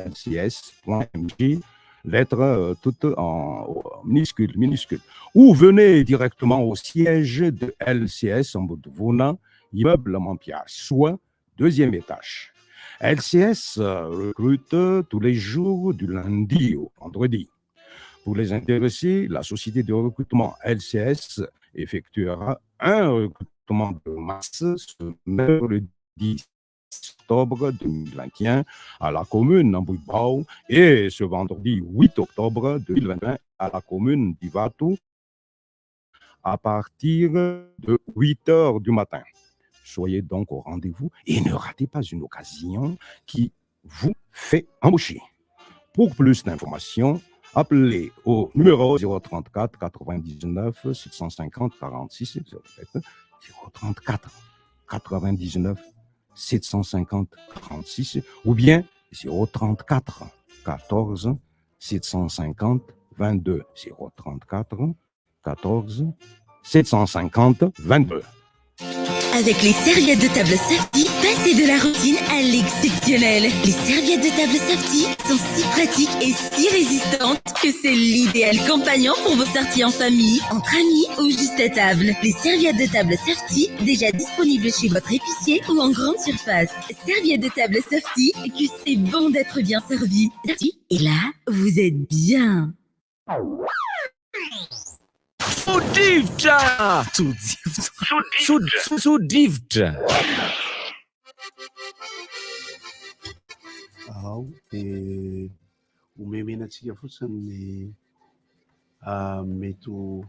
Speaker 21: lcs.mg lettres euh, toutes en minuscule minuscule ou venez directement au siège de LCS en Ambodivona immeuble Mampiary soit deuxième étage. LCS euh, recrute tous les jours du lundi au vendredi. Pour les intéressés, la société de recrutement LCS effectuera un recrutement de masse ce mercredi octobre 2021 à la commune Ambohibao et ce vendredi 8 octobre 2021 à la commune d'Ivato à partir de 8 heures du matin. Soyez donc au rendez-vous et ne ratez pas une occasion qui vous fait embaucher. Pour plus d'informations, appelez au numéro 034 99 750 46 034 99 750 46 ou bien 034 14 750 22 034 14 750 22.
Speaker 3: Avec les serviettes de table Safety, passez de la routine à l'exceptionnel. Les serviettes de table Safety sont si pratiques et si résistantes que c'est l'idéal compagnon pour vos sorties en famille, entre amis ou juste à table. Les serviettes de table Safety, déjà disponibles chez votre épicier ou en grande surface. Serviettes de table Safety, que c'est bon d'être bien servi. Et là, vous êtes bien.
Speaker 7: Tso-drivotra! Tso-drivotra! Tso-drivotra!
Speaker 12: Ao dia omemena antsika fotsiny ny mety ho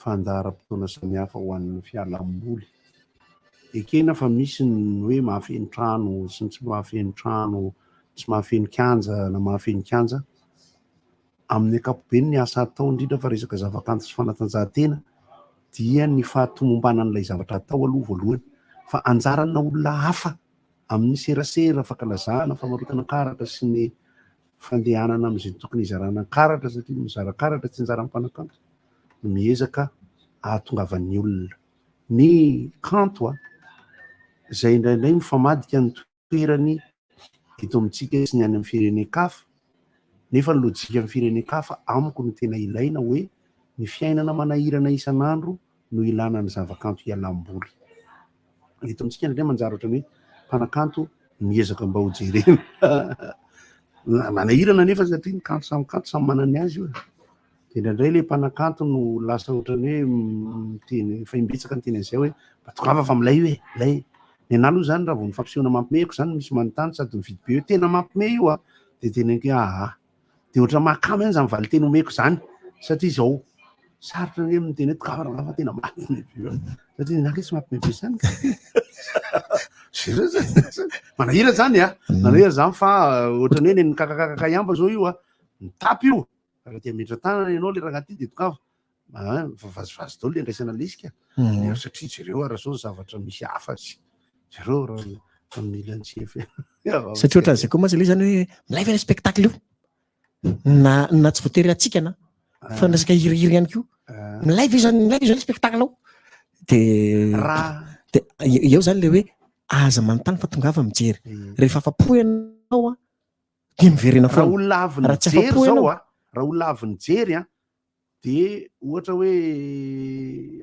Speaker 12: fandaharam-potoana samihafa ho an'ny fialamboly. Ekena fa misy ny hoe mahafeno trano sy ny tsy mahafeno trano, tsy mahafeno kianja na mahafeno kianja. Amin'ny ankapobeny ny asa atao indrindra fa resaka zavakanto sy fanatanjahantena dia ny fahatomombanan'ilay zavatra atao aloha voalohany fa anjarana olona hafa amin'ny serasera, fankalazana, famarotana karatra sy ny fandehanana amin'izay tokony hizarana karatra satria ny mizara karatra tsy anjaran'ny mpanakanto no miezaka ahatongavan'ny olona. Ny kanto a, izay indraindray mifamadika ny toerany eto amintsika sy ny any amin'ny firenen-kafa, nefa ny lojikan'ny firenen-kafa amiko no tena ilaina hoe ny fiainana manahirana isan'andro no ilana ny zavakanto hialam-boly. Eto amintsika indraindray manjary ohatran'ny hoe mpanakanto miezaka mba ho jerena. Manahirana anefa satria ny kanto samy kanto samy manana ny azy io e. Dia indraindray ilay mpanakanto no lasa ohatran'ny hoe miteny, efa imbetsaka niteny an'izay hoe mba tongava fa milay io e, milay. Ny anah aloha izany raha vao ny fampisehoana mampimehiko izany misy manontany sady mividy be hoe tena mampime io a, dia teneniko hoe aa. Dia ohatran'ny mahakamo ihany izany valinteny omeko izany satria izao sarotra anie miteny hoe tongava rangahy fa tena mampime be io a. Satria ny anah anie tsy mampime be izany ka. Manahirana izany a, manahirana izany fa ohatran'ny hoe nen'ny kakakakaka ihany zao io a, mitapy io. Raha te hametra tanana ianao le rangahy ty dia tongava. Ah, vazivazy daholo le andraisana lesika. Nefa satria jereo ary zao ny zavatra misy hafa sy jereo raha mila ny chef.
Speaker 8: Satria ohatran'izay koa mantsy ilay izy zany hoe milay ve ilay spectacle io? Na na tsy voatery hatsikana fa ny resaka hirihira ihany koa. Milay ve zany milay ve zany spectacle ao? De
Speaker 12: Raha
Speaker 8: de eo zany le hoe aza manontany fa tongava mijery. Rehefa afa-po ianao an, dia miverena
Speaker 12: Raha
Speaker 8: foana.
Speaker 12: olona avy
Speaker 8: Raha tsy
Speaker 12: nijery
Speaker 8: afa-po
Speaker 12: zao
Speaker 8: ianao
Speaker 12: a, raha olona avy nijery an, dia ohatra hoe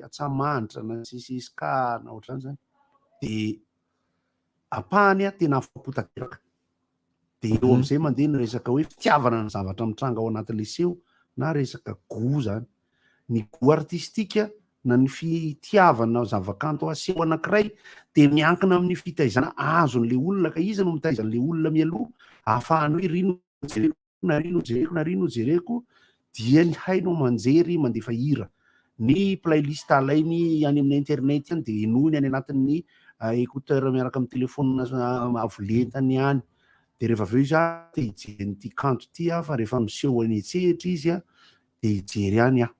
Speaker 12: Antsahamanitra na CCSK na ohatr'izany zany, dia ampahany an tena afa-po tanteraka. Dia eo amin'izay mandeha ny resaka hoe fitiavana ny zavatra mitranga ao anatin'ilay seho na resaka goût zany. Ny goût artistique na ny fitiavana zavakanto aseho anankiray dia miankina amin'ny fitaizana azon'ilay olona ka iza no mitaiza an'ilay olona mialoha ahafahany hoe ry no jereko na ry no jereko na ry no jereko dia ny haino aman-jery mandefa hira ny playlist alainy any amin'ny internet any dia henoiny any anatin'ny écouteur miaraka amin'ny téléphone avo lentany any dia rehefa avy eo izy ah te hijery an'ity kanto ity aho fa rehefa miseho any an-tsehatra izy ah. de hijery any aho.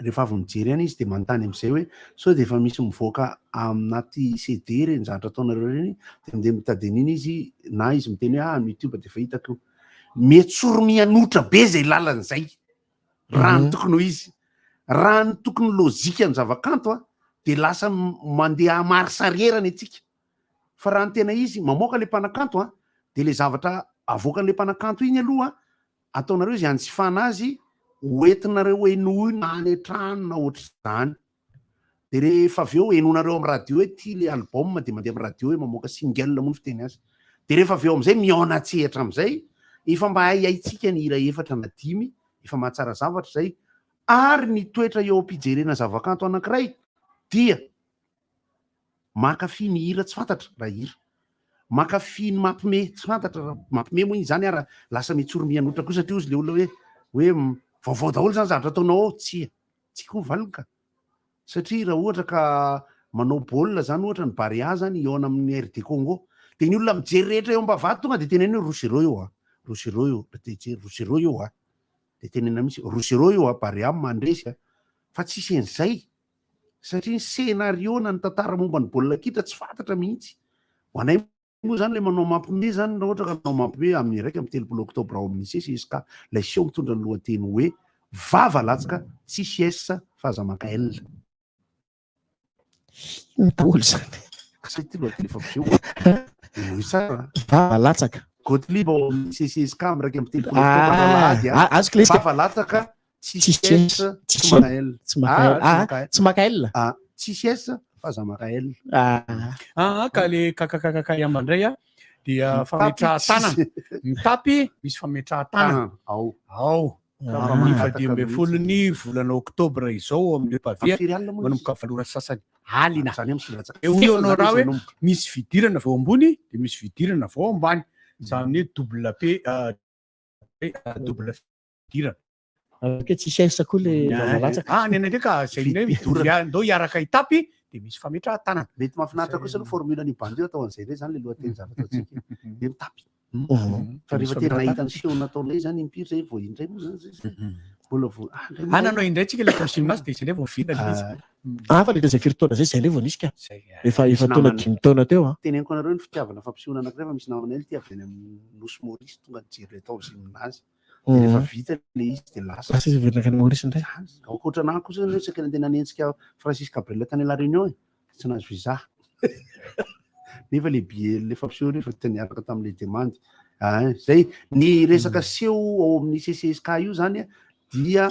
Speaker 12: Rehefa avy mijery any izy de manontany am'izay hoe sao de efa misy mivoaka anaty CD ireny zavatra ataonareo ireny, de mandeha mitady an'iny izy na izy miteny hoe ah amin'ny YouTube de efa hitako io. Metsoro mihanotra be zay lalana zay raha ny tokony ho izy. Raha ny tokony lojika ny zavakanto a de lasa mandeha marche arrière ny antsika. Fa raha ny tena izy mamoaka le mpanakanto a de le zavatra avoakan'le mpanakanto iny aloha ataonareo izay hanjifana azy hoentinareo henoina any an-trano na ohatr'izany. De rehefa avy eo henoinareo amin'ny radio hoe ty le album de mandeha amin'ny radio hoe mamoaka single moa ny fiteny azy. De rehefa avy eo amin'izay mihaona an-tsehatra amin'izay, efa mba haihaintsika ny hira efatra na dimy, efa mahatsara zavatra izay. Ary ny toetra eo am-pijerena zavakanto anankiray dia Mankafy ny hira tsy fantatra raha hira. Mankafy ny mampime tsy fantatra raha mampime moa izany ara lasa mitsory mihanotra koa satria ozy le olona hoe hoe vaovao daholo zany zavatra ataonao ao. Tsia, tsy koa ny valiny ka. Satria raha ohatra ka manao baolina zany ohatra ny Barea zany hihaona amin'ny RD Congo dia ny olona mijery rehetra eo am-bavahady tonga dia teneno hoe roa zéro io a, roa zéro io, dia jery roa zéro io a, dia tenenina mihitsy roa zéro io a, Barea mandresy a. Fa tsisy an'izay. Satria ny scenario na ny tantara momba ny baolina kitra tsy fantatra mihitsy. Ho anay moa izany ilay manao mampime izany raha ohatra ka manao mampime amin'ny 31 oktobra ao amin'ny CCSK ilay seho mitondra ny lohateny hoe Vava latsaka tsisy S fa aza maka L.
Speaker 8: Inona daholo izany?
Speaker 12: Kasa ity lohateny efa miseho. Henoy tsara.
Speaker 8: Vava latsaka.
Speaker 12: Gottlieb ao amin'ny CCSK amin'ny 31 oktobra alahady.
Speaker 8: Ah, azoko ilay izy ka.
Speaker 12: Vava latsaka Tsisy
Speaker 8: S,
Speaker 12: tsy maka L.
Speaker 8: Tsy maka L. Ah, tsy maka L.
Speaker 12: Ah, tsisy S fa aza maka L.
Speaker 8: Ah.
Speaker 1: Ah, ka le KKKK ihany indray a dia fametrahan-tanana. Mitapy misy fametrahan-tanana.
Speaker 12: Ao.
Speaker 1: Ao. Amin'ny faha-15 ny volana oktobra izao ao amin'ny Pavé manomboka valo ora sasany alina. Eo io anao raha hoe misy fidirana avy ao ambony dia misy fidirana avy ao ambany. Izany hoe double P double fidirana.
Speaker 8: Avy tsisy S koa le vava latsaka.
Speaker 1: Ah, ny anay ndraika zay ny hoe midorana. Ndao hiaraka hitapy dia misy fametrahan-tanana.
Speaker 12: Mety mahafinaritra kosa aloha formule ny bandy io atao an'izay indray zany le lohateny zavatra ataontsika. Dia mitapy. Fa rehefa tena nahita ny seho nataonay zany impiry zay vao indray moa zany zay. Mbola vao ah indray moa.
Speaker 1: Ah, nanao indray tsika le tao gymnase dia izay indray vao vita le izy.
Speaker 8: Ah, fa le zay firy taona zay zay indray vao nisy ka. Efa efa taona dimy taona teo ah.
Speaker 12: Teneniko anareo ny fitiavana fampisehoana anankiray fa misy namanay ity avy any amin'ny Nosy Maurice tonga nijery ilay tao gymnase. Dia rehefa vita ilay izy dia lasa.
Speaker 8: Lasa izy niverina nankany Maurice indray.
Speaker 12: Ankoatra anah kosa anie saika nandeha nanenjika Francis Cabrel tany La Réunion e, tsy nahazo visa. Nefa le billet le fampisehoana efa tena niaraka tamin'ilay demande. Ah, zay ny resaka seho ao amin'ny CCSK io zany dia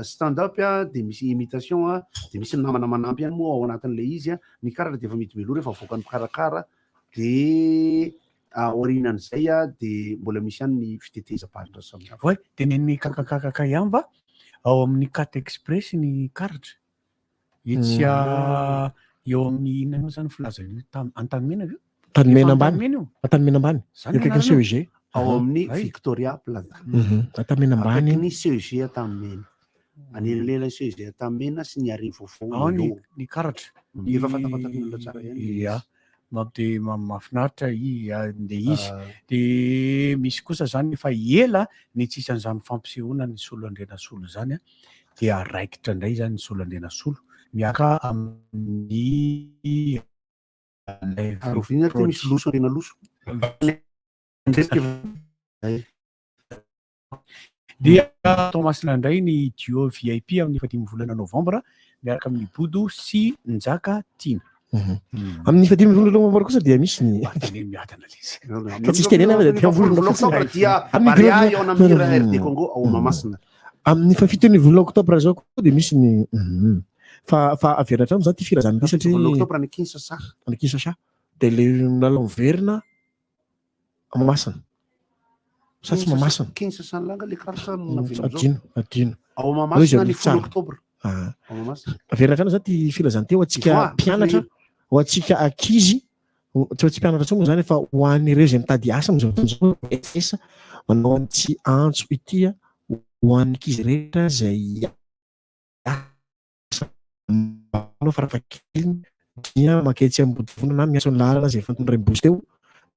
Speaker 12: stand up dia misy imitation dia misy namana manampy ihany moa ao anatin'ilay izy. Ny karatra dia efa midy mialoha rehefa avoakan'ny mpikarakara dia Aorianan'izay dia mbola misy ihany ny fitetezam-paritra samihafa.
Speaker 1: Oay, teneniny KKKKK ihany va? Ao amin'ny Cat Express ny karatra. Etsy eo amin'ny inona moa zany filazana io? Tam- Antanimena ve io?
Speaker 8: Antanimena
Speaker 1: Efa
Speaker 8: ambany.
Speaker 1: Antanimena io.
Speaker 8: Antanimena ambany.
Speaker 1: Zany
Speaker 8: Eo akaikin'ny
Speaker 1: anarana io?
Speaker 8: CEG.
Speaker 12: Ao amin'ny Victoria Plaza.
Speaker 8: Antanimena ambany.
Speaker 12: Akaikin'ny CEG Antanimena. Anelanelan'ny CEG Antanimena sy ny Arena Vaovao
Speaker 1: Ao ny
Speaker 12: eo.
Speaker 1: ny karatra.
Speaker 12: Efa fantafantatry ny olona tsara ihany ilay
Speaker 1: Ia.
Speaker 12: izy.
Speaker 1: Mamp- mahafinaritra i le izy. De misy kosa zany efa ela ny tsisy an'izany fampisehoana ny Solo Andrianasolo zany a, dia raikitra indray zany ny Solo Andrianasolo miaraka amin'ny Live
Speaker 12: Ary oviana ary ty misy loso Andrianaloso?
Speaker 1: Dia Toamasina indray ny duo VIP amin'ny fahadimy volana novambra miaraka amin'ny Bodo sy Njaka Tiana.
Speaker 8: Amin'ny fahadimy volana novambra kosa dia misy ny
Speaker 1: Teny miadana le izy.
Speaker 8: Ka tsisy tenena fa dia tena volana fotsiny.
Speaker 12: Dia
Speaker 8: Amin'ny
Speaker 12: Barea
Speaker 8: dimy
Speaker 12: eo amin'ny
Speaker 8: volana-
Speaker 12: RD Congo ao Mahamasina.
Speaker 8: Amin'ny fahafiton'ny volana oktobra zao koa dia misy ny fa fa averina hatrany zany ity filazana ity satria
Speaker 12: Volana oktobra any Kinshasa.
Speaker 8: Any Kinshasa. Dia le lalao miverina Mahamasina. Sa tsy Mahamasina?
Speaker 12: Kinshasa ny langa le karatra no navela amizao.
Speaker 8: Adino, adino.
Speaker 12: Ao
Speaker 8: Aleo
Speaker 12: Mahamasina
Speaker 8: izy
Speaker 12: ny
Speaker 8: aloha
Speaker 12: folo
Speaker 8: tsara.
Speaker 12: oktobra.
Speaker 8: Ah.
Speaker 12: Ao Mahamasina.
Speaker 8: Averina hatrany zany ty filazana ty ho antsika
Speaker 12: Ivoire,
Speaker 8: mpianatra, ho antsika ankizy, ho- tsy ho antsika mpianatra intsony moa zany fa ho an'ireo izay mitady asa amin'izao fotoana izao, SS, manao an'ity antso ity ho an'ny ankizy rehetra izay asa farafahakeliny dia manketsy Ambodivona na miantso ny laharana izay efa notondroin'i Bosy teo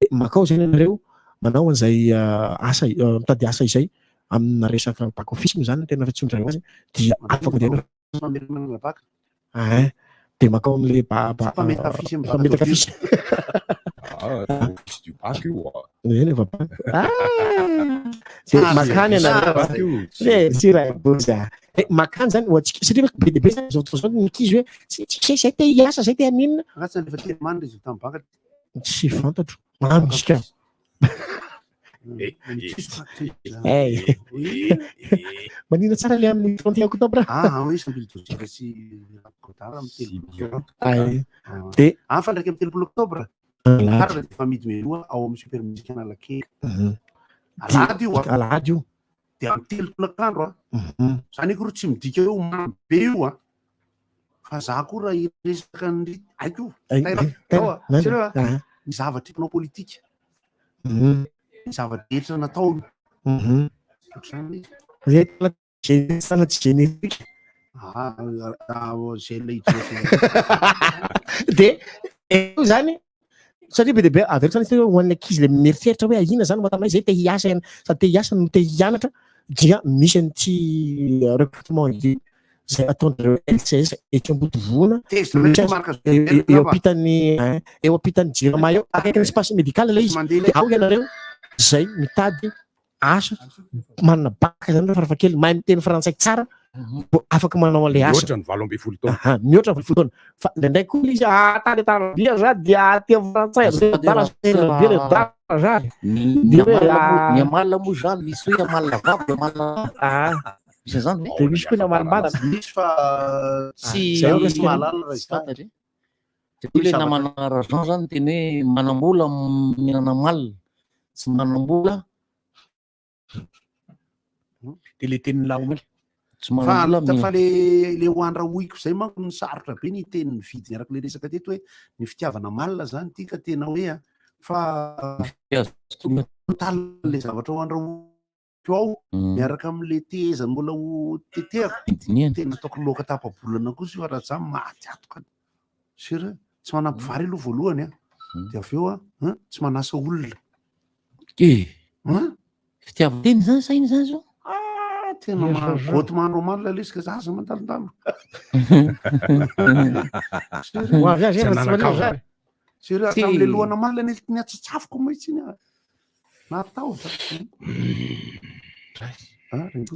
Speaker 8: dia makao izay ianareo manao an'izay asa mitady asa izay. amina resaka back office moa zany no tena fiantsoan-dry zareo azy dia afaka mandeha
Speaker 12: Mamerina bac.
Speaker 8: Ein, dia mankao amin'ilay ba ba
Speaker 12: Mpametaka affiche amin'ny
Speaker 8: mpametaka affiche.
Speaker 21: Ah, office du bac io ah.
Speaker 8: Eny efa bac. Ah! Dia makany ianareo.
Speaker 21: Bac io.
Speaker 8: Eh, tsy ray boza. Eh, makany zany ho antsika satria be dia be zany izao fotoana izao ny ankizy hoe tsy tsy zay zay te hiasa zay te haninona.
Speaker 12: Angaha tsy nalefa teny amany résultat ny bac?
Speaker 8: Tsy fantatro. Mamy izy ka. Hey. Manina tsara le amin'ny 31 octobre.
Speaker 12: Ah, oui, Sambily Joseph sy Godard amin'ny 30 octobre.
Speaker 8: Ay. De
Speaker 12: Ah, fa 31 octobre.
Speaker 8: Alahady.
Speaker 12: Tsara dia efa amidy mialoha ao amin'ny Super Music Analakely.
Speaker 8: Mhm.
Speaker 12: Alahady io ah.
Speaker 8: Alahady io.
Speaker 12: Dia amin'ny 3 tolakandro ah.
Speaker 8: Mhm.
Speaker 12: Zany akory tsy midika hoe ho mamy be io ah. Fa za koa raha hiresaka ny haiko.
Speaker 8: Ay,
Speaker 12: Taira,
Speaker 8: ay, taira,
Speaker 12: ao ah.
Speaker 8: nandra.
Speaker 12: Jereo ah.
Speaker 8: Ah.
Speaker 12: Ny zavatra mpanao politika.
Speaker 8: Mhm.
Speaker 12: Ny zava-drehetra nataony.
Speaker 8: Mhm.
Speaker 12: Ohatr'izany izy.
Speaker 8: Zay tena gé- tena tsy générique.
Speaker 12: Ah, ah, oh, gel hydrogel.
Speaker 8: De eo zany satria be dia be averiko zany izy hoe ho an'ny ankizy le mieritreritra hoe ahina zany matamay zay te hiasa ihany sady te hiasa no te hianatra dia misy an'ity recrutement ity zay ataon'ireo LCS etsy Ambodivona
Speaker 12: Tezitra mihitsy
Speaker 8: misy
Speaker 12: Marc
Speaker 8: azy
Speaker 12: Zuckerberg
Speaker 8: eo
Speaker 12: angamba.
Speaker 8: ampitan'ny hein, eo ampitan'ny Jirama eo akaikin'ny espace médical ilay izy
Speaker 12: Mandeha
Speaker 8: dia
Speaker 12: ilay
Speaker 8: ao ianareo zay mitady asa manana bac zany farafahakeliny mahay miteny frantsay tsara vao afaka manao an'ilay asa
Speaker 21: Mihoatra ny 18 taona.
Speaker 8: Aha, mihoatra ny 18 taona fa indraindray koa ilay izy ah tany Antananarivo za dia aty amin'ny frantsay
Speaker 5: Azafady
Speaker 8: dala
Speaker 5: raha-
Speaker 8: be le dala za
Speaker 5: Ny
Speaker 8: Dia
Speaker 5: ny
Speaker 8: hoe,
Speaker 5: amalona moa
Speaker 8: ah.
Speaker 5: ny amalona moa zany misy hoe amalona vavy amalona
Speaker 8: Ah.
Speaker 5: misy an'izany ve?
Speaker 8: Dia misy koa ny amalom-badana.
Speaker 12: Misy fa
Speaker 5: Tsy
Speaker 8: Zay aloha
Speaker 5: tsy
Speaker 8: resaka
Speaker 12: mahalala raha
Speaker 5: tsy
Speaker 12: izany.
Speaker 5: fantatra e. Satria ilay namana Rajean zany teny hoe manam-bola mihinana amalona, tsy manam-bola
Speaker 1: Dia le tenin'i Laomaly.
Speaker 5: Tsy
Speaker 12: Fa
Speaker 5: manam-bola
Speaker 12: fa
Speaker 5: mihinana.
Speaker 12: le le ho andrahoiko zay manko no sarotra be ny teny ny vidiny araka le resaka teto hoe ny fitiavana malina zany ity ka tena hoe a fa total le zavatra ho andrahoiko ao miaraka amin'le tehezany mbola ho tetehako tena ataoko loaka tapa-bolana kosa io fa raha za maty atoka sérieux tsy manampy vary aloha voalohany a de avy eo a hein, tsy manasa olona
Speaker 5: Eh,
Speaker 12: Hein?
Speaker 5: fitiavan-tena zany sa ino zany zao?
Speaker 12: Ah, tena goty mandro amalina le izy ka zaza mandalondalo
Speaker 8: Ho avy azy efa tsy manao zany.
Speaker 12: Sérieux
Speaker 5: Tsy-
Speaker 12: hatramin'le lohana malina ny ny atsatsafoko mihitsy iny a natahotra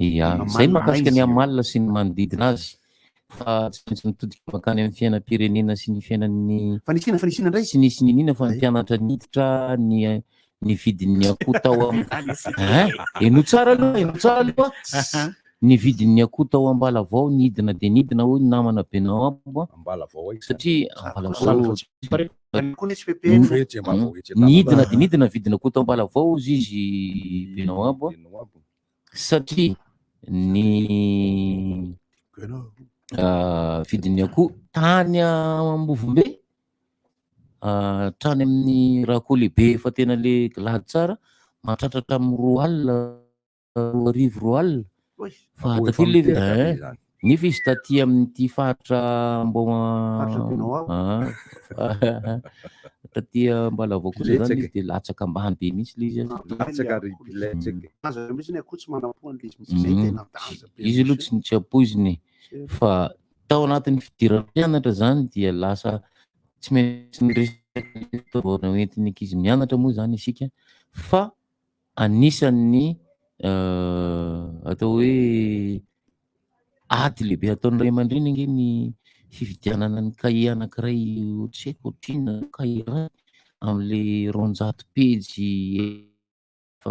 Speaker 5: Ia, zay ny mahakasika ny amalona sy ny manodidina azy fa tsy maintsy mitodika mankany amin'ny fiainam-pirenena sy ny fiainan'ny
Speaker 12: Fanisina fanisina indray
Speaker 5: sy ny sy ny nina fa ny mpianatra niditra ny ny vidin'ny akoho tao am Hein? Henoy tsara aloha, henoy tsara aloha. Ny vidin'ny akoho tao Ambalavao nidina dia nidina hoy ny namana Benao Abo a.
Speaker 21: Ambalavao aiza?
Speaker 5: Satria Ambalavao
Speaker 12: Koa ny SPPN.
Speaker 21: Etsy Ambalavao, etsy Antananarivo.
Speaker 5: Nidina dia nidina ny vidin'ny akoho tao Ambalavao hozy izy Benao Abo a. Satria ny vidin'ny akoho tany Ambovombe hatrany amin'ny raha akoho lehibe efa tena le glady tsara mahatratra hatramin'ny 2000 2000 2000 fa
Speaker 21: Akoho
Speaker 5: taty
Speaker 21: efa
Speaker 5: le
Speaker 21: miteraka be
Speaker 5: eh,
Speaker 21: izany.
Speaker 5: nefa izy taty amin'ity faritra mbô
Speaker 12: Faritra Benao Abo.
Speaker 5: Ah, taty Ambalavao kosa zany
Speaker 21: Betsaka
Speaker 5: izy de latsaka ambany be mihitsy le izy a.
Speaker 21: Latsaka ry biletsaka.
Speaker 12: Aza mihitsy ny akoho tsy manam-po an'ilay izy mihitsy zay tena danger be
Speaker 5: Izy aloha tsy ampoiziny fa tao anatin'ny fidiran'ny mpianatra zany dia lasa tsy maintsy miresaka fitaovana hoentin'ny ankizy mianatra moa zany isika fa anisan'ny atao hoe ady lehibe ataon'ny ray aman-dreny ange ny fividianana ny kahie anankiray tsy haiko ohatrinona kahie iray amin'le 200 pejy efa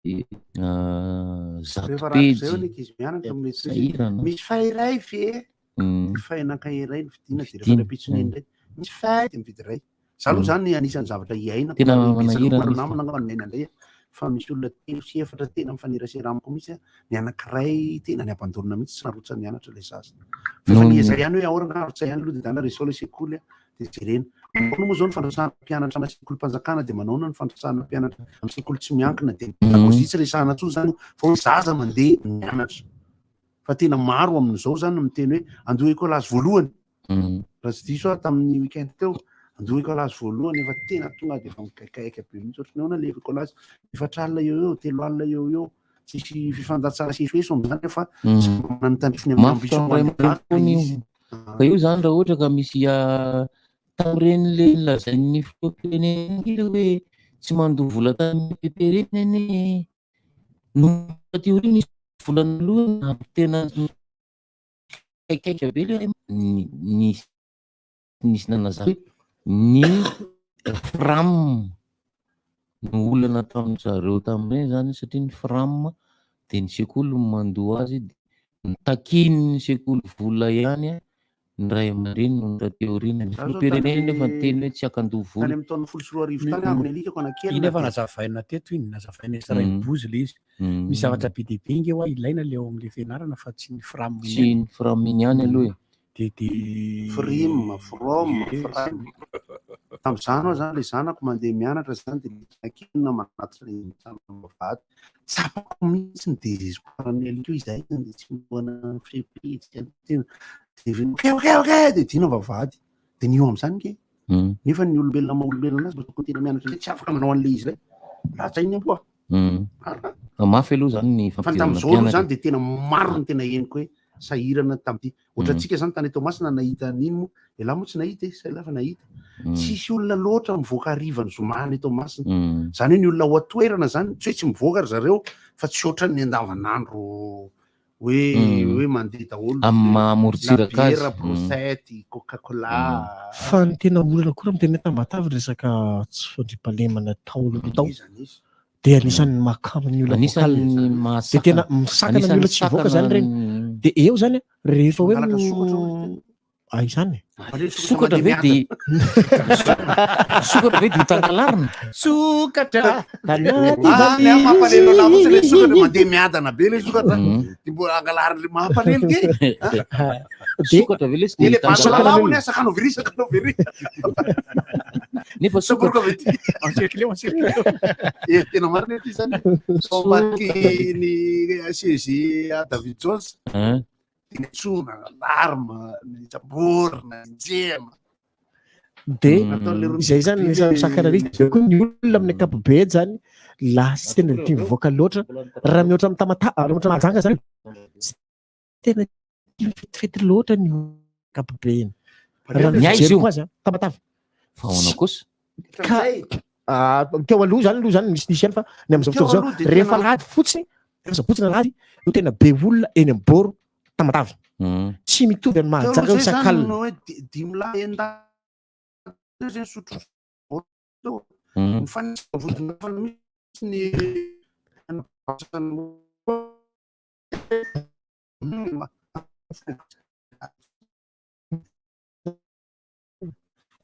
Speaker 5: 100
Speaker 12: Rehefa rahatrizay
Speaker 5: pejy
Speaker 12: ny ankizy mianatra mety hoe
Speaker 5: sahirana.
Speaker 12: misy fay iray ve
Speaker 5: Mm.
Speaker 12: fay anankiray iray no vidiana de rehefa
Speaker 5: Vidiana,
Speaker 12: rahampitso iny indray misy fay de mividy iray za aloha zany anisan'ny zavatra iainako
Speaker 5: Tena
Speaker 12: na hoe betsaka
Speaker 5: manahirana
Speaker 12: maro
Speaker 5: izy.
Speaker 12: namana angamba no niaina indray fa misy olona telo sy efatra tena mifanerasera amiko mihitsy a, ny anankiray tena ny abandonina mihitsy tsy narotsa nianatra ilay zaza fa efa
Speaker 5: Noho ny-
Speaker 12: niezaka ihany hoe ahoana nga arotsa ihany aloha de dana resao ilay sekoly a de jerena Manahoana moa zao ny fandraisana mpianatra amina sekolim-panjakana de manahoana ny fandraisana mpianatra amin'ny sekoly tsy miankina de pédagogie tsy resahana intsony zany fa hoe zaza mandeha mianatra fa tena maro amin'izao zany no miteny hoe andoha écolage voalohany raha tsy diso aho tamin'ny week-end teo andoha écolage voalohany efa tena tonga de efa mikaikaika be mihitsy ohatran'ny ahoana le écolage 40 eo eo 30 eo eo Tsisy fifandatsana sy esoeso amin'izany fa samy manana ny tandrifiny amin'ny
Speaker 5: Mafy
Speaker 12: ambition
Speaker 5: tamin'ny ray
Speaker 12: mandeha
Speaker 5: aman-dreny foana
Speaker 12: izy.
Speaker 5: io. Ka io zany raha ohatra ka misy tamin'ireny le nolazain'ny filoham-pirenena iny le hoe tsy mandoa vola tamin'ny EPP ireny anie no taty aoriana nisy vola naloa nampitena kaikaika be le nisy nisy nanazava hoe ny fram no olana tamin-dry zareo tamin'ireny zany satria ny fram dia ny sekoly no mandoa azy dia nitakian'ny sekoly vola ihany ny ray aman-dreny no taty aoriana. Ny
Speaker 12: Za zao
Speaker 5: filoham-pirenena
Speaker 12: tany
Speaker 5: nefa niteny hoe tsy hakandoa
Speaker 12: tany
Speaker 5: vola.
Speaker 12: amin'ny taona 2010 tany aho ny alikako
Speaker 1: Iny
Speaker 12: anakelina
Speaker 1: efa
Speaker 12: dia
Speaker 1: nazavaina teto iny, nazavaina Israel Bozy le izy. Misy zavatra be dia be nge hoa ilaina le ao amin'le fianarana fa tsy ny fram iny
Speaker 5: Tsy
Speaker 1: ihany.
Speaker 5: ny fram iny ihany aloha e.
Speaker 1: De de
Speaker 12: Frim, from,
Speaker 1: Ie,
Speaker 12: frame. Tamin'izany aho zany le zanako mandeha mianatra zany dia le manatitra ny vavahady. Tsapako mihitsy ny désespoir-n'ny alika io izahay zany dia tsy mbola fepetsika tena. Dia ok ok ok dia dina vavahady. Dia ny io amin'izany nge. Nefa ny olombelona maha olombelona anazy mba tokony tena mianatra indray tsy afaka manao an'ilay izy ilay. Latsa iny ampoa.
Speaker 5: Fa mafy aloha zany ny
Speaker 12: Fa ny
Speaker 5: fampidirana
Speaker 12: tamin'izao aloha
Speaker 5: mpianatra.
Speaker 12: zany dia tena maro ny tena henoko hoe sahirana tamin'ity. Ohatrantsika zany tany Toamasina nahita an'iny moa, elah moa tsy nahita e, sa elah fa nahita. Tsisy olona loatra mivoaka hariva ny zoma any Toamasina. Zany hoe ny olona ao an-toerana zany, tsy hoe tsy mivoaka ry zareo fa tsy ohatran'ny andavanandro hoe hoe mandeha daholo
Speaker 5: Amin'ny maha morontsiraka azy.
Speaker 12: La bière, brochette, coca-cola.
Speaker 8: Fa ny tena olana koa raha miteny hoe Tamatave resaka tsy fandriampahalemana tao aloha tao dia anisan'ny mahakamo ny olona
Speaker 5: Anisan'ny
Speaker 8: vocal. Dia
Speaker 5: mahasakana.
Speaker 8: tena misakana ny olona tsy hivoaka zany ireny. Dia eo zany rehefa hoe
Speaker 12: Mangalatra sokatra hono izy
Speaker 8: Ah, izany e.
Speaker 5: Sokatra ve dia sokatra ve dia tangalarina?
Speaker 1: Sokatra.
Speaker 12: Ah, ny ahy mampalahelo anahy fotsiny ilay sokatra mandeha miadana be ilay sokatra. Dia mbola angalariny ilay mampalahelo ke.
Speaker 5: Sokatra ve lesy
Speaker 12: Dia
Speaker 5: dia
Speaker 12: ilay bandy
Speaker 5: tangalarina?
Speaker 12: lalao hono, sakanao very, sakanao very.
Speaker 5: Nefa
Speaker 12: sokatra
Speaker 5: sokatra
Speaker 12: ve ty?
Speaker 1: Encerclé, encerclé.
Speaker 12: Eh, tena marina ity zany. Ao ambadiky ny CG David Jones.
Speaker 5: Hein?
Speaker 12: Dia nitsona, alarme, nitsamborina, nenjehina.
Speaker 8: Dia izay zany ny anisan'ny misakana ilay izy. Dia koa ny olona amin'ny ankapobeny zany lasa tsy tena tia mivoaka loatra. Raha mihoatra amin'ny Tamatave, raha mihoatra Mahajanga zany tsy tena tia mifetifety loatra ny olona ankapobeny. Raha ny
Speaker 5: Ny aiza io?
Speaker 8: fijeriko azy an, Tamatave.
Speaker 5: Fa ahoana kosa?
Speaker 8: Ka teo aloha zany aloha zany nisy nisy ihany fa ny amin'izao
Speaker 12: Teo
Speaker 8: fotoana izao
Speaker 12: aloha dia
Speaker 8: rehefa
Speaker 12: tena-
Speaker 8: alahady fotsiny, rehefa sabotsy na alahady no tena be olona eny amin'ny bord Tamatave. Tsy mitovy amin'ny
Speaker 12: Teo
Speaker 8: Mahajanga
Speaker 12: aloha
Speaker 8: hoe
Speaker 12: zay zany
Speaker 8: Sakalina.
Speaker 12: no hoe dimy lahy enin-dahy teo zay nisotro teo. Nifanisy vodin'afana mihitsy ny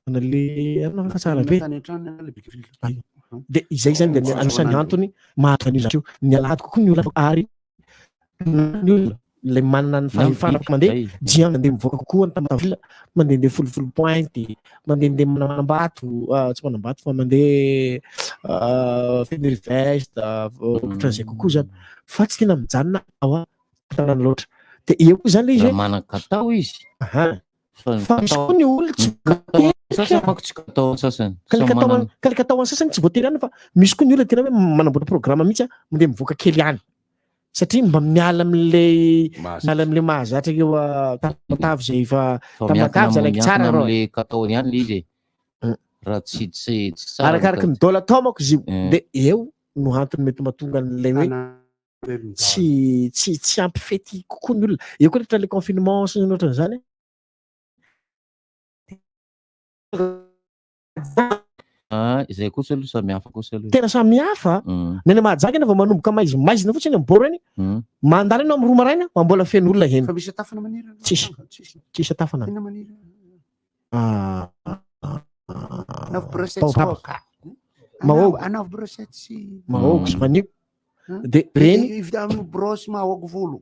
Speaker 8: Ana le ana fa tsara be.
Speaker 12: Tany an-trano le bikivily.
Speaker 8: Ay. Dia izay zany dia anisan'ny antony mahatonga an'io zavatra io. Ny alahady kokoa ny olona ary ny olona ilay manana ny fahefana afaka mandeha dia mandeha mivoaka kokoa ny Tamatave, mandehandeha folofolo pointe, mandehandeha manambato, tsy manambato fa mandeha Fenerive-Est, ohatran'izay kokoa zany. Fa tsy tena mijanona ao an-tanàna loatra. Dia eo koa zany ilay izy
Speaker 5: Raha
Speaker 8: hoe
Speaker 5: manan-katao izy.
Speaker 8: Aha.
Speaker 5: Fa ny
Speaker 8: Fa misy koa ny olona tsy
Speaker 5: ny katao an'ny sasany manko tsy katao an'ny sasany.
Speaker 8: Ka le
Speaker 5: Samy
Speaker 8: katao
Speaker 5: manana.
Speaker 8: ka le katao an'ny sasany tsy voatery ihany fa misy koa ny olona tena hoe manamboatra programme mihitsy a, mandeha mivoaka kely ihany. Satria mba miala amin'ilay miala amin'ilay mahazatra eo Tamatave izay efa
Speaker 5: Fa miankina
Speaker 8: Tamatave zalaky
Speaker 5: miankina
Speaker 8: tsara rô.
Speaker 5: amin'le katao ihany le izy e. Raha tsy tsy tsy tsara ny
Speaker 8: Arakaraky ny
Speaker 5: katao.
Speaker 8: dôla atao manko izy io. Dia eo no antony mety mahatonga an'ilay hoe tsy tsy tsy ampy fety kokoa ny olona. Eo koa rehetra le confinement sy ny ohatran'izany.
Speaker 5: Ah, izay kosa aloha samy hafa kosa aloha.
Speaker 8: Tena samy hafa. Ny any Mahajanga eny vao manomboka maizimaizina fotsiny amin'ny bord eny. Mandalo eny amin'ny 2 maraina fa mbola feno olona eny.
Speaker 12: Fa misy atafana maniry?
Speaker 8: Tsisy. Tsisy atafana.
Speaker 12: Inona maniry?
Speaker 8: Ah,
Speaker 12: Anaovy brochette sy
Speaker 8: Baobab.
Speaker 12: coca.
Speaker 8: Mahogo.
Speaker 12: Anaovy brochette sy
Speaker 8: Mahogo sy vanio. Dia reny
Speaker 12: Ividiano brosy mahogo volo.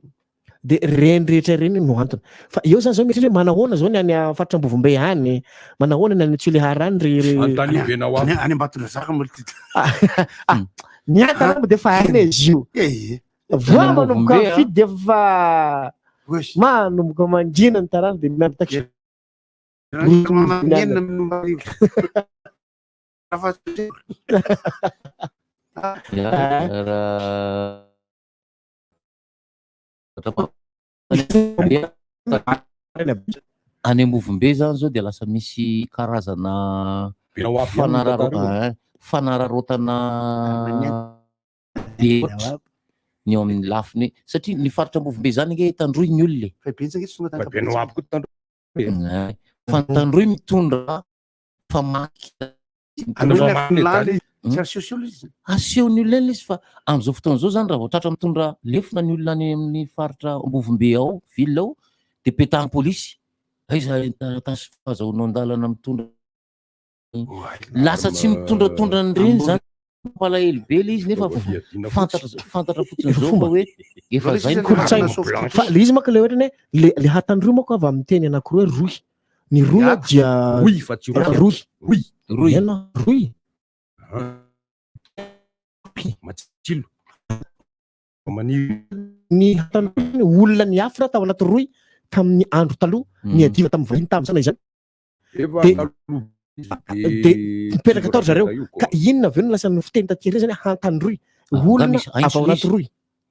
Speaker 8: Dia ireny rehetra ireny no antony. Fa eo zany zao mieritreritra hoe manahoana zao ny any faritra Ambovombe any, manahoana ny any Toliara any ry ry
Speaker 21: Anontaniana be anao
Speaker 12: Any any Ambatondrazaka moa ty.
Speaker 8: Ah, ny antana moa dia efa haina izy io.
Speaker 12: Eh.
Speaker 8: Voa
Speaker 5: Any
Speaker 8: manomboka
Speaker 5: Ambovombe,
Speaker 8: mifidy dia efa manomboka mangina ny tarana dia miandry taxi.
Speaker 12: Enina amin'ny arivo.
Speaker 5: Ya, raha Any Ambovombe zany zao dia lasa misy karazana fanararaotana be loatra ny eo amin'ny lafiny hoe satria ny faritra Ambovombe zany ange Tandroy ny olona e.
Speaker 12: Fa betsaka tsy tonga tany
Speaker 21: Fa be no aby koa Tandroy.
Speaker 5: Fa ny Tandroy mitondra famaky.
Speaker 12: Tsy asehon'ny olona izy.
Speaker 5: Asehon'ny olona ilay izy fa amin'izao fotoana izao zany raha vao tratra mitondra lefona ny olona any amin'ny faritra Ambovombe ao, ville ao, dia petahan'ny polisy. Aiza taratasy fahazahoanao an-dalana mitondra. Lasa tsy mitondratondra an'ireny zany. Mampalahelo be ilay izy nefa fantatra fantatra fotsiny izao fa hoe efa zay ny
Speaker 8: kolontsaina. Fa le izy manko le ohatrany hoe le le hatandroy manko avy amin'ny teny anankiroa hoe rohy. Ny rohy dia
Speaker 21: rohy fa tsy rohy.
Speaker 8: Rohy.
Speaker 21: Rohy.
Speaker 5: Rohy.
Speaker 8: Ena rohy.
Speaker 21: Matsilo. Maniry.
Speaker 8: Ny hatandroy olona niafina tao anaty rohy tamin'ny andro taloha niadiva tamin'ny vahiny tamin'izany izany. Dia mipetraka tao ry zareo. Ka inona avy eo no lasa nofiteny taty aoriana zany hoe hantandroy. Olona avy ao anaty rohy.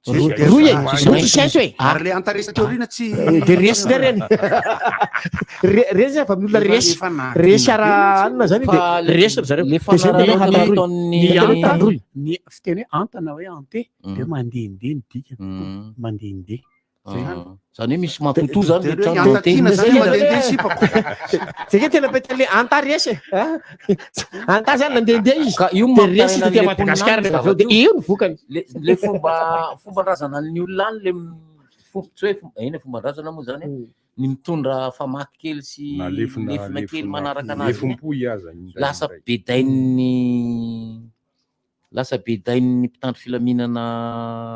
Speaker 8: Rohy e! Rohy tsisy antso e!
Speaker 12: Ary le antaresy aty aoriana tsy.
Speaker 8: Dia resy indray reny. Resy avy amin'ny olona resy. Resy ara anona zany dia resy ry zareo.
Speaker 5: Le
Speaker 8: Dia zay ny hoe
Speaker 5: fanararaotana
Speaker 8: hantandroy.
Speaker 5: ataon'ny
Speaker 8: Ny hantandroy.
Speaker 1: Ny fiteny hoe antana hoe ante dia mandehandeha ny dikany. Mandehandeha.
Speaker 5: Zany hoe misy matotoa zany le trano
Speaker 12: Antatina zany mandehandeha sipako.
Speaker 8: Zay ke tena peta le antaresy e. Anta zany nandehandeha izy.
Speaker 5: Ka io
Speaker 8: Dia resy
Speaker 5: mampitaraina
Speaker 8: taty
Speaker 5: an'le
Speaker 8: Madagasikara
Speaker 5: mponina
Speaker 8: rehefa avy eo dia io ny vokany.
Speaker 5: Le le fomba fomban-drazana ny olona any le fomba tsy hoe fomba eny fomban-drazana moa zany ny mitondra famaky kely sy
Speaker 21: Na lefona
Speaker 5: lefona kely
Speaker 21: lefona
Speaker 5: manaraka anazy iny.
Speaker 21: lefom-pohy aza indraindray.
Speaker 5: Lasa bedain'ny Lasa bedain'ny mpitandro filaminana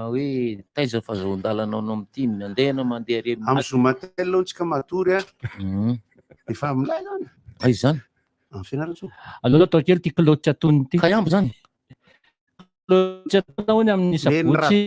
Speaker 5: hoe taiza fahazoan-dalana anao amin'ity, andeha ianao mandeha ary amin'ny
Speaker 12: Amin'ny zoma tel hono tsika matory a. Efa milay zany.
Speaker 5: Aiza zany?
Speaker 12: Amin'ny Fianarantsoa.
Speaker 6: Aleo atao kely ity Claude Tsiatony ity.
Speaker 5: Kaiambo zany?
Speaker 6: Claude Tsiatony hono amin'ny sabotsy.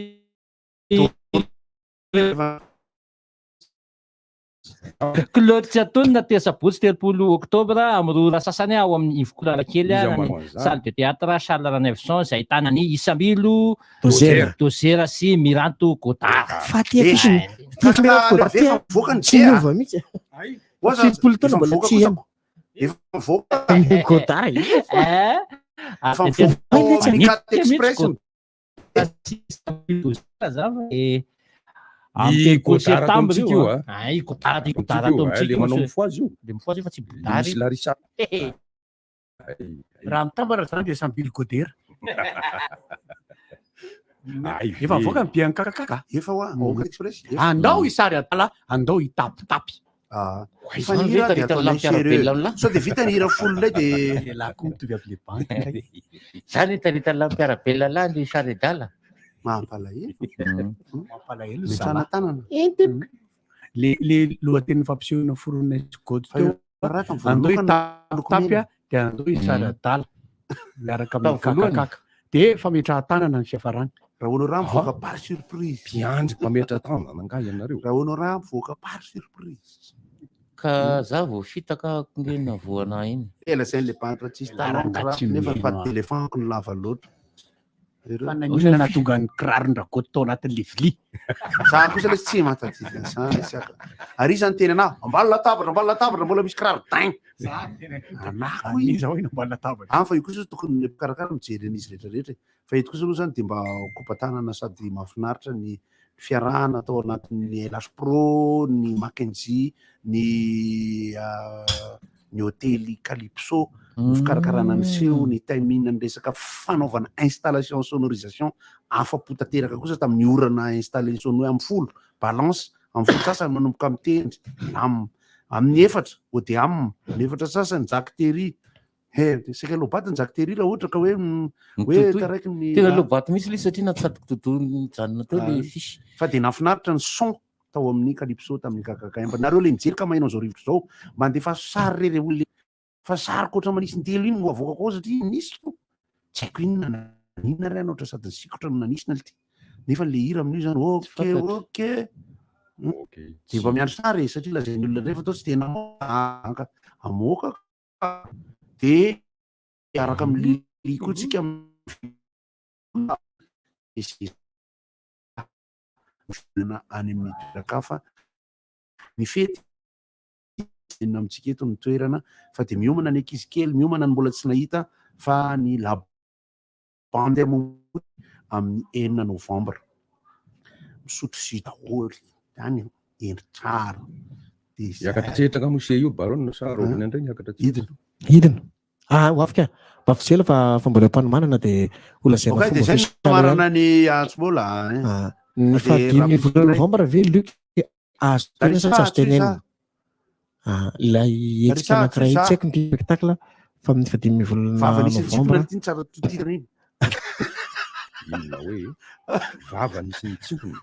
Speaker 6: Claude Tsiatonina teny sabotsy 30 oktobra amin'ny 2 ora sasany ao amin'ny Ivokolo Analakely
Speaker 21: Iza
Speaker 6: na ny
Speaker 21: manao an'izany?
Speaker 6: salle de théâtre Charles Ranaivoson izay ahitana an'i Isambilo
Speaker 8: Dozera.
Speaker 6: Dozera sy Miranto Godard.
Speaker 8: Fa ty affiche ny ty affiche Miranto Godard ty a, tsy niova mihitsy. 70 taona mbola tsy heno.
Speaker 12: Efa mivoaka.
Speaker 8: Godard e.
Speaker 6: Eh,
Speaker 12: Efa mivoaka amin'ny Cat Express.
Speaker 21: I Godard ato amintsika io a.
Speaker 6: Ay, Godard, i Godard
Speaker 21: Amintsika
Speaker 6: ato
Speaker 21: io,
Speaker 6: amintsika
Speaker 21: le
Speaker 6: io,
Speaker 21: manao
Speaker 6: monsieur.
Speaker 21: mifohaza io.
Speaker 6: Le mifohaza io fa tsy Godard.
Speaker 21: Misy Larissa.
Speaker 1: Raha mitambatra zany dia Sambilo Godera.
Speaker 21: Ay,
Speaker 1: Efa mivoaka ny bian'ny kakakaka.
Speaker 12: Efa hoa, Aoka Express. Efa.
Speaker 1: Andao hisary adala, andao hitapitapy.
Speaker 12: Ah.
Speaker 5: Fa
Speaker 12: Fa ny hira dia ataonay sérieux. Sao dia vita ny hira folo indray dia.
Speaker 1: Lehilahy koa mitovy avy le bandy.
Speaker 5: Zany taritan'ny mpiara-belona lahy ny sary adala.
Speaker 12: Mampalahelo.
Speaker 1: Mampalahelo
Speaker 12: Metrana
Speaker 1: zalahy.
Speaker 12: tanana.
Speaker 1: Le le lohatenin'ny fampisehoana foronina God
Speaker 12: Fa
Speaker 1: teo.
Speaker 12: io raha tamin'ny
Speaker 1: Andao
Speaker 12: voalohany
Speaker 1: hitapitapy a, dia andao hisary adala miaraka amin'ny
Speaker 5: Tamin'ny voalohany.
Speaker 1: kakakaka. Dia fametrahan-tanana ny fiafarany.
Speaker 12: Raha Honorat mivoaka par surprise.
Speaker 21: Mpiandry mpametra-tanana angaha ianareo?
Speaker 12: Raha Honorat mivoaka par surprise.
Speaker 5: Ka za vao fitaka nge navoana iny.
Speaker 12: Eh, lazain'le bandy tsisy talent
Speaker 1: Laranga
Speaker 12: raha
Speaker 1: tsy
Speaker 12: nefa
Speaker 1: mino
Speaker 12: pas
Speaker 1: aho.
Speaker 12: téléphone-ko no lava loatra.
Speaker 1: Fa naninona nahatonga ny kiraron-dRakoto tao anatin'le vilia?
Speaker 12: Za kosa le tsy mahatadidy an'izany tsy aka. Ary iza niteny anahy, ambany latabatra, ambany latabatra, mbola misy kiraro dain. Anako iny.
Speaker 1: Iza hoy no ambany latabatra?
Speaker 12: Ah, fa io kosa tokony ny mpikarakara mijery an'izy rehetra rehetra e. Fa eto kosa aloha zany dia mba kopa-tanana sady mahafinaritra ny fiarahana tao anatin'ny LH Pro, ny Mackenzie, ny ny hotely Calypso, ny fikarakarana ny seho, ny timing ny resaka fanaovana installation sonorisation afa-po tanteraka kosa tamin'ny orana installer ny sono amin'ny 10, balance amin'ny 10 sasany manomboka mitendry, lam amin'ny 4, Odeam, amin'ny 4 sasany Jacques Terry. He, de saika lobaty ny Jacques Terry raha ohatra ka hoe hoe
Speaker 5: Mitotoy.
Speaker 12: taraiky ny
Speaker 5: Tena lobaty mihitsy ilay izy satria natsatoko dodo nijanona teo le
Speaker 12: Ah.
Speaker 5: fiche.
Speaker 12: Fa dia nahafinaritra ny son tao amin'ny Calypso tamin'ny KKKM. Nareo le mijery ka maheno an'izao rivotra izao, mba andefa sary re re olona fa sariko ohatra manisy intelo iny no avoakako ao satria nisy ko. Tsy haiko inona na inona re anao ohatra sady nisikotra no nanisina lty. Nefa le hira amin'io zany ok
Speaker 5: Fantatro.
Speaker 12: ok. Dia mba miandry sary e satria lazain'ny olona indray fa toa tsy tena amoaka amoaka dia hiaraka amin'ny Lily koa tsika Miverina any amin'ny toeran-kafa ny fety enina amintsika eto ny toerana fa dia miomana ny ankizy kely, miomana ny mbola tsy nahita fa ny la bande amin'ny enina novambra. Misotro jus daholo any endry tsara. Dia izay.
Speaker 21: Hiakatra tsehitra nga moa se io Baronne sa raovina indray ny hiakatra tsehitra?
Speaker 12: Hidina.
Speaker 8: Hidina. Ah, ho afika. Mba avy tsy ela fa fa mbola eo am-panomanana dia ho lazaina
Speaker 12: Ok, dia
Speaker 8: fomba
Speaker 12: izay no
Speaker 8: ofisialy ihany.
Speaker 12: marina ny antso mbola. eh.
Speaker 8: Ah, ny
Speaker 12: Fa dia
Speaker 8: fahadimy
Speaker 12: raha
Speaker 8: volana novambra ve Luc azo tenenina sa tsy azo
Speaker 12: Arisa,
Speaker 8: tenenina? Ah, ilay hetsika
Speaker 12: Arisa,
Speaker 8: anankiray
Speaker 12: Arisa.
Speaker 8: tsy haiko ny spectacle fa amin'ny fahadimy volana
Speaker 12: Vava nisy
Speaker 8: novambra.
Speaker 12: nitsipona ity ny tsara totitana iny.
Speaker 21: Inona hoe vava nisy nitsimpona.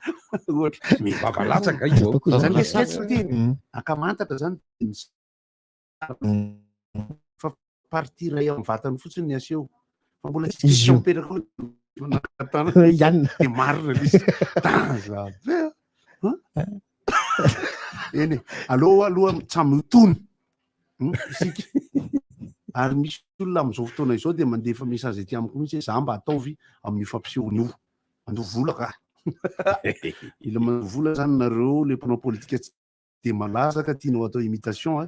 Speaker 12: Ohatra.
Speaker 21: Vava latsaka io.
Speaker 8: Ataoko
Speaker 12: Zany
Speaker 8: zany.
Speaker 12: le sketch no tiany. Ankamantatra zany dia ny Fa partie iray amin'ny vatany fotsiny ny aseho. Fa mbola tsy
Speaker 8: Izy io.
Speaker 12: mipetraka ao tanana.
Speaker 8: Ianona.
Speaker 12: Dia marina ilay izy. Daza be a. Hein? Eny e, aleo aloha samy ho tony isika. Ary misy olona amin'izao fotoana izao dia mandefa message ety amiko mihitsy hoe za mba ataovy amin'io fampisehoana io. Mandoa vola ka. Mila mandoa vola zany nareo le mpanao politika tsy dia malaza ka tianao atao imitation a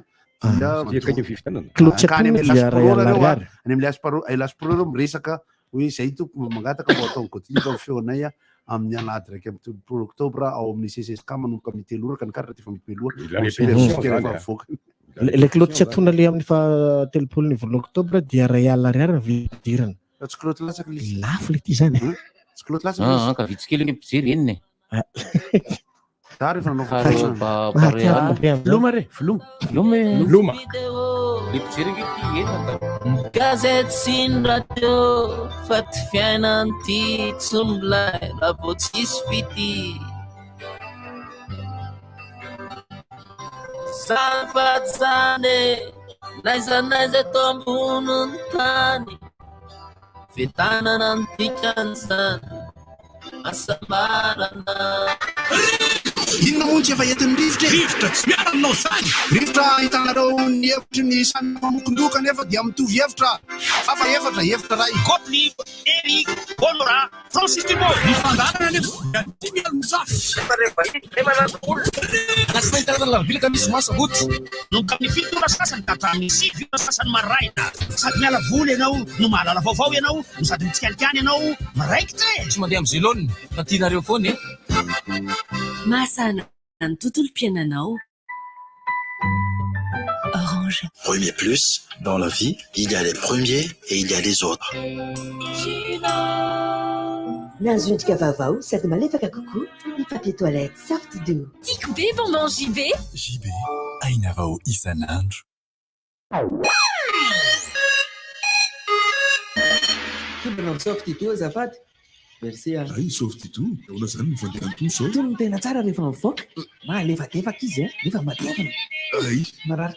Speaker 12: dia
Speaker 21: Satria akaiky ny fifidianana.
Speaker 8: Claude
Speaker 12: Ka any
Speaker 8: Chaplin
Speaker 12: amin'ny
Speaker 8: dia
Speaker 12: Elas
Speaker 8: ray
Speaker 12: Pro
Speaker 8: alina
Speaker 12: nareo a,
Speaker 8: ariary.
Speaker 12: any amin'ny Elas Pro, Elas Pro nareo miresaka hoe zay tompoko mba mangataka mba ataon'i Gottlieb amin'ny feonay a, amin'ny alahady 31 oktobra ao amin'ny CCSK manomboka amin'ny 3 ora ka ny karatra dia efa mety mialoha
Speaker 21: Mila
Speaker 12: ao
Speaker 21: répétition
Speaker 12: Super
Speaker 21: zany
Speaker 12: rehefa
Speaker 21: a.
Speaker 12: mivoaka.
Speaker 8: Le le Claude Chaplin le amin'ny faha 30 ny volana oktobra dia ray alina ariary ny vidirana.
Speaker 12: Fa tsy Claude latsaka ilay izy.
Speaker 8: Lafo le ty zany.
Speaker 12: Tsy Claude latsaka ilay
Speaker 5: Ah,
Speaker 12: izy.
Speaker 5: ah, ka vitsy kely ny mpijery enina e.
Speaker 12: Za rehefa nanao
Speaker 5: Fa
Speaker 12: vacances.
Speaker 5: pa- pareana.
Speaker 1: Veloma re, veloma.
Speaker 5: Veloma e.
Speaker 21: Veloma.
Speaker 5: Le mpijery ange ty enina ka.
Speaker 4: Gazety sy ny radio fa ty fiainana ty tsy milay raha vao tsisy fitia. Zany fa tsy zany e, n'aiza n'aiza eto ambonin'ny tany. Fiadanana ny dikan'izany, hasambarana.
Speaker 28: Inona moa no tsy efa entin'ny rivotra e?
Speaker 10: Rivotra tsy miala aminao izany!
Speaker 28: Rivotra ahitanareo ny hevitry ny samy mpamokondoha kanefa dia mitovy hevitra. Hafa efatra, hevitra iray.
Speaker 10: Gottlieb, Eric, Honorat, Francis Dubois. Ny fandaharana anefa dia tsy miala amin'izany.
Speaker 29: Alatsinainy talata alarobia alakamisy zoma sabotsy.
Speaker 10: Manomboka amin'ny 7 ora sasany ka hatramin'ny 9 ora sasany maraina. Sady miala voly ianao no mahalala vaovao ianao no sady mitsikalikany ianao miraikitra e!
Speaker 29: Tsy mandeha amin'ny zelone fa tianareo foana e!
Speaker 3: Mahasahana ny tontolom-piainanao. Orange.
Speaker 11: Premier plus, dans la vie, il y a les premiers et il y a les autres.
Speaker 9: Nahazo endrika vaovao sady malefaka kokoa ny papier toilette Soft Doux.
Speaker 3: Tiako be bonbon JB.
Speaker 26: JB, aina vao isan'andro.
Speaker 13: Tolona amin'ny Soft Doux azafady. Merci a.
Speaker 15: Ay, Soft Doux, ahoana zany ny fandehan'itony zao?
Speaker 13: Itony no tena tsara rehefa mivoaka. Mahalefadefaka izy a, nefa matevina.
Speaker 15: Ay.
Speaker 13: Marary.